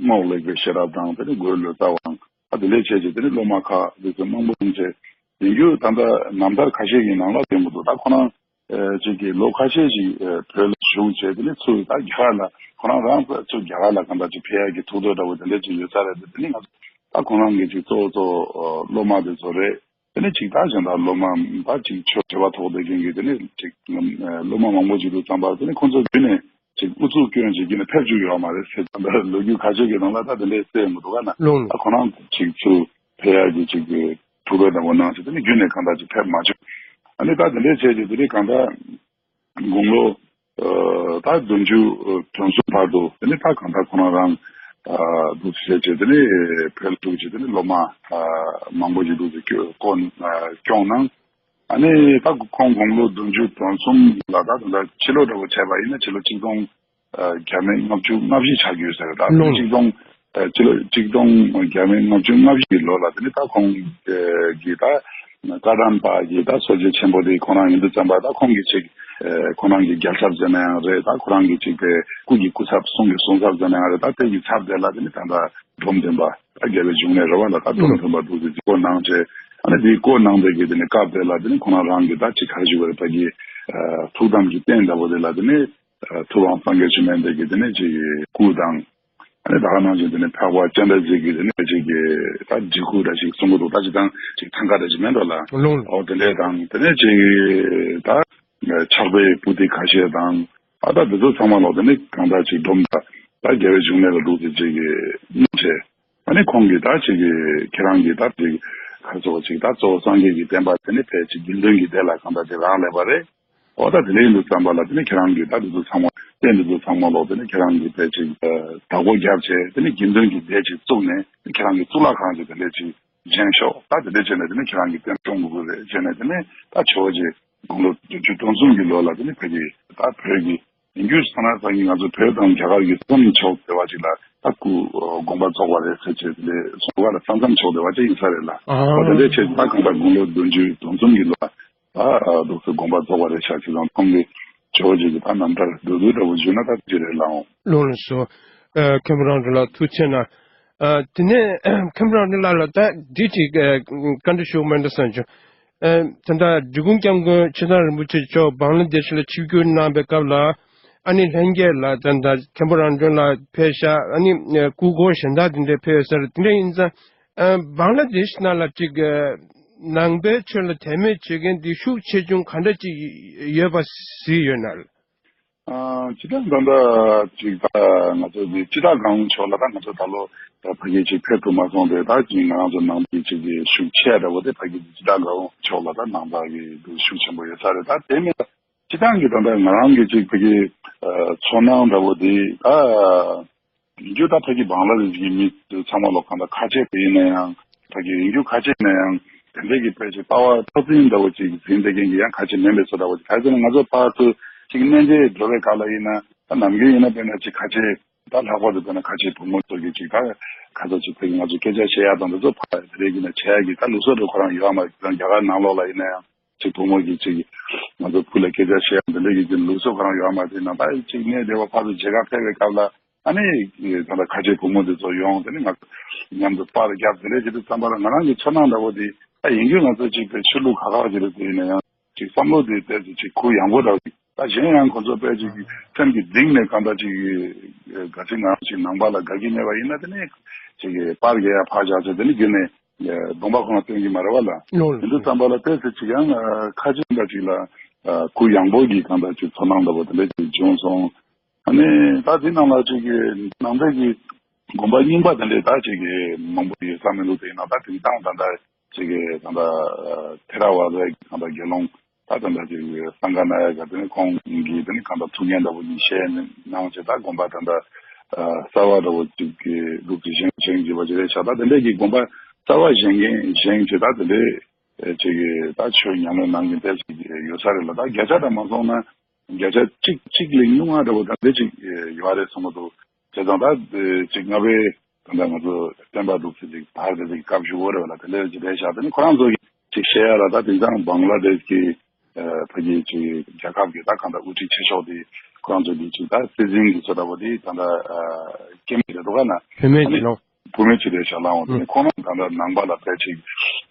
རྔོག་ལེགས་པའི་ཤེས་རབ་དང་། དེ་ནི་རྒོད་ལོ་ཙཱ་བ། ཨ་དེ་འདྲས་བྱས་བྱས་དེ་ནི་སློབ་མ་ཁག་དེ་ཚོ་མང་པོ་བྱུང་བྱས། ཡིན་རྒྱུ་ད་ལྟ་རྣམ་ཐར་ཁ་ཤས་ཀྱི་ནང་ལ་ཐོན་གྱི་འདུག་ད་ཁོ་རང་ ཨ་ཅིག་གི་ལོ་ཁ་ཤས་ཤིག་ཨ་བོད་ལ་བཞུགས་བྱས། དེ་ནས་ཚུར་ད་རྒྱ་གར་ལ་ཁོ་རང་རང་ཚུར་རྒྱ་གར་ལ་གང་ལྟར་ཅིག་ཕེབས་ཡག་གི་ཐུགས་འདོད་འདྲ་བོ་དེ་འདྲ་ཅིག་ཡོད་ས་རེད། དེ་ནས་ང་ཚོ་ད་ཁོ་རང་གི་ཅིག་གཙོ་བོ་གཙོ་བོ་སློབ་མ་དེ་ཚོ་རེད། དེ་ནས་ཅིག་ད་གཞན་དག་སློབ་མ་ད་ཅིག་ཆོས་བྱེ་བ་ཐོག་བསྡད་མཁན་གྱི་དེ་ནས་ཅིག་སློབ་མ་མང་པོ་ཅིག་འདུག་བསམ་པ། དེ་ནས་ཁོ་ཚོ་བརྒྱུད་ནས་ཅིག་ཨུ་ཚུགས་སྐྱོན་བྱེད་ཀྱི་ནས་ཕེབས་བཅུག་ཡོད་མ་རེད་ཟེར། ད་ལོ་རྒྱུས་ཁ་ཤས་ཀྱི་ནང་ལ་ད་དེ་འདྲས་གསལ་མི་འདུག་ག་ན། ལོང་ད་ཁོ་རང་ཅིག་ཚུར་ཕེབས་ཡག་གི་ཅིག་གི་ཐུགས་འདོད་འདྲ་བོ་གནང་བྱས། དེ་ནས་བརྒྱུད་ནས་གང་ལྟར་ཅིག་ཕེབས་མ་བྱུང་། ཨ་ནི་ད་དེ་འདྲས་བྱས་ཀྱི་དེ་ནས་གང་ལྟར་དགུང་ལོ་ཨ་ད་བདུན་ཅུ་དོན་གསུམ་བར་དུ་དེ་ནས་ད་གང་ལྟར་ཁོ་རང་རང་ཨ་འདུག་བྱས་བྱས། དེ་ནས་བོད་ལ་ཐུག་བྱས། དེ་ནས་སློབ་མ་ཨ་མང་པོ་ཅིག་འདུག་བྱས་བསྐོ་ཨ་སྐྱོང་གནང་། ཨ་ནི་ད་ཁོང་དགུང་ལོ་བདུན་ཅུ་དོན་གསུམ་ལ་ད་ད་ཕྱི་ལོ་འདྲ་བོ་བྱས་པ་ཡིན་ན་ཕྱི་ལོ་ཆིག་སྟོང་ཨ་བརྒྱ་མེད་ལྔ་བཅུ་ང་བཞི་ཆགས་ཀྱི་ཡོད་ས་རེད། ད་ལོ་ཆིག་སྟོང་ཨ་ཕྱི་ལོ་ཆིག་སྟོང་བརྒྱ་མེད་ལྔ་བཅུ་ང་བཞི་གི་ལོ་ལ་དེ་ནི་ད་ཁོང་གི་ད་བཀའ་གདམས་པ་གི་ད་སྲོལ་འབྱེད་ཆེན་པོ་དེ་ཁོ་རང་ཡིན་དུས་ཙམ་པ། ད་ཁོང་གི་ཅིག་ཨ་ཁོ་རང་གི་རྒྱལ་ཚབ་ཟེར་ན་ཡང་རེད། ད་ཁོ་རང་གི་ཅིག་པའི་སྐུ་གི་སྐུ་ཚབ་གསུང་གི་གསུང་ཚབ་ཟེར་ན་ཡང་རེད། ད་དེ་གི་ཚབ་དེ་ལ་དེ་ནི་ད་ད་འབྲོམ་སྟོན་པ། ད་རྒྱལ་བའི་འབྱུང་གནས་རེད་བ་ལ། ད་འབྲོམ་སྟོན་པ་འདུག་སེ་བསྐོ་གནང་བྱས། ཨ་ནི་དེ་བསྐོ་གནང་བསྡད་ཀྱི་དེ་ནི་སྐབས་དེ་ལ་དེ་ནི་ཁོ་རང་རང་གི་ད་ཅིག་ག་རེ་ཞུ་དགོས་རེད། ད་གི་ཨ་ཐུགས་དམ་གྱི་རྟེན་འདྲ་བོ་དེ་ལ་དེ་ནི་ཨ་ཐུབ་དབང་སངས་རྒྱས་བཅོམ་ལྡན་འདས་ཀྱི་དེ་ནི་ཅིག་སྐུ་དང་། ཨ་ནི་ད་ག་ནང་བཞིན་དེ་ནི་འཕགས་པ་སྤྱན་རས་གཟིགས་ཀྱི་དེ་ནི་ཅིག་གི་ད་བྲིས་སྐུ་འདྲ་ཞིག་གསུང་གི་འདུག་ད་ཅིག་དང་ཅིག་ཐང་ག་འདྲ་ཞིག་མེད་འགྲོ་ལ། ལོང་ལོང་། ཨོ་དེ་འདྲས་དང་དེ་ནི་ཅིག་ད་ཕྱག་དཔེ་པོ་ཏི་ཁ་ཤས་དང་། ཨ་ད་འདི་ཚོ་ཚང་མ་ལོག་དེ་ནི་གང་ལྟར་ཅིག་སྒྲོམ་ད་ད་རྒྱལ་བའི་འབྱུང་གནས་ལ་འདུག་སེ་ཅིག་གི་གནང་བྱས། ཨ་ནི་ཁོང་གིས་ད་ཅིག་གི་ཁྱེད་རང་གིས་ད་ཅིག་ག་ཚོད་ཅིག་ད་གཙོ་བོ་སངས་རྒྱས་ཀྱི་བསྟན་པ་དེ་ནི་ཕལ་ཆེར་དགེ་འདུན་གྱི་སྡེ་ལ་གང་ལྟར་ཅིག་རག་ལས་པ་རེད། འོ་ད་དེ་འདྲ་ཡིན་དུས་ཙམ་པ་ལ་དེ་ནི་ཁྱེད་རང་གིས་ད་འདི་ཚོ་ཚང་མ་རྟེན་འདི་ཚོ་ཚང་མ་ལོག་དེ་ནི་ཁྱེད་རང་གིས་ཕལ་ཆེར་བདག་པོ་བརྒྱབ་བྱས། དེ་ནི་དགེ་འདུན་གྱི་སྡེ་ཅིག་བཙུགས་ནས་ཁྱེད་རང་གི་གཙུག་ལག་ཁང་ཅིག་དེ་འདྲ་ཅིག་བཞེངས་ཤོག་ད་དེ་འདྲ་བྱས་ནས་དེ་ནི་ཁྱེད་རང་གི་རྟེན་སྐྱོང་དགོས་ཀྱི་རེད་བྱས་ནས། དེ་ནི་ད་ཆོས་རྗེ་དགུང་ལོ་བདུན་ཅུ་དོན་གསུམ་གྱི་ལོ་ལ་དེ་ནི་ཕ་གི་ད་བོད་ཀྱི་ཡིན་རྒྱུ་ས་ན་སང་ཉིན་ང་ཚོ་བོད་དང་རྒྱ་གར་གྱི་མཚམས་ཕྱོགས་དེ་བ་ཅིག་ལ་ད་སྐུ་དགོངས་པ་རྫོགས་པ་རེད་ཟེར་བྱས། དེ་འདྲ་སོང་བ་ལ་ས་མཚམས་ཕྱོགས་དེ་བ་ཅིག་ཡིན་ས་རེད་ལ། ཨ་འོ་དེ་འདྲ་བྱས་ད་གང་ལྟར་དགུང་ལོ་བདུན་ཅུ་དོན་གསུམ་གྱི་ལོ་ལ་ད་འདུག་སེ་དགོངས་པ་རྫོགས་པ་རེད་ཤག་ཅིག་དང་ཁོང་གི་ཇོ་བོ་རྗེ་གི་ད་རྣམ་ཐར་མདོར་བསྡུས་འདྲ་བོ་ཞུས་ན་ད་ཅི་རེད་ལགས། ལོ་ལགས་སོ། ཨ་མཁན་པོ་རང་གྲོལ་ལགས་ཐུགས་རྗེ་ཆེ་གནང་། ཨ་དེ་ནས་མཁན་པོ་རང་གྲོལ་ལགས་ལ་ད་འདི་ཅིག་ཨ་བཀའ་འདྲི་ཞུ་མ་འདྲ་བསམ་བྱུང་། ཨ་ད་ལྟ་འབྲི་གུང་སྐྱབས་མགོན་ཆེ་ཚང་རིན་པོ་ཆེ་མཆོག་བང་ལ་དེ་ཤི་ལ་ཆིབས་བསྒྱུར་གནང་པའི་སྐབས་ལ། ཨ་ནི་ལྷན་རྒྱས་ལ་ད་ལྟ་མཁན་པོ་རང་གྲོལ་ལགས་ཕེབས་ཤག་ཨ་ནི་སྐུ་འཁོར་གཞན་དག་དེ་འདྲ་ཕེབས་ཡོད་ས་རེད། དེ་འདྲ་ཡིན་ཙང་། ཨ་བང་ལ་དེ་ཤི་ནང་ལ་ཅིག་ཨ་ནང་པའི་ཆོས་ལ་དད་མོས་བྱེད་མཁན་དེ་ཤུགས་ཆེ་ཆུང་ག་འདྲ་ཅིག་ཡོད་པ་གཟིགས་ཡོད་ན། ཨ་སྤྱིར་བཏང་ད་ལྟ་ཅིག་ད་ང་ཚོ་གི་སྤྱི་བཏང་གང་ཕྱོགས་ལ་ད་ང་ཚོ་ད་ལོ་ད་ཕ་གི་ཅིག་ཕེབས་ཐུབ་མ་སོང་སྟེ། ད་ཅིག་ང་རང་ཚོ་ནང་པའི་ཅིག་གི་ཤུགས་ཆེ་འདྲ་བོ་དེ་ཕ་གི་སྤྱི་བཏང་གང་ཕྱོགས་ལ་ད་ནང་པ་གི་འདུ་ཤུགས་ཆེན་པོ་ཡོད་ས་རེད། ད་དེ་མིན་སྤྱི་བཏང་གི་ད་ལྟ་ང་རང་གི་ཅིག་ཕ་གི་ཨ་ཚོར་སྣང་འདྲ་བོ་དེ་ད། ཡིན་རྒྱུ་ད་ཕ་གི་བང་ལ་དེ་གི་མི་ཚང་མ་ལོག་གང་ལྟར་ཁ་ཆེ་དེ་ཡིན་ན་ཡང་། ཕ་གི་ཡིན་རྒྱུ་ཁ་ཆེ་ཡིན་ན་ཡང་དེ་འདྲའི་གི་ཕལ་ཆེར་ལྟ་བ་རྩ་ཚིག་འདྲ་བོ་ཅིག་འཛིན་བསྡད་མཁན་གྱི་ཡང་ཁ་ཆེ་མིན་པའི་བཟོ་འདྲ་བོ་ཅིག་ག་རེ་ཟེར་ན་ང་ཚོ་ཕར་ཚུར་ཅིག་གནས་མཇལ་འགྲོ་བའི་སྐབས་ལ་ཡིན་ན། ད་ནམ་རྒྱུན་ཡིན་ན་དཔེར་ན་ཅིག་ཁ་ཆེ་ད་ལྷག་པར་དུ་དཔེར་ན་ཁ་ཆེ་བུ་མོ་ཚོ་གི་ཅིག་ད་ག་ཚོད་ཅིག་ཕ་གི་ང་ཚོ་སྐད་ཆ་བཤད་ཡག་དང་འདི་ཚོ་ཕར་རེ་རེ་གི་ན་བྱེད་ཡག་གི་ད་ལུགས་སྲོལ་འདྲ་ཁོ་རང་ཡོད་མ་རེད། རྒྱ་གར་ནང་ལོགས་ལ་ཡིན་ན་ཡང་། ཅིག་བུ་མོ་གིས་ཅིག་ང་ཚོ་བུ་ལ་སྐད་ཆ་བཤད་ཡག་འདི་འདྲ་གི་ཅིག་ལུགས་སྲོལ་ཁོ་རང་ཡོད་མ་རེད། ནང་པ་ཅིག་གནས་བདེ་བ་ཕར་ཚུར་མཇལ་ཁ་ཕེབས་པའི་སྐབས་ལ་ཨ་ནི་ད་ལྟ་ཁ་ཆེ་བུ་མོ་དེ་ཚོ་ཡོང་། དེ་ནི་ང་ཚོ་མཉམ་དུ་པར་རྒྱབ་དེ་འདྲ་བྱེད་དུས་ཙམ་པ་ལ་ང་རང་གི་ཚོར་སྣང་འདྲ་བོ་དེ་ད་ཡིན་རྒྱུ་ང་ཚོ་ཅིག་པའི་ཆོས་ལུགས་ག་ག་ཅིག་རེད། དེ་ཡིན་ན་ཡང་ཅིག་བསམ་བློ་དེ་ཏོག་ཙམ་ཅིག་གུ་ཡངས་པོ་འདྲ་བོ་ཅིག་ད་གཞན་ཡང་ཁོ་ཚོ་དཔེ་ཅིག་སེམས་ཀྱི་གཏིང་ནས་གང་ལྟར་ཅིག་ག་ཚོད་ང་རང་ཅིག་ནང་པ་ལ་དགའ་གི་མེད་པ་ཡིན་ན་དེ་ནི་ཅིག་པར་རྒྱག་ཡག་ཕར་བཞག་ཚེ་དེ་ནི་རྒྱུན་ནས། གདོང་པ་ཁོ་ན་སྟོན་གྱི་མ་རེད་བ་ལ། ལོ་ལོ། དེ་འདྲ་ཙམ་པ་ལ་ཏོག་ཙམ་ཅིག་ཡང་ཁ་ཆེ་འདྲ་ཅིག་ལ་གུ་ཡངས་པོ་གི་གང་ལྟར་ཅིག་ཚོར་སྣང་འདྲ་པོ་དེ་འདྲ་ཅིག་བྱུང་སོང་། ཨ་ནི་ད་དེ་ནང་ལ་ཅིག་གི་ནང་པའི་གི་དགོན་པ་རྙིང་པ་དེ་འདྲ་ད་ཅིག་གི་མང་པོ་ཡོད་ས་མི་འདུག་དེ་ཡིན་ན་ད་དེང་སང་ད་ལྟ་ཅིག་གི་ད་ལྟ་ཐེ་ར་ཝ་ད་གི་ད་ལྟ་དགེ་སློང་། ད་ད་ལྟ་ཅིག་སངྒ་ནཱ་ཡ་ག་དེ་ནི་ཁོང་གིས་དེ་ནི་གང་ལྟར་ཐུགས་འགན་འདྲ་པོ་ཅིག་བཞེས་གནང་བྱས། ད་དགོན་པ་ད་ལྟ་གསར་བ་འདྲ་པོ་ཅིག་གི་ལུགས་ཀྱི་བཞེངས་བཞེངས་བྱས་པ་ཅིག་རེད་ཤག་ད་དེ་འདྲས་ཀྱི་དགོན་པ་གསར་བ་བཞེངས་མཁན་བཞེངས་བྱས་ད་དེ་འདྲས་ཅིག་གི་ད་ཆོས་ཉམས་ལེན་གནང་མཁན་དེ་ཅིག་ཡོད་ས་རེད་ལ། ད་བརྒྱ་ཆ་འདྲ་མ་སོང་ན་བརྒྱ་ཆ་གཅིག་གཅིག་ལས་ཉུང་བ་འདྲ་པོ་ད་འདྲས་ཅིག་ཡོད་རེད་བསམ་གྱི་འདུག་བྱས་ཙང་ད་ཅིག་སྔ་པའི་ད་ལྟ་ང་ཚོ་བསྟན་པ་འདུག་ཟེར་ཅིག་དར་དེ་ཅིག་སྐབས་ཞུ་བོ་རེད་བ་ལ། དེ་འདྲས་ཅིག་རེད་ཤག་དེ་ནི་ཁོ་རང་ཚོ་གི་ཅིག་བཤད་ཡ་ལ་ད་དེང་སང་བང་ལ་དེཤ་གི་ཨ་ཕ་གི་ཅིག་རྒྱལ་ཁབ་ཀྱི་ད་གང་ལྟར་དབུ་ཁྲིད་ཆེ་ཤོས་དེ་ཁོ་རང་ཚོ་གི་ཅིག་ད་སྲིད་འཛིན་གྱི་བཟོ་འདྲ་བོ་དེ་ད་ལྟ་ཨ་སྐྱེ་དམན་རེད་འདུག་ག་ན། བུད་མེད་ཅིག་ལོ། བུད་མེད་ཅིག་རེད་ཤག་ལ། འོང་དེ་ནི་ཁོ་རང་ད་ལྟ་ནང་པ་ལ་ཕལ་ཆེར་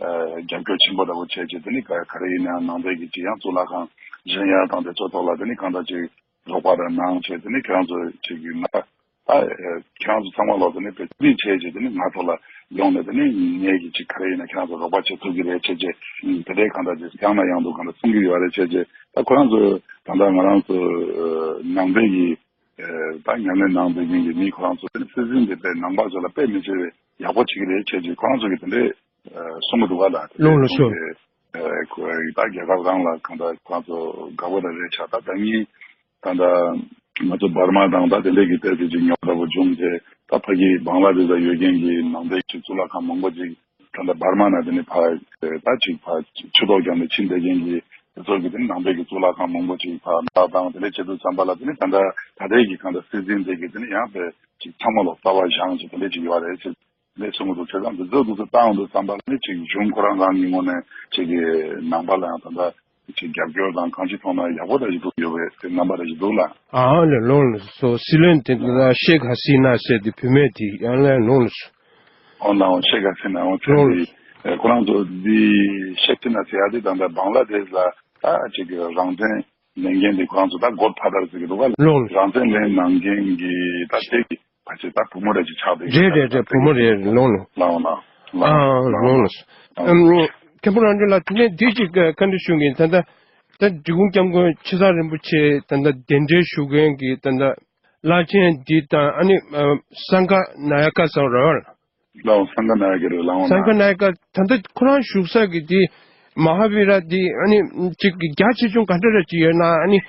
ཨ་རྒྱབ་སྐྱོར་ཆེན་པོ་འདྲ་བོ་བྱས་བྱས། དེ་ནི་ག་ག་རེ་ཡིན་ན་ནང་པའི་གི་ཅིག་ཡང་གཙུག་ལག་ཁང་ སྦྱིན་ཡག་དང་དེ་ཚོ་ཐོག་ལ་དེ་ནི་གང་ལྟར་ཅིག་རོགས་པ་རེ་གནང་བྱས་དེ་ནི་ཁྱེད་རང་ཚོ་ཅིག་གི་ང་ད་ཨ་ཁྱེད་རང་ཚོ་ཚང་མ་ལོག་དེ་ནི་དཔེ་སྟོན་བྱས་བྱས་དེ་ནི་ང་ཚོ་ལ་ཡོང་ནས་དེ་ནི་ངས་ཀྱི་ཅིག་ག་རེ་ཡིན་ན་ཁྱེད་རང་ཚོ་རོགས་པ་བྱེད་ཐུབ་ཀྱི་རེད་བྱས་བྱས་དེ་འདྲའི་གང་ལྟར་ཅིག་ཡང་ན་ཡང་དུ་གང་ལྟར་གསུང་གི་ཡོད་རེད་བྱས་བྱས། ད་ཁོ་རང་ཚོ་ད་ལྟ་ང་རང་ཚོ་ནང་པའི་གི་ད་ཉམས་ལེན་གནང་བསྡད་མཁན་གྱི་མི་ཁོ་རང་ཚོ་དེ་ནི་སྲིད་འཛིན་དེ་དཔེ་ནང་པ་ཚོ་ལ་དཔེ་མི་སྲིད་པའི་ཡག་པོ་བྱེད་ཀྱི་རེད་བྱས་བྱས་ཁོ་རང་ཚོ་གི་དེ་འདྲའི་གསུང་གི་འདུག་ག་ལ། དེ་ལོང་ལ་ཤོར། ད་རྒྱལ་ཁབ་རང་ལ་གང་ལྟར་ཁོ་རང་ཚོ་དགའ་པོ་རང་རེད་ཆགས། ད་ད་ངས་ད་ལྟ་ང་ཚོ་འབར་མ་དང་ད་དེ་འདྲས་ཀྱི་ཏོག་ཙམ་ཅིག་ཉོ་ལྟ་བུ་བྱུང་ཚེ་ད་ཕ་གི་བང་ལ་དེ་ལ་ཡོད་མཁན་གྱི་ནང་པའི་ཅིག་གཙུག་ལག་ཁང་མང་པོ་ཅིག་ད་ལྟ་འབར་མ་ན་དེ་ནི་ཕ་ད་ཅིག་ཕ་ཆུ་ཐོག་རྒྱབ་ནས་ཕྱིན་བསྡད་མཁན་གྱི་དེ་ཚོ་གི་དེ་ནི་ནང་པའི་གི་གཙུག་ལག་ཁང་མང་པོ་ཅིག་ཕ་ད་དང་དེ་འདྲས་བྱེད་དུས་ཙམ་པ་ལ་དེ་ནི་ད་ལྟ་ད་ལྟའི་གི་གང་ལྟར་སྲིད་འཛིན་དེ་གི་དེ་ནི་ཡང་དཔེ་ཅིག་ཚང་མ་ལོ་རྩ་བ་བཞེངས་ཅིག་དེ་འདྲས་ཅིག་ཡོད་རེད་ཅིག་ལས་བྱུང་གི་འདུག་བྱས་ཙང་འདི་ཚོ་འདུག་ཚོ་བཏང་འདུག་བསམ་པ་ནི་ཅིག་གཞུང་ཁོ་རང་རང་གི་ངོས་ནས་ཅིག་གི་ནང་པ་ལ་ཡང་ད་ལྟ་ཅིག་རྒྱབ་སྐྱོར་དང་གང་ཅི་ཐོག་ན་ཡག་པོ་འདྲ་ཞིག་འདུག་ཡོད་པའི་དེ་རྣམ་པ་འདྲ་ཞིག་འདུག་ལ། ཨ་ལས་ལོང་ལ་སོ་སྲིད་བློན་དེ་ད་ཤེག་ཧ་སི་ན་ཟེར་དེ་བུད་མེད་དེ་ཡང་ལས་ལོང་ལ་སོ། ཨོ་ལའོ་ཤེག་ཧ་སི་ན་ཨོ་ཚེ་ལོང་ལ་འདི་ཁོ་རང་ཚོ་འདི་ཤེག་ཧ་སི་ན་ཟེར་ཡ་དེ་ད་ལྟ་བང་ལ་དེཤ་ལ་ད་ཅིག་གི་རང་བཙན་ལེན་མཁན་དེ་ཁོ་རང་ཚོ་ད་གོད་ཕ་དར་ཟེར་གི་འདུག་ག་ལོང་ལ་རང་བཙན་ལེན་གནང་མཁན་གྱི་ད་དེ་གི་ཕལ་ཆེར་ད་བུ་མོ་རེད་ཅེས་ཆགས་བསྡད་ཀྱི་རེད་རེད་རེད། བུ་མོ་རེད་ལོང་ལོང་། ལའོ་ལའོ་ཨ་ལའོ་ལོང་ལོང་། ལོང་ལོང་། མཁན་པོ་རང་ལུས་ལགས་དེ་ནས་འདི་ཅིག་བཀའ་འདྲི་ཞུ་གིན་ད་ལྟ་ད་འབྲི་གུང་སྐྱབས་མགོན་ཆེ་ཚང་རིན་པོ་ཆེ་ད་ལྟ་གདན་འདྲེན་ཞུ་མཁན་གྱི་ད་ལྟ་བླ་ཆེན་འདི་དང་ཨ་ནི་སངྒ་ནཱ་ཡ་ཀ་ཟེར་བ་རེད། ལའོ་སངྒ་ནཱ་ཡ་ཀ་རེད་ལའོ་ན། སངྒ་ནཱ་ཡ་ཀ་ད་ལྟ་ཁོ་རང་བཞུགས་ས་གི་དེ་མ་ཧཱ་བི་ར་དེ་ཨ་ནི་ཅིག་རྒྱ་ཆེ་ཆུང་ག་འདྲ་རེ་ཅིག་ཡོད་ན་ཨ་ནི།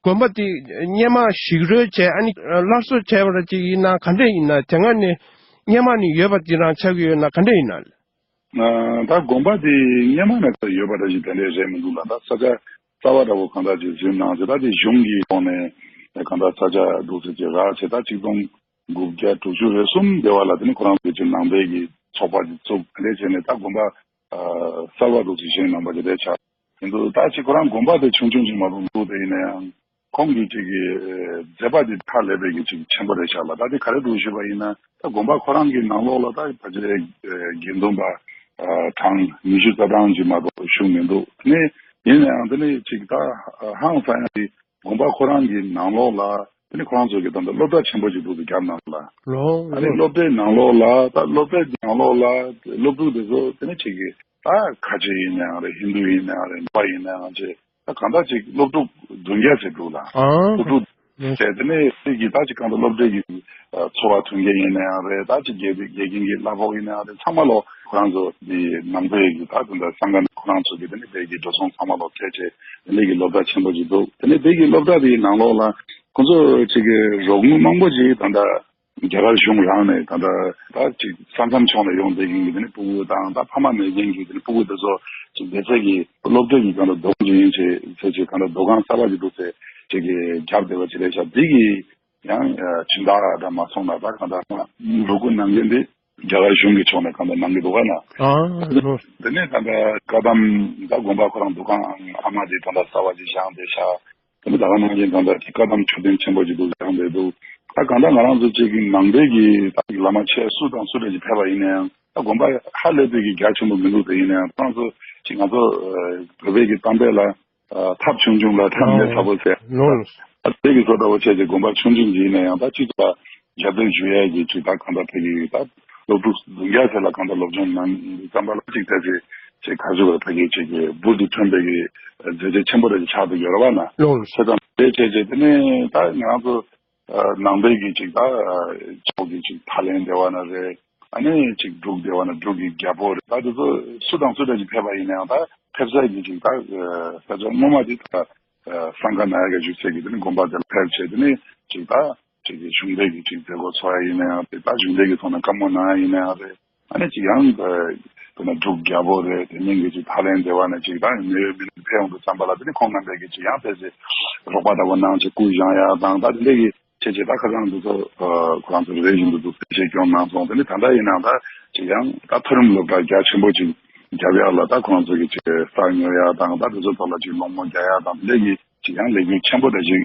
དགོན་པ་དེ་སྔོན་མ་ཞིག་རོལ་བྱས་ཨ་ནི་སླར་གསོ་བྱས་པ་ཅིག་ཡིན་ན་ག་འདྲ་ཡིན་ན་དེ་སྔ་ནས་སྔོན་མ་ནས་ཡོད་པ་དེ་རང་ཆགས་ཀྱི་ཡོད་ན་ག་འདྲ་ཡིན་ན། ད་དགོན་པ་དེ་སྔོན་མ་ནས་ད་ཡོད་པ་འདྲ་ཞིག་དེ་འདྲས་རེད་མི་འདུག་ལ། ད་ས་ཆ་རྩ་བ་འདྲ་བོ་གང་འདྲ་ཅིག་ཟིན་གནང་ཚེ་ད་དེ་གཞུང་གི་ཐོག་ནས་གང་འདྲ་ས་ཆ་འདུག་ཟེར་ཅིག་རག་ཚེ་ད་ཆིག་སྟོང་དགུ་བརྒྱ་དྲུག་ཅུ་རེ་གསུམ་དེ་བ་ལ་དེ་ནི་ཁོ་རང་ཚོས་ཅིག་ནང་པའི་གི་ཚོགས་པ་ཅིག་བཙུགས་དེ་འདྲས་བྱས་ནས་ད་དགོན་པ་གསར་བ་འདུག་ཅིག་བཞེངས་གནང་པ་དེ་འདྲས་ཆགས། ཡིན་འདུག་ད་ཅིག་ཁོ་རང་དགོན་པ་དེ་ཆུང་ཆུང་ཅིག་མ་གཏོགས་འདུག་དེ་ཡིན་ན་ཡང་ཁོང་གི་ཅིག་གི་མཛད་པ་དེ་ཧ་ལས་པའི་གི་ཅིག་ཆེན་པོ་རེད་ཤག་ལ། ད་དེ་ག་རེ་འདུག་ཞུས་པ་ཡིན་ན་ད་དགོན་པ་ཁོ་རང་གི་ནང་ལོགས་ལ་ད་ཕལ་ཆེར་དགེ་འདུན་པ་གྲངས་ཉི་ཤུ་རྩ་གྲངས་ཅིག་མ་གཏོགས་བཞུགས་མི་འདུག་དེ་ནས་ཡིན་ན་ཡང་དེ་ནས་ཅིག་ད་ཧང་སང་ཡང་དེ་དགོན་པ་ཁོ་རང་གི་ནང་ལོགས་ལ་དེ་ནས་ཁོ་རང་ཚོ་གི་ད་ལྟ་སློབ་གྲྭ་ཆེན་པོ་ཅིག་འདུག་དེ་རྒྱབ་ནང་ལ། ལོ་ཨ་ནི་ལོ། སློབ་གྲྭའི་ནང་ལོགས་ལ་ད་སློབ་གྲྭའི་ནང་ལོགས་ལ་སློབ་ཕྲུག་དེ་ཚོ་དེ་ནས་ཅིག་གི་ད་ཁ་ཆེ་ཡིན་ནའང་རེད། ཧིན་རྡུ་ཡིན་ནའང་རེད། ནང་པ་ཡིན་ནའང་ཅེ་ད་གང་ལྟར་ཅིག་སློབ་ཕྲུག་བདུན་བརྒྱ་ཟེར་འདུག་ལ། ཨང་། སློབ་ཕྲུག་ཨང་། ཟེར་དེ་ནས་སྲིད་ཀྱི་ད་ཅིག་གང་ལྟར་སློབ་གྲྭའི་གི་འཚོ་བ་མཐུན་རྐྱེན་ཡིན་ནའང་རེད། ད་ཅིག་དགེ་དགེ་རྒན་གྱི་གླ་ཕོགས་ཡིན་ནའང་རེད། ཚང་མ་ལོ་ཁོ་རང་ཚོ་འདི་ནང་པའི་གི་ད་དེ་འདྲ་སངས་རྒྱས་ཁོ་རང་ཚོ་གི་དེ་ནས་དེ་གི་འགྲོ་སོང་ཚང་མ་ལོ་ཁྱད་ཆེ་དེ་ནས་གི་སློབ་གྲྭ་ཆེན་པོ་ཅིག་འདུག་དེ་ནས་དེ་གི་སློབ་གྲྭ་དེའི་ནང་ལོགས་ལ་ཁོ་ཚོ་ཅིག་གི་རོགས་དངུལ་མང་པོ་ཅིག་ད་ལྟ་རྒྱ་གར་གཞུང་རང་ནས་ད་ལྟ་ད་ཅིག་ས་མཚམས་ཕྱོགས་ནས་ཡོང་བསྡད་མཁན་གྱི་དེ་ནི་ཕྲུ་གུ་དང་ད་ཕ་མ་མེད་མཁན་གྱི་དེ་ནི་ཕྲུ་གུ་དེ་ཚོ་ཅིག་བསྡད་ས་གི་སློབ་གྲྭ་གི་གང་ལ་སྡོམ་ཅིག་ཡིན་ཅེས་ཟེར་ཅིག་གང་ལ་སྡོད་ཁང་གསར་པ་ཅིག་འདུག་ཟེར་ཅིག་གི་རྒྱབ་བསྡད་པ་ཅིག་རེད་ཤག་འདི་གི་ཡང་སྦྱིན་བདག་འདྲ་མ་སོང་ན་ད་གང་ལྟར་རོགས་སྐྱོར་གནང་མཁན་དེ་རྒྱ་གར་གཞུང་གི་ཕྱོགས་ནས་གང་ལྟར་གནང་གི་འདུག་ག་ན། ཨ་ལོ། དེ་ནས་གང་ལྟར་བཀའ་གདམས་ད་དགོན་པ་ཁོ་རང་འདུ་ཁང་ཨ་མ་དེ་གང་ལྟར་གསར་པ་ཅིག་བཞེངས་བསྡད་ཤག་དེ་ནི་ད་ག་ནང་བཞིན་གང་ལྟར་གྱི་བཀའ་གདམས་མཆོད་རྟེན་ཆེན་པོ་ཅིག་འདུག་ཡང་འདུག་ད་གང་ལྟར་ང་རང་ཚོ་ཅིག་གི་ནང་པའི་གི་ད་གི་བླ་མ་ཆེ་སུ་དང་སུ་རེ་ཅིག་ཕེབས་པ་ཡིན་ན་ཡང་ད་དགོན་པ་ཧ་ལས་པའི་གི་རྒྱ་ཆེན་པོ་མི་འདུག་དེ་ཡིན་ན་ཡང་ཁོང་ཚོ་ཅིག་ང་ཚོ་བོད་པའི་གི་གཏམ་དཔེ་ལ་ཐབ་ཆུང་ཆུང་ལ་ཐབ་མེད་ཚ་པོ་ཟེར། ལོ་ལོ། ད་དེ་གི་བཟོ་འདྲ་བོ་བྱས་ཏེ་དགོན་པ་ཆུང་ཆུང་ཅིག་ཡིན་ན་ཡང་ད་སྤྱི་ཚོགས་ལ་རྒྱབ་སྐྱོར་ཞུ་ཡས་ཀྱི་ཅིག་ད་གང་ལྟར་ཕ་གི་ད་སློབ་ཕྲུག་བདུན་བརྒྱ་ཟེར་ལ་གང་ལྟར་སློབ་སྦྱོང་གནང་ཙམ་པ་ལ་ཅིག་ད་ཅིག་ཅིག་ག་ཚོད་ཕ་གི་ཅིག་གི་འབུར་དུ་ཐོན་པའི་གི་མཛད་རྗེས་ཆེན་པོ་རེ་ཆགས་འདུག་ཡོད་རེད་བ་ན། ལོ་ལོ། བྱས་ཙང་དེ་བྱས་རྗེས་དེ་ནས་ད་ང་ཚོ་ནང་པའི་གི་ཅིག་ད་ཕྱོགས་ཀྱི་ཅིག་ཐར་ལེན་སྡེ་བ་ན་རེད། ཨ་ནི་ཅིག་འབྲུག་སྡེ་བ་ན་འབྲུག་གི་རྒྱལ་པོ་རེད། ད་དེ་ཚོ་སུ་དང་སུ་འདྲ་ཅིག་ཕེབས་པ་ཡིན་ན་ཡང་ད་ཕེབས་ས་གི་ཅིག་ད་ས་ཆ་སྔོན་མ་དེ་ད་སངྒ་ནཱ་ཡ་ག་བཞུགས་ས་གི་དེ་ནི་དགོན་པ་དེ་ལ་ཕེབས་བྱས་དེ་ནི་ཅིག་ད་ཅིག་གི་གཞུང་འབྲེལ་གི་ཅིག་མཛད་སྒོ་ཚོགས་ཡ་ཡིན་ན་ཡང་རེད། ད་གཞུང་འབྲེལ་གི་ཐོག་ནས་བཀའ་མོལ་གནང་ཡ་ཡིན་ན་ཡང་རེད། ཨ་ནི་ཅིག་ཡང་དཔེར་ན་འབྲུག་རྒྱལ་པོ་རེད། དེ་མིན་གྱི་ཅིག་ཐར་ལེན་སྡེ་བ་ནས་ཅིག་ད་མི་མི་ཕེབས་ཡོང་དུས་ཙམ་པ་ལ་དེ་ནི་ཁོང་རྣམ་པས་ཀྱི་ཅིག་ཡང་དཔེ་ཅིག་རོགས་པ་འདྲ་བོ་གནང་བྱས་སྐུ་བཞེངས་ཡ་དང་ད་དེ་འདྲས་ཀྱི་ཁྱེད་ཀྱིས་ད་ཁ་སང་འདི་ཚོ་ཁོ་རང་ཚོ་རེ་བཞིན་དུ་འདུག་གསལ་བཤད་སྐྱོང་གནང་སོང་། དེ་ནི་ད་ལྟ་ཡིན་ནའང་ད་ཅིག་ཡང་ད་མཐོ་རིམ་སློབ་གྲྭ་རྒྱ་ཆེན་པོ་ཅིག་རྒྱབ་ཡག་ལ་ད་ཁོ་རང་ཚོ་གི་ཅིག་ས་ཉོ་ཡག་དང་ད་དེ་ཚོ་ཐོག་ལ་ཅིག་སློང་མོ་རྒྱག་ཡག་དང་དེ་འདྲ་གི་ཅིག་ཡང་ལས་འགུལ་ཆེན་པོ་འདྲ་ཅིག་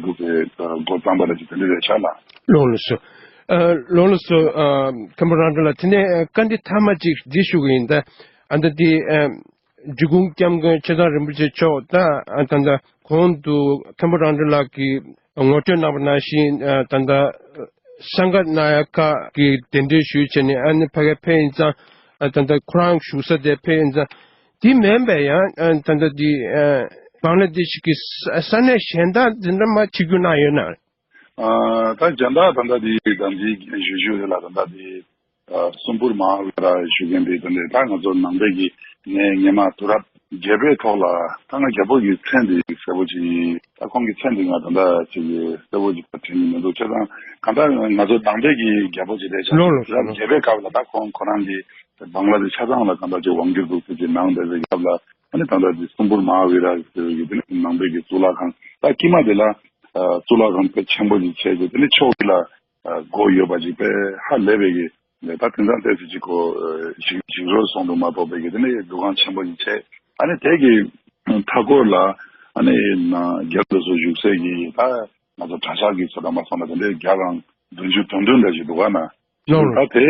འདུག་སེ་འགོ་བརྩམས་པ་འདྲ་ཅིག་དེ་འདྲ་རེད་ཤག་ལ། ལོང་ལ་སོ། ལོང་ལ་སོ། མཁན་པོ་རང་གྲོལ་ལ་དེ་ནས་བཀའ་འདྲི་མཐའ་མ་ཅིག་འདི་ཞུ་གི་ཡིན། ད་ཨ་ད་འདི། འབྲི་གུང་སྐྱབས་མགོན་ཆེ་ཚང་རིན་པོ་ཆེ་མཆོག་ད་ད་ལྟ་གོང་དུ་མཁན་པོ་རང་གྲོལ་ལགས་ཀྱིས་ངོ་སྤྲོད་གནང་བ་ནང་བཞིན་ད་ལྟ་སངྒ་ན་ཡ་ཀ་གི་གདན་འདྲེན་ཞུས་བྱས་ནས་ཨ་ནི་ཕ་གི་ཕེབས་ཡིན་ཙང་ད་ལྟ་ཁོ་རང་བཞུགས་ས་དེ་ཕེབས་ཡིན་ཙང་དེ་མིན་པའི་ཡང་ད་ལྟ་དེ་བང་ལ་དེ་ཞིག་གི་ས་གནས་གཞན་དག་འདི་འདྲ་མ་ཆིབས་བསྒྱུར་གནང་ཡོད་ན། ཨ་ད་གཞན་དག་ད་ལྟ་དེ་དམ་ཚིག་ཞུ་ཞུ་རེད་ལ་ད་ལྟ་དེ། ཨ་སུམ་པུར་མ་ཧཱ་བི་ཧར་བཞུགས་མཁན་དེ་དེ་འདྲ་ད་ང་ཚོ་ནང་པའི་གི་ནས་སྔོན་མ་དུས་རབས་བརྒྱད་པའི་ཐོག་ལ་ད་ང་རྒྱལ་པོ་གི་མཚན་དེ་གསལ་པོ་ཅིག་ད་ཁོང་གི་མཚན་དེ་ང་ད་ལྟ་ཅིག་གསལ་པོ་ཅིག་ད་དྲན་གྱི་མི་འདུག་བྱས་ཙང་གང་ལྟར་ང་ཚོ་ནང་པའི་གི་རྒྱལ་པོ་ཅིག་རེད་བྱས་ཙང་ལོ་ལོ་དུས་རབས་བརྒྱད་པའི་སྐབས་ལ་ད་ཁོང་ཁོ་རང་གི་བང་ལ་དེ་ཆ་ཚང་ལ་གང་ལྟར་ཅིག་དབང་བསྒྱུར་འདུག་ཟེར་གྱི་ནང་བསྡད་པའི་སྐབས་ལ་ཨ་ནི་ད་ལྟ་དེ་སུམ་པུར་མ་ཧཱ་བི་ཧར་ཟེར་བའི་གི་དེ་ནི་ནང་པའི་གི་གཙུག་ལག་ཁང་ད་དཀྱིལ་མ་དེ་ལ་ཨ་གཙུག་ལག་ཁང་དཔེ་ཆེན་པོ་ཅིག་བྱས་ཏེ་དེ་ནི་ཕྱོགས་དེ་ལ། སྒོ་ཡོད་པ་ཅིག་དཔེ་ཧ་ལས་པའི་གི་ད་དེང་སང་ཏོག་ཙམ་ཅིག་གོ་ཞིག་ཞིག་རོ་སོང་དུ་མ་གཏོགས་པའི་གི་དེ་ནི་འདུ་ཁང་ཆེན་པོ་ཞིག་བྱས་ཨ་ནི་དེ་གི་མཐའ་སྐོར་ལ་ཨ་ནི་ན་རྒྱ་རྒྱ་སོ་བཞུགས་སའི་གི་ད་ང་ཚོ་གྲྭ་ཤག་གི་ཚོ་དང་མ་སོང་ན་དེ་འདྲའི་རྒྱ་གང་བདུན་ཅུ་དོན་བདུན་འདྲ་ཞིག་འདུག་ག་ན་ལོ་ལོ་ད་དེ་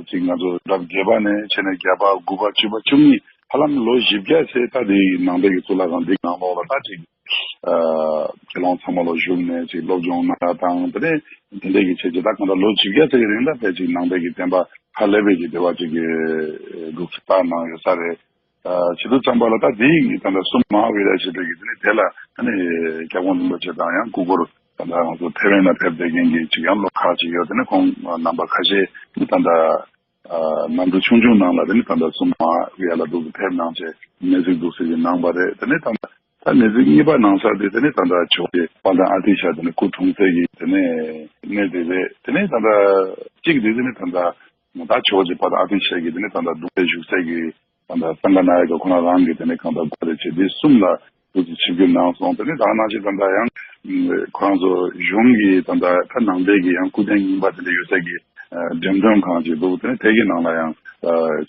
ཅིག་ང་ཚོ་རབས་བརྒྱད་པ་ནས་བྱས་ནས་བརྒྱད་པ་དགུ་པ་བཅུ་པ་བཅུ་གཉིས་ཧ་ལམ་ལོ་བཞི་བརྒྱ་ཚེ་ད་དེ་ནང་པའི་གི་གཙུག་ལག་ཁང་འདི་ནང་ལོགས་ལ་ད་ཅིག་དགེ་སློང་ཚང་མ་ལ་བཞུགས་ནས་ཅིག་སློབ་སྦྱོང་གནང་ཡ་དང་དེ་ནས་དེ་འདྲས་ཀྱི་བྱས་རྗེས་ད་གང་ལྟར་ལོ་བཅུ་བརྒྱ་ཙམ་གྱི་རིང་ལ་ཕལ་ཆེར་ནང་པའི་གི་བསྟན་པ་ཧ་ལས་པའི་གི་བདེ་བ་ཅིག་གི་འདུག་སེ་བཏང་གནང་ཡོད་ས་རེད། བྱེད་དུས་ཙམ་པ་ལ་ད་དེའི་གི་ད་ལྟ་སུམ་མ་ཧཱ་བི་ཧར་བྱེད་པའི་གི་དེ་ནས་དེ་ལ་ཨ་ནི་སྐྱབས་མགོན་རིན་པོ་ཆེ་དང་ཡང་སྐུ་འཁོར་ད་ལྟ་ང་ཚོ་ཐེ་ཝན་ལ་ཕེབས་བསྡད་མཁན་གྱི་ཅིག་ཡང་ལོ་ཁག་ཅིག་ཡོད། དེ་ནས་ཁོང་རྣམ་པ་ཁ་ཤས་ནི་ད་ལྟ། ཨ་གནམ་གྲུ་ཆུང་ཆུང་ནང་ལ་དེ་ནི་ད་ལྟ་སུམ་མ་ཧཱ་བི་ཧར་ལ་འདུག་སེ་ཕེབས་གནང་བྱས་གནས་གཟིགས་འདུག་སེ་གནང་བ་རེད། དེ་ནི་ད་ལྟ་ད་གནས་གཟིགས་གཉིས་པ་གནང་ས་དེ་དེ་ནི་ད་ལྟ་ཇོ་བོ་རྗེ་དཔལ་ལྡན་ཨ་ཏི་ཤ་དེ་ནི་སྐུ་འཁྲུངས་སའི་གི་དེ་ནི་གནས་དེ་རེད། དེ་ནི་ད་ལྟ་གཅིག་དེ་དེ་ནི་ད་ལྟ་ད་ཇོ་བོ་རྗེ་དཔལ་ལྡན་ཨ་ཏི་ཤ་གི་དེ་ནི་ད་ལྟ་གདུང་སྲས་བཞུགས་སའི་གི་ད་ལྟ་སངྒ་ན་ཡ་ག་ཁོ་རང་རང་གི་དེ་ནི་གང་ལྟར་དགོངས་རེ་བྱས་དེ་གསུམ་ལ། དེ་ཚོ་ཆིབས་བསྒྱུར་གནང་སོང་། དེ་ནས་ད་ནང་བཞིན་ད་ལྟ་ཡང་ཁོ་རང་ཚོ་གཞུང་གི་ད་ལྟ་ད་ནང་པའི་གི་ཡང་སྐུ་རྟེན་རྙིང་པ་དེ་འདྲ་ཡོད་ས་གི་འགྲེམས་སྟོན་ཁང་ཅིག་འདུག་དེ་ནས་དེ་གི་ནང་ལ་ཡང་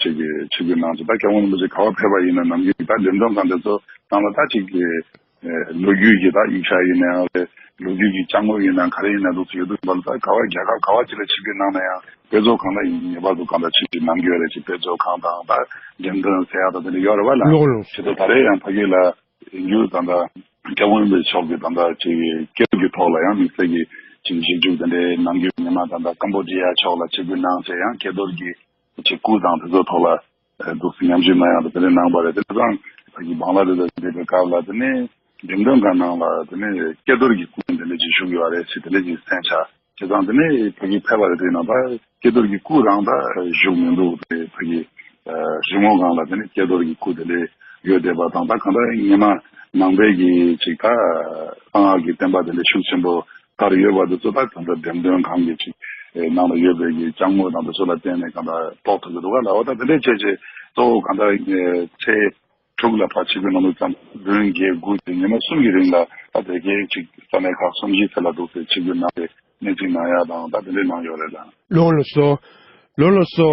ཅིག་གི་ཆིབས་བསྒྱུར་གནང་སོང་། ད་སྐྱབས་མགོན་རིན་པོ་ཆེ་ག་པར་ཕེབས་པ་ཡིན་ན་ནམ་རྒྱུན་གྱི་ད་འགྲེམས་སྟོན་ཁང་དེ་ཚོ་ནང་ལ་ད་ཅིག་གི་ལོ་རྒྱུས་ཀྱི་ད་ཡིག་ཆ་ཡིན་ན་ཡང་རེད། ལོ་རྒྱུས་ཀྱི་ཅ་དངོས་ཡིན་ན་ག་རེ་ཡིན་ན་འདུག་ཅིག་ཡོད་དུས་བར་ད་ག་པར་རྒྱལ་ཁབ་ག་པར་ཅིག་ལ་ཆིབས་བསྒྱུར་གནང་ན་ཡང་དཔེ་མཛོད་ཁང་ལ་ངེས་པར་དུ་གང་ལྟར་ཆིབས་བསྒྱུར་གནང་གི་ཡོད་རེད། ཅིག་དཔེ་མཛོད་ཁང་དང་ད་འགྲེམས་སྟོན་ཟེར་ཡག་ད་དེ་འདྲ་ཡོད་རེད་བ་ལ། ལོ་ལོ། བྱེད་དུས་ད་རེས་ཡང་ཕ་གི་ལ། ཡིན་རྒྱུ་ད་ལྟ་སྐྱབས་མགོན་རིན་པོ་ཆེ་མཆོག་གིས་ད་ལྟ་ཅིག་སྐད་སྒྱུར་གྱི་ཐོག་ལ་ཡང་དམིགས་བསལ་གྱི་ཅིག་ཞིབ་འཇུག་དེ་འདྲའི་གནང་རྒྱུ་ཉི་མ་ད་ལྟ་ཀམ་བོ་ཌི་ཡ་ཕྱོགས་ལ་ཆིབས་བསྒྱུར་གནང་བྱས་ཡང་ཀྱེ་རྡོར་གྱི་ཅིག་སྐུ་དང་དེ་ཚོའི་ཐོག་ལ་འདུག་སེ་ཉམས་ཞིབ་གནང་ཡག་དེ་འདྲ་གནང་བ་རེད། དེ་ཙང་ཕ་གི་བང་ལ་དེ་ལ་བསྡད་པའི་སྐབས་ལ་དེ་ནས་འགྲེམས་སྟོན་ཁང་ནང་ལ་དེ་ནས་ཀྱེ་རྡོར་གྱི་སྐུ་དེ་འདྲ་ཅིག་བཞུགས་ཡོད་རེད་ཟེར་དེ་འདྲ་ཅིག་གསན་ཆགས། བྱས་ཙང་དེ་ནས་ཕ་གི་ཕེབས་པ་རེད། དེ་ནང་ད་ཀྱེ་རྡོར་གྱི་སྐུ་རང་ད་བཞུགས་མི་འདུག་དེ་ཕ་གི་རི་མོ་སྒང་ལ་དེ་ནས་ཀྱེ་རྡོར་གྱི་སྐུ་དེ་འདྲ་ཡོད་བསྡད་པ་དང་ད་གང་ལྟར་སྔོན་མ་ནང་པའི་གི་ཅིག་ད་གསང་སྔགས་ཀྱི་བསྟན་པ་དེ་འདྲ་ཤུགས་ཆེན་པོ་དར་ཡོད་པ་དེ་ཚོ་ད་གང་ལྟར་འགྲེམས་སྟོན་ཁང་གི་ཅིག་ནང་ལ་ཡོད་པའི་གི་ཅ་དངོས་དང་དེ་ཚོ་ལ་བརྟེན་ནས་གང་ལྟར་རྟོགས་ཐུབ་ཀྱི་འདུག་ག་ལ། འོ་ད་དེ་འདྲ་བྱས་བྱས་གཙོ་བོ་གང་ལྟར་ཚེས་དྲུག་ལ་ཕར་ཆིབས་བསྒྱུར་གནང་དུས་ཙམ་བདུན་བརྒྱད་དགུ་བཅུ་ཉི་མ་གསུམ་གྱི་རིང་ལ་ད་དེ་གའི་ཅིག་ས་གནས་ཁག་གསུམ་བཞི་ཚེ་ལ་འདུག་སེ་ཆིབས་བསྒྱུར་གནང་སྟེ་གནས་ཚུལ་གནང་ཡག་དང་ད་དེ་འདྲའི་གནང་ཡོད་རེད་ལ། ལོ་ལོ་སོ། ལོ་ལོ་སོ།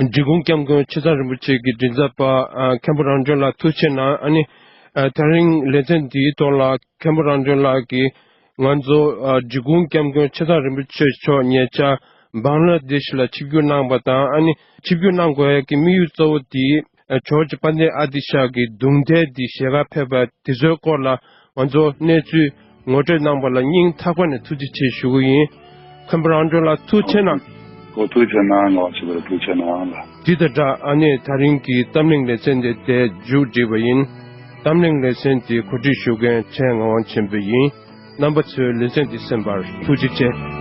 ཨ། འབྲི་གུང་སྐྱབས་མགོན་ཆེ་ཚང་རིན་པོ་ཆེ་གི་མགྲིན་ཚབ་པ་ཨ། མཁན་པོ་རང་བྱོན་ལགས་ཐུགས་རྗེ་ཆེ་གནང་། ཨ་ནི་ཨ། ད་རིང་ལེ་ཚན་འདིའི་ཐོག་ལ་མཁན་པོ་རང་བྱོན་ལགས་ཀྱིས་ང་ཚོ་ཨ། འབྲི་གུང་སྐྱབས་མགོན་ཆེ་ཚང་རིན་པོ་ཆེ་མཆོག་ཉེ་ཆར་བང་ལ་དེ་ཤི་ལ་ཆིབས་བསྒྱུར་གནང་བ་དང་ཨ་ནི་ཆིབས་བསྒྱུར་གནང་དགོས་ཡག་གི་དམིགས་ཡུལ་གཙོ་བོ་དེ་ཇོ་བོ་རྗེ་དཔལ་ལྡན་ཨ་ཏི་ཤ་གི་གདུང་རྟེན་འདི་ཞལ་གར་ཕེབས་པ་དེ་ཚོའི་སྐོར་ལ་ང་ཚོ་གནས་ཚུལ་ངོ་སྤྲོད་གནང་བ་ལ་སྙིང་ཐག་པ་ནས་ཐུགས་རྗེ་ཆེ་ཞུ་གི་ཡིན། མཁན་པོ་རང་བྱོན་ལགས་ཐུགས་རྗེ་ཆེ་གནང་། ཨོ་ཐུགས་རྗེ་ཆེ་གནང་། ངག་དབང་ཆོས་འཕེལ་ཐུགས་རྗེ་ཆེ་གནང་ལགས། འདི་དང་སྦྲགས་ཨ་ནེ་ད་རིང་གི་གཏམ་གླེང་ལེ་ཚན་འདི་དེ་མཇུག་བསྒྲིལ་བ་ཡིན། གཏམ་གླེང་ལེ་ཚན་འདི་གོ་སྒྲིག་ཞུ་མཁན་ཚེ་ངག་དབང་ཆོས་འཕེལ་ཡིན། རྣམ་པ་ཚོས་ལེ་ཚན་འདི་གསན་པར་ཐུགས་རྗེ་ཆེ།